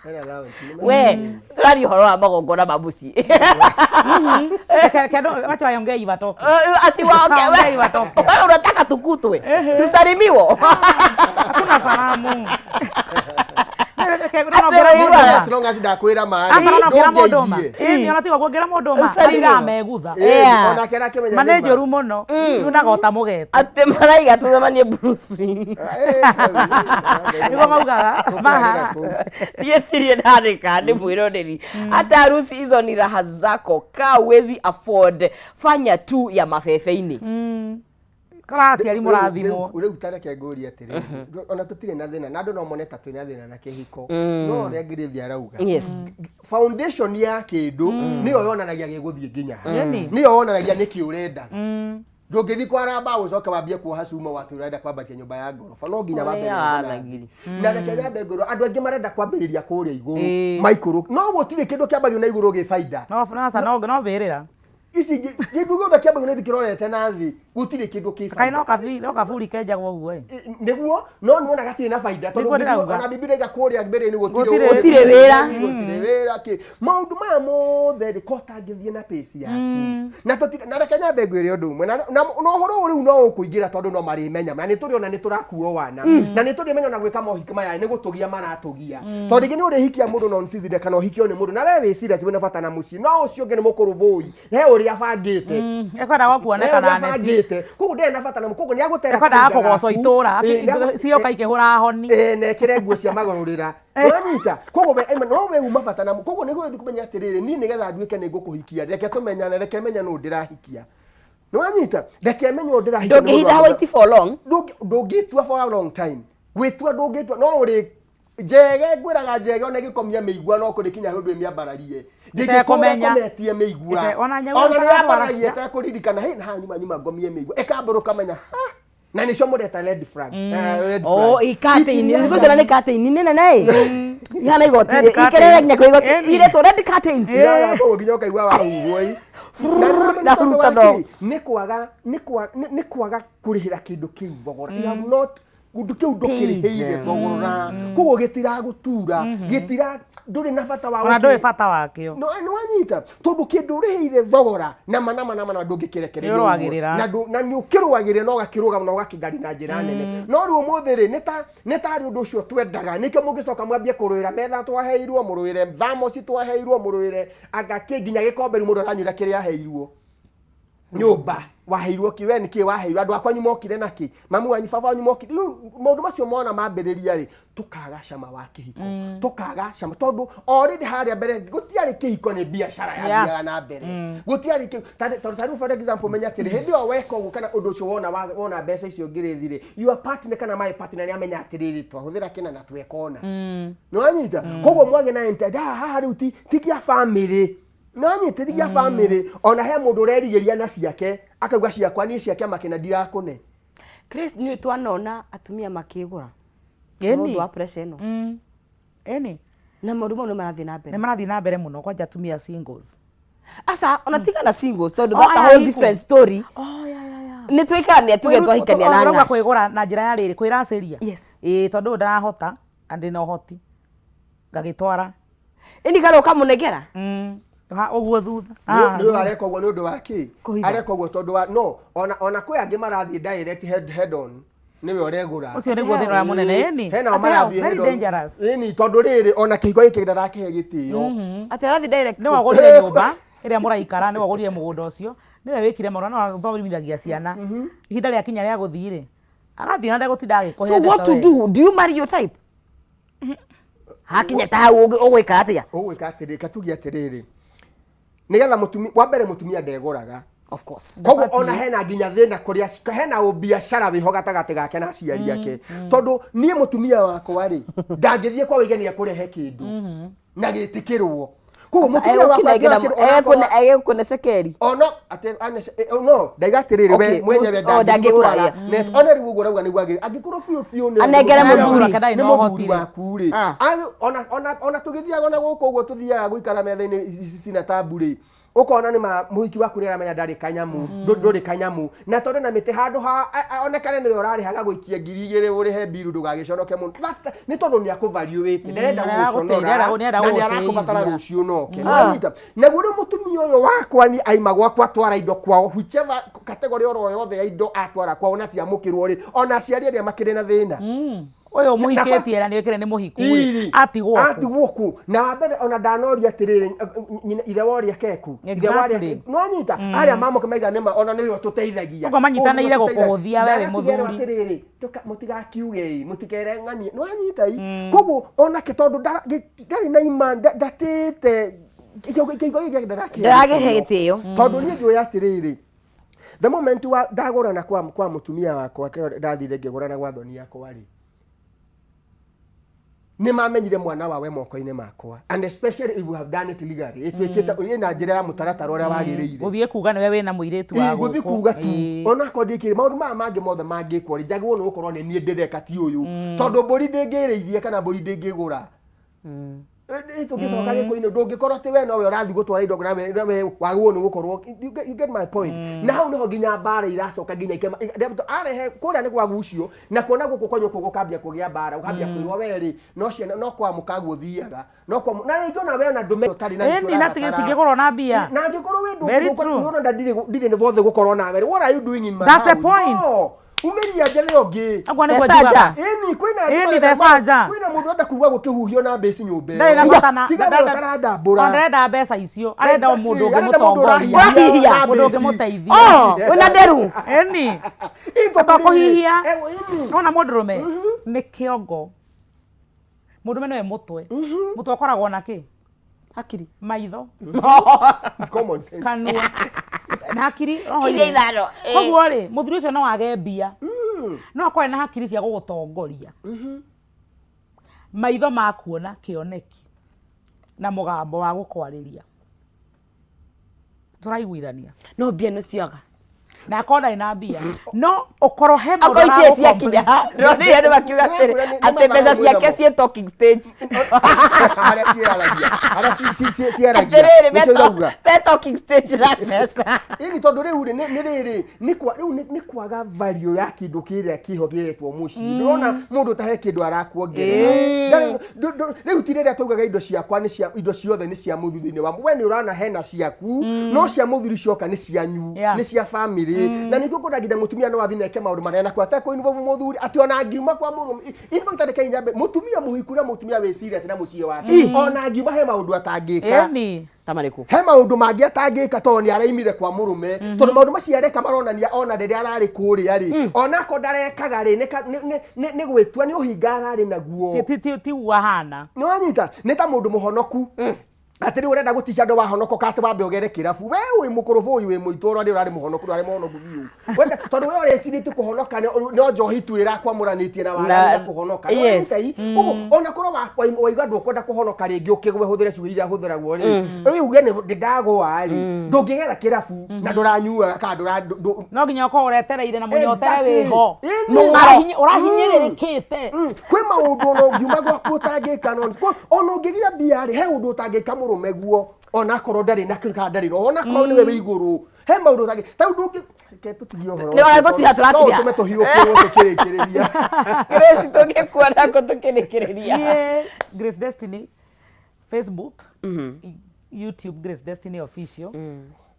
Speaker 2: Ena lao chini.
Speaker 4: We, tũraria ũhoro wa magongona ma mũciĩ.
Speaker 3: Wacha waongee iwatoke.
Speaker 4: Ati waonge.
Speaker 3: Waongee iwatoke.
Speaker 4: Wewe unataka tukutwe tusalimiwo?
Speaker 3: Hakuna salamu.
Speaker 2: As long as ndakwĩra maĩ,
Speaker 3: Akorwo mũndũ ma.
Speaker 2: ndũngeithie.
Speaker 3: Ĩĩ, ona tiga kuongera mũndũ ma.
Speaker 4: Ũcarimwo.
Speaker 3: Mathiraga megutha.
Speaker 2: Ĩĩ,
Speaker 4: Yeah.
Speaker 2: onake arakĩmenya
Speaker 3: Ma
Speaker 2: nĩ
Speaker 3: nĩ
Speaker 2: ma.
Speaker 3: njũru mũno. Yunaga o ta mũgeto.
Speaker 4: Atĩ maraiga tũcemanie Blue Spring.
Speaker 3: Nĩguo maugaga. Mahara.
Speaker 4: Niĩ tirĩ ndandĩka nĩ mwĩroreri. Hata harusi hizo ni raha zako, kaa huwezi afford, fanya tu ya mabebe-inĩ.
Speaker 3: Kora aciari mũrathimwo.
Speaker 2: Rĩu tareke ngũrie atĩrĩ, ona tũtirĩ na thĩna na andũ no mone ta twĩna thĩna na kĩhiko, no ũrĩa Ngĩrĩthi arauga, foundation ya kĩndũ nĩyo yonanagia gĩgũthiĩ nginya ha.
Speaker 3: Ĩni.
Speaker 2: Nĩyo yonanagia nĩkĩ ũrendaga. Ndũngĩthiĩ kwara mbaũ ũcoke wambie kuoha cuma watĩ ũrenda kwambatia nyũmba ya ngoroba, no nginya wambe
Speaker 4: Ũrĩa
Speaker 2: wethe na
Speaker 4: wanagiri.
Speaker 2: thĩ. Na reke nyambe ngwĩrwo, andũ aingĩ marenda kwambĩrĩria kũrĩa igũrũ,
Speaker 3: Ĩĩ.
Speaker 2: maikũrũ no gũtirĩ kĩndũ kĩambagio na igũrũ gĩ baida.
Speaker 3: No no no mbĩrĩra.
Speaker 2: Ici ingĩ, kĩndũ gĩothe kĩambagio na thĩ kĩrorete na thĩ, gũtirĩ kĩndũ kĩ
Speaker 3: Kaĩ
Speaker 2: baida.
Speaker 3: no kaburi kenjagwo ũguo ĩ.
Speaker 2: Nĩguo, no nĩwona gatirĩ na baida tondũ
Speaker 3: Nĩguo ndĩrauga.
Speaker 2: ona Bibilia ĩga kũrĩa mbere-inĩ gũtirĩ
Speaker 3: Gũtirĩ.
Speaker 4: Gũtirĩ wĩra.
Speaker 2: Gũtirĩ wĩra kĩ maũndũ maya mothe rĩ, ko ũtangĩthiĩ na pace yaku na tũtirĩ. Na reke nyambe ngwĩre ũndũ ũmwe, na ũhoro ũyũ rĩu no ũkũingĩra tondũ no marĩmenya, na nĩ tũrĩona nĩ tũrakuo wana, na nĩ tũrĩmenya ona gwĩka mohiki maya nĩ gũtũgia maratũgia, tondũ rĩngĩ nĩ ũrĩhikia mũndũ non season kana ũhikio nĩ mũndũ na we wĩ serious wĩna bata na mũciĩ, no ũcio ũngĩ nĩ mũkũrũbũi, he ũrĩa abangĩte.
Speaker 3: Ekwendaga
Speaker 2: He
Speaker 3: kuoneka
Speaker 2: ũrĩa
Speaker 3: na neti.
Speaker 2: nĩathirĩte koguo ndarĩ na bata na koguo nĩagũtera
Speaker 3: Ekwendaga
Speaker 2: kahinda
Speaker 3: kũgocwo
Speaker 2: gaku.
Speaker 3: itũra,
Speaker 2: Ĩĩ,
Speaker 3: cioka ikĩhũra honi.
Speaker 2: Ĩĩ, na ĩkĩre nguo cia magũrũrĩra wanyita koguo we ema, no we uma bata na koguo nĩguo kũmenya atĩrĩrĩ niĩ nĩgetha nduĩke nĩ ngũkũhikia reke tũmenyane reke menye nũ ndĩrahikia nĩwanyita reke menye nũ ndĩrahikia nĩ mũndũ
Speaker 1: ndũngĩhitha
Speaker 2: wa
Speaker 1: white for long
Speaker 2: Ndũngĩtua for a long time gwĩtua ndũngĩtua no ũrĩ njege ngwĩraga njege ona ĩgĩkomia mĩigua no kũrĩ kinya ũndũ ĩmĩambararie ndĩngĩkũra
Speaker 3: Ĩtekũmenya.
Speaker 2: ĩkometie mĩigua
Speaker 3: Ona nyau
Speaker 2: ona nĩ
Speaker 3: ĩtarwara.
Speaker 2: yambararia ĩtekũririkana hĩ na haha nyuma nyuma ngomie mĩigua ĩkambũrũka menya ha na nĩcio mũreta red flags. Red
Speaker 1: Oh,
Speaker 2: flags.
Speaker 1: i curtain. Thikũ icio nĩ curtain nene nene ihana igoti
Speaker 3: Red curtain.
Speaker 1: ikerere nginya kwĩ igoti
Speaker 3: Ĩni.
Speaker 1: iretwo red curtains
Speaker 2: Irara kũu nginya ũkaigua wahuhwo ĩ. Na
Speaker 1: Na
Speaker 2: nĩ tondũ
Speaker 1: huruta
Speaker 2: wa
Speaker 1: no.
Speaker 2: kĩ? Nĩ kwaga nĩ kwaga nĩ kwaga kũrĩhĩra kĩndũ kĩu thogora. You have not kĩndũ kĩu ndũkĩrĩhĩire thogora koguo gĩtiragũtura gĩtira ndũrĩ na bata wa
Speaker 3: Ona
Speaker 2: gũkĩ-
Speaker 3: ndũĩ bata wakĩo.
Speaker 2: no nĩ wanyita tondũ kĩndũ ũrĩhĩire thogora nama nama nama na ndũngĩkĩrekereria ũguo.
Speaker 3: Nĩũrũagĩrĩra.
Speaker 2: na ndũ- na nĩ ũkĩrũagĩrĩra na ũgakĩrũgama na ũgakĩngari na njĩra nene no rĩu ũmũthĩ rĩ nĩ ta nĩ tarĩ ũndũ ũcio twendaga nĩkĩo mũngĩcoka mwambie kũrũĩra metha twaheirwo mũrũĩre thamoci twaheirwo mũrũĩre anga kĩ nginya gĩkombe rĩu mũndũ aranyuĩra kĩrĩa aheirwo nyũmba waheirwo kĩ we nĩkĩ waheirwo andũ akwanyu mokire na kĩ mamu wanyu baba wanyu mokire rĩu maũndũ macio mona mambĩrĩria rĩ tũkaga cama wa kĩhiko tũkaga cama tondũ already harĩa mbere gũtiarĩ kĩhiko nĩ biacara yathiaga na mbere gũtiarĩ kĩ tondũ ta rĩu for example menya atĩrĩ hĩndĩ ĩyo weka ũguo kana ũndũ ũcio wona wona mbeca icio ngĩrĩthi rĩ your partner kana my partner nĩ amenya atĩrĩrĩ twahũthĩra kĩna na tweka ũna nĩwanyita koguo mwagĩ na intent haha rĩu ti kĩa family nĩwanyita ti kĩa family ona he mũndũ ũrerigĩria na ciake akauga ciakwa niĩ cia kĩama kĩna ndirakũne
Speaker 1: Chris nĩ twanona atumia makĩgũra
Speaker 3: Ĩni.
Speaker 1: nĩ ũndũ wa pressure ĩno
Speaker 3: Ĩni.
Speaker 1: Na maũndũ mau nĩ marathiĩ na mbere
Speaker 3: Nĩ marathiĩ na mbere mũno kwanja atumia singles.
Speaker 1: Aca ona tiga na singles tondũ
Speaker 3: Oh,
Speaker 1: that's a
Speaker 3: aya
Speaker 1: whole
Speaker 3: hiku.
Speaker 1: different story.
Speaker 3: Oh, yeah, yeah, yeah.
Speaker 1: Nĩ twaikarania tuge twahikania na
Speaker 3: Ũrauga
Speaker 1: Nash.
Speaker 3: kwĩgũra na njĩra ya rĩrĩ kwĩracĩria.
Speaker 1: Yes.
Speaker 3: Ĩĩ tondũ ũyũ ndarahota na ndĩna ũhoti ngagĩtwara.
Speaker 1: Ĩni kana ũkamũnengera?
Speaker 3: Ha ũguo thutha.
Speaker 2: Nĩ ũyũ areka ũguo nĩ ũndũ wa kĩ?
Speaker 1: Kũhitha.
Speaker 2: Areka ũguo tondũ wa no ona kwĩ angĩ marathiĩ direct head on nĩwe ũregũra.
Speaker 3: Ũcio nĩguo thĩna ũrĩa mũnene, ĩni.
Speaker 2: Hena o
Speaker 3: Atĩ hau,
Speaker 2: marathiĩ
Speaker 3: very
Speaker 2: head on.
Speaker 3: dangerous.
Speaker 2: Ĩni tondũ rĩrĩ ona kĩhiko gĩkĩ ndarakĩhe gĩtĩo.
Speaker 1: Atĩ arathiĩ direct.
Speaker 3: Nĩwe ũgũrire nyũmba ĩrĩa mũraikara, nĩwe ũgũrire mũgũnda ũcio, nĩwe wĩkire maũndũ, no athomithagia ciana. Ihinda rĩakinya rĩa gũthiĩ rĩ, agathiĩ na ndegũtinda agĩkũhe
Speaker 1: So what
Speaker 3: mbeca
Speaker 1: to
Speaker 3: we.
Speaker 1: do? Do you marry your type? Hakinya ta hau ũgwĩka atĩa?
Speaker 2: Ũgwĩka atĩrĩrĩ, katuge atĩrĩrĩ. Nĩgetha mũtumia, wa mbere mũtumia ndegũraga.
Speaker 1: Of course.
Speaker 2: Koguo ona hena nginya thĩna kũrĩa hena ũbiacara wĩho gatagatĩ gake na aciari ake. Tondũ niĩ mũtumia wakwa rĩ, ndangĩthiĩ kwa Wĩigani ekũrehe kĩndũ na gĩtĩkĩrwo. Koguo mũtumia wakwa angĩoya kĩndũ onakorwo-
Speaker 1: Egũkũne cekeri.
Speaker 2: Ono ate ane no ndaiga atĩrĩrĩ we
Speaker 1: Okay,
Speaker 2: mwenyewe
Speaker 1: oh, ndangĩgũra,
Speaker 2: ndangĩgũra
Speaker 1: yeah.
Speaker 2: net ona rĩu ũguo ũrauga nĩguo agĩrĩire angĩkorwo biũ biũ nĩ
Speaker 1: Anengere mũthuri.
Speaker 2: nĩ
Speaker 3: Ndarĩ na
Speaker 2: mũthuri
Speaker 3: ũhoti rĩ.
Speaker 2: waku rĩ ona tũgĩthiaga ona gũkũ ũguo tũthiaga gũikara metha-inĩ ici cina tabu rĩ ũkona nĩ ma mũhiki waku nĩ aramenya ndarĩ kanyamu ndũrĩ kanyamu na tondũ na mĩtĩ handũ ha onekane nĩwe ũrarĩhaga gũikia 2000 ũrĩhe mbiru ndũgagĩconoke mũno nĩ tondũ nĩ akũvariũĩte ndarenda gũgũconora
Speaker 3: nĩarenda
Speaker 2: na nĩ arakũbatara
Speaker 3: gũgũtĩithia.
Speaker 2: rũciũ noke nĩwanyita naguo rĩu mũtumia ũyũ wakwa ni aima gwakwa atwara indo kwao whichever category oro yothe ya indo atwara kwao na ciamũkĩrwo rĩ ona aciari arĩa makĩrĩ na thĩna
Speaker 3: Ũyũ mũhikĩtie na nĩũkĩre nĩ mũhiku rĩ, atigwo kũ?
Speaker 2: Atigwo kũ? Na wa mbere ona ndanoria atĩrĩrĩ, nyina ithe wa ũrĩa keku ithe wa ũrĩa nĩwanyita arĩa mamũke maiga nĩma ona nĩwe ũtũteithagia.
Speaker 3: Ũguo manyitanĩire
Speaker 2: Ũguo nĩwe
Speaker 3: gũkũhũthia we wĩ
Speaker 2: ũtũteithagia. Na agatigĩrwo
Speaker 3: mũthuri.
Speaker 2: atĩrĩrĩ, mũtigakiuge ĩ, mũtikere ng'anie nĩwanyita ĩ. Koguo onake tondũ ndarĩ na ima ndatĩte kĩhiko gĩkĩ ndarakĩhe
Speaker 1: Ndaragĩhe gĩtĩo.
Speaker 2: Tondũ niĩ njũĩ atĩrĩrĩ, the moment wa ndagũrana kwa mũtumia wakwa kĩrĩa ndathire ngĩgũrana gwa thoni yakwa rĩ, nĩ mamenyire mwana wawe moko-inĩ makwa and especially if you have done it legally ĩtuĩkĩte ĩna njĩra ya mũtaratara ũrĩa wagĩrĩire.
Speaker 3: Gũthiĩ kuga nĩwe wĩna mũirĩtu wa
Speaker 2: Ĩĩ, gũthiĩ
Speaker 3: gũkũ.
Speaker 2: kuga tu onakorwo ndikĩrĩ maũndũ maya mangĩ mothe mangĩkwo rĩ njagĩrĩirwo nĩ gũkorwo nĩ niĩ ndĩreka ti ũyũ tondũ mbũri ndĩngĩrĩithia kana mbũri ndĩngĩgũra. Tũngĩcoka gĩkũinĩ ndũngĩkorwo atĩ we nowe ũrathiĩ gũtwara indo na we wagĩrĩirwo nĩ gũkorwo you get my point. Na hau nĩho nginya mbara iracoka nginya ikema arehe kũrĩa nĩ gwagucio na kuona gũkũ kwanyu kũ gũkambia kũgĩa mbara ũkambia kwĩrwo we rĩ no ciana no kwa mũkaguo ũthiaga no kwa na rĩngĩ ona we ona ndũme ũtarĩ na
Speaker 3: Ĩni, na tingĩgũrwo na mbia.
Speaker 2: Na angĩkorwo wĩ
Speaker 3: Very
Speaker 2: ndũ
Speaker 3: true.
Speaker 2: ndũrona ndirĩ nĩ bothe gũkorwo nawe what are you doing in my
Speaker 3: That's the
Speaker 2: house?
Speaker 3: point.
Speaker 2: No. Umĩria njethe ũngĩ.
Speaker 3: Aguo nĩguo
Speaker 1: Theca
Speaker 3: njugaga.
Speaker 1: nja.
Speaker 2: Ĩni kwĩna
Speaker 3: Ĩni, theca nja.
Speaker 2: kwĩna mũndũ enda kugua gũkĩhuhio na mbĩci nyũmba
Speaker 3: Ndarĩ na
Speaker 2: ĩyo.
Speaker 3: bata na
Speaker 2: Tiga we ũtarandambũra.
Speaker 3: Ona ndarenda mbeca icio arenda o mũndũ
Speaker 2: Exactly, arenda mũndũ
Speaker 3: ũngĩmũtongoria
Speaker 2: ũrahihiia na
Speaker 3: mũndũ
Speaker 2: mbĩci.
Speaker 3: ũngĩmũteithia
Speaker 4: Oh, wĩna nderu
Speaker 3: ĩni
Speaker 2: Ĩ, tondũ
Speaker 3: to
Speaker 2: rĩrĩ,
Speaker 3: kũhihia
Speaker 2: ĩni.
Speaker 3: nona mũndũrũme nĩ kĩongo mũndũrũme nĩwe mũtwe mũtwe ũkoragwo na kĩ
Speaker 4: hakiri
Speaker 3: maitho
Speaker 2: Common sense.
Speaker 3: kanua na hakiri roho
Speaker 4: Iria
Speaker 3: irĩ.
Speaker 4: ithano, ĩ.
Speaker 3: koguo rĩ mũthuri ũcio no age mbia no akorwo na hakiri cia gũgũtongoria maitho ma kuona kĩoneki na mũgambo wa gũkwarĩria tũraiguithania
Speaker 4: no mbia nĩ ciaga
Speaker 3: na akorwo ndarĩ na mbia no ũkorwo he mũndũ
Speaker 4: akorwo itirĩ
Speaker 3: ũragũ
Speaker 4: ciakinya ndĩronire andũ makiuga atĩrĩ
Speaker 2: Nĩ- nĩ
Speaker 4: atĩ mbeca
Speaker 2: mathaa
Speaker 4: ciake
Speaker 2: mwĩnamo.
Speaker 4: ciĩ talking stage
Speaker 2: Harĩa ciaragia. Harĩa ciaragia.
Speaker 4: atĩrĩrĩ
Speaker 2: Nĩcio irauga.
Speaker 4: me talking stage na mbeca
Speaker 2: Ĩni tondũ rĩu rĩ, nĩ rĩrĩ nĩ kwa rĩu nĩ kwaga value ya kĩndũ kĩrĩa kĩho kĩretwo mũciĩ ndĩrona mũndũ tahe kĩndũ arakuongerera Rĩu ti rĩrĩa twaugaga indo ciakwa nĩ cia indo ciothe nĩ cia mũthuri thĩinĩ wa we nĩ ũrana hena ciaku no cia mũthuri cioka nĩ cianyu
Speaker 3: Yeah.
Speaker 2: nĩ cia family na nĩkĩo ngona nginya mũtumia no athiĩ na eke maũndũ manene na kwa atekũ-involve mũthuri atĩ ona angiuma kwa mũrũme in fact reke nyambe mũtumia mũhiku na mũtumia wĩ serious na mũciĩ wake ona angiuma he maũndũ atangĩka
Speaker 3: ĩni
Speaker 1: ta marĩkũ
Speaker 2: he maũndũ mangĩ atangĩka tondũ nĩ araimire kwa mũrũme tondũ maũndũ macio areka maronania ona rĩrĩa ararĩ kũrĩa rĩ onako ndarekaga rĩ nĩ gwĩtua nĩ ũhinga ararĩ naguo
Speaker 3: tiguo ahana
Speaker 2: nĩ wanyita nĩ ta mũndũ mũhonoku atĩ rĩu ũrenda gũtica andũ wahonokoka atĩ wambe ũgere kĩrabu we wĩ mũkũrũbũi wĩ mũitũra rĩ ũrarĩ mũhonoku ndwarĩ mũhonoku biũ Wenda tondũ we ũrecirĩtie kũhonoka no njohi tu ĩrakwamũranĩtie na waganu na kũhonoka Nĩ
Speaker 1: Yes.
Speaker 2: wanyita i? Ũguo ona korwo waiga ndũkwenda kũhonoka rĩngĩ ũkĩgwe hũthĩre ciugo iria hũthĩragwo rĩ ũyũ uge nĩ ndagũa rĩ ndũngĩgera kĩrabu na ndũranyuaga kana ndũra
Speaker 3: no nginya ũkorwo ũretereire na mũnyotere
Speaker 2: Exactly.
Speaker 3: wĩho
Speaker 2: Ĩni.
Speaker 3: Ũrahinyĩrĩrĩkĩte
Speaker 2: Kwĩ maũndũ ona ũngiuma gwaku ũtangĩka ona ũngĩgĩa mbia rĩ he ũndũ ũtangĩka mũrũme guo ona akorwo ndarĩ na kana ndarĩ roho ona akorwo nĩwe wĩ igũrũ he maũndũ ũtangĩ ta rĩu ndũngĩ reke tũtigie ũhoro
Speaker 4: Nĩ
Speaker 2: ũcio,
Speaker 4: gũtiga
Speaker 2: tondũ
Speaker 4: tũratiga.
Speaker 2: no ũtũme tũhiũkĩrwo tũkĩrĩkĩrĩria
Speaker 4: Grace tũngĩkuona kũ tũkĩrĩkĩrĩria
Speaker 3: Niĩ Grace Destiny Facebook YouTube Grace Destiny official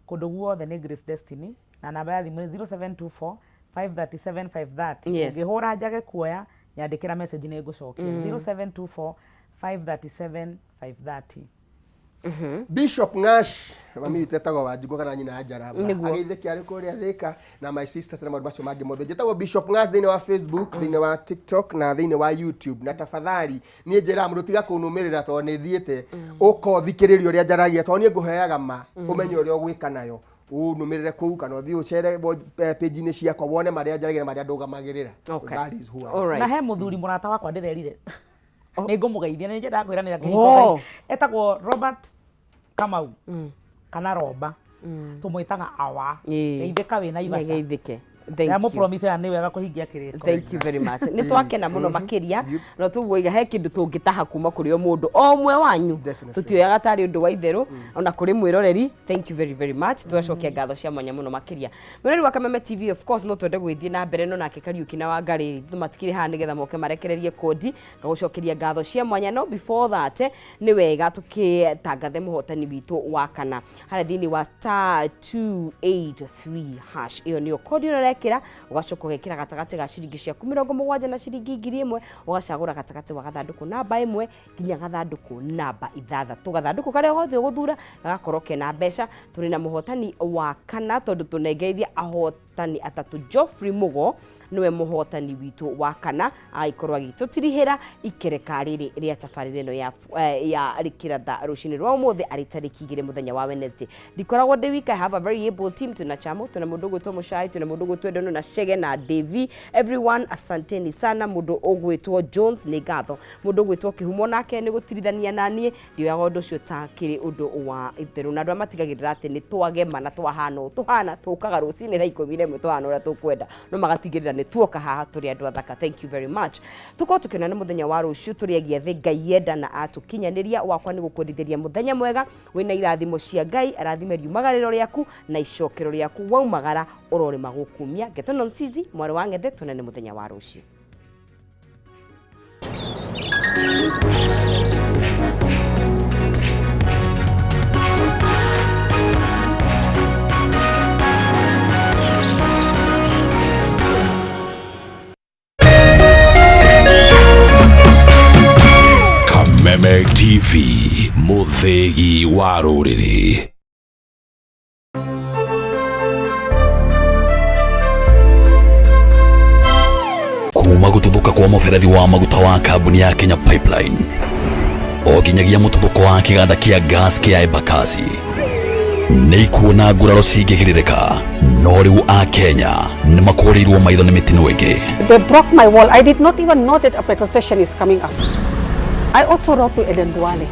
Speaker 3: kũndũ guothe nĩ Grace Destiny na namba ya thimũ nĩ 0724 537 530
Speaker 1: Yes.
Speaker 3: ũngĩhũra njage kuoya nyandĩkĩra message nĩ ngũcokia 0724 537 530
Speaker 2: Bishop Ngash mami witũ etagwo Wanjikũ kana nyina ya Njaramba
Speaker 1: Nĩguo.
Speaker 2: ageithĩke arĩ kũrĩa Thĩka na my sisters na maũndũ macio mangĩ mothe njĩtagwo Bishop Ngash thĩinĩ wa Facebook thĩinĩ wa TikTok na thĩinĩ wa YouTube na tafadhali niĩ njĩraga mũndũ tiga kũnũmĩrĩra tondũ nĩ thiĩte ũka ũthikĩrĩrie ũrĩa njaragia tondũ niĩ ngũheaga ma ũmenye ũrĩa ũgwĩka nayo ũnũmĩrĩre kũu kana ũthiĩ ũcere page-inĩ ciakwa wone marĩa njaragia na marĩa ndũgamagĩrĩra.
Speaker 1: Okay.
Speaker 2: That is who I am.
Speaker 1: All right.
Speaker 3: Na he mũthuri mũrata wakwa ndĩrerire nĩ ngũmũgeithia nĩ nyendaga kwĩranĩra
Speaker 1: Oh.
Speaker 3: kĩhiko etagwo Robert Kamau kana Roba tũmwĩtaga awa
Speaker 1: Ĩĩ.
Speaker 3: geithĩka wĩ Naivasha
Speaker 1: Nĩgeithĩke. Thank you.
Speaker 3: ndamũpromise ya nĩ wega kũhingia kĩrĩko
Speaker 1: Thank you very much. Nĩ twakena mũno makĩria no tũguoiga he kĩndũ tũngĩtaha kuma kũrĩ o mũndũ o ũmwe wanyu
Speaker 2: Definitely.
Speaker 1: tũtioyaga tarĩ ũndũ wa itherũ ona kũrĩ mwĩroreri thank you very very much tũgacokia ngatho cia mwanya mũno makĩria mwĩroreri wa Kameme TV of course no twende gwĩthiĩ na mbere no nake Kariũki na Wangari matikĩrĩ haha nĩgetha moke marekererie kodi ngagũcokeria ngatho cia mwanya no before that nĩ wega tũkĩtangathe mũhotani witũ wa kana harĩa thĩinĩ wa star 283 hash ĩyo nĩyo kodi ĩrĩa ũrekĩra ũgacoka ũgekĩra gatagatĩ ga ciringi ciaku 70 na ciringi 1000 ũgacagũra gatagatĩ wa gathandũkũ namba 1 nginya gathandũkũ namba 6 gathandũkũ karĩa gothe ũgũthura gagakorwo kena mbeca tũrĩ na mũhotani wa kana tondũ tũnengereirie ahotani atatũ Geoffrey Mugo niwe mũhotani witũ wa kana agĩkorwo agĩtũtirihĩra ikereka rĩrĩ rĩa tabarĩra ĩno ya rĩkĩratha rũcinĩ rwa ũmũthĩ arĩ tarĩki 2 mũthenya wa Wednesday ndikoragwo ndĩ wika I have a very able team tuna Chamo tuna mũndũ ũgwĩtwo Mũcai tuna mũndũ ũgwĩtwo Ndono na Chege na Devi everyone asanteni sana mũndũ ũgwĩtwo Jones nĩ ngatho mũndũ ũgwĩtwo Kĩhumo nake nĩ gũtirithania na niĩ ndioyaga ũndũ ũcio ta kĩrĩ ũndũ wa itherũ na andũ arĩa matigagĩrĩra atĩ nĩ twagema na twahana ũũ tũhana tũkaga rũcinĩ thaa 11 tũhana ũrĩa tũkwenda no magatigĩrĩra nĩ tuoka haha tũrĩ andũ athaka thank you very much tũkorwo tũkĩonana mũthenya wa rũciũ tũrĩ agia thĩ Ngai yenda na atũkinyanĩria wakwa nĩ gũkwendithĩria mũthenya mwega wĩna irathimo cia Ngai arathime riumagarĩro rĩaku na icokero rĩaku waumagara ũrorĩma gũkumia Ngetono Nsizi mwarĩ wa Ng'ethe tuonane mũthenya wa rũciũ.
Speaker 5: TV, mũthĩgi wa rũrĩrĩ.
Speaker 10: Kuma gũtuthũka kwa mũberethi wa maguta wa kambuni ya Kenya Pipeline o nginyagia mũtuthũko wa kĩganda kĩa gas kĩa Embakasi, nĩ ikuona nguraro cingĩgirĩrĩka, no rĩu a Kenya nĩ makũrĩirwo maitho nĩ mĩtino ĩngĩ.
Speaker 11: They broke my wall. I did not even know that a petrol station is coming up. I also wrote to Eden Duale.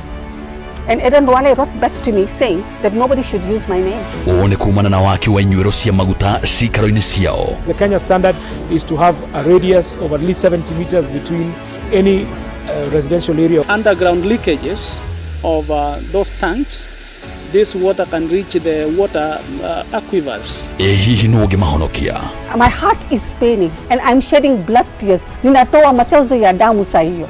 Speaker 11: And Eden Duale wrote back to me saying that nobody should use my name.
Speaker 10: Ũũ nĩ kumana na waki wa inyuĩro cia maguta cikaro-inĩ ciao.
Speaker 12: The Kenya standard is to have a radius of at least 70 meters between any residential area.
Speaker 13: Underground leakages of those tanks, this water can reach the water aquifers.
Speaker 10: Ĩ hihi nũ ũngĩmahonokia?
Speaker 11: My heart is paining and I'm shedding blood tears. Ninatoa machozi ya damu saa hiyo.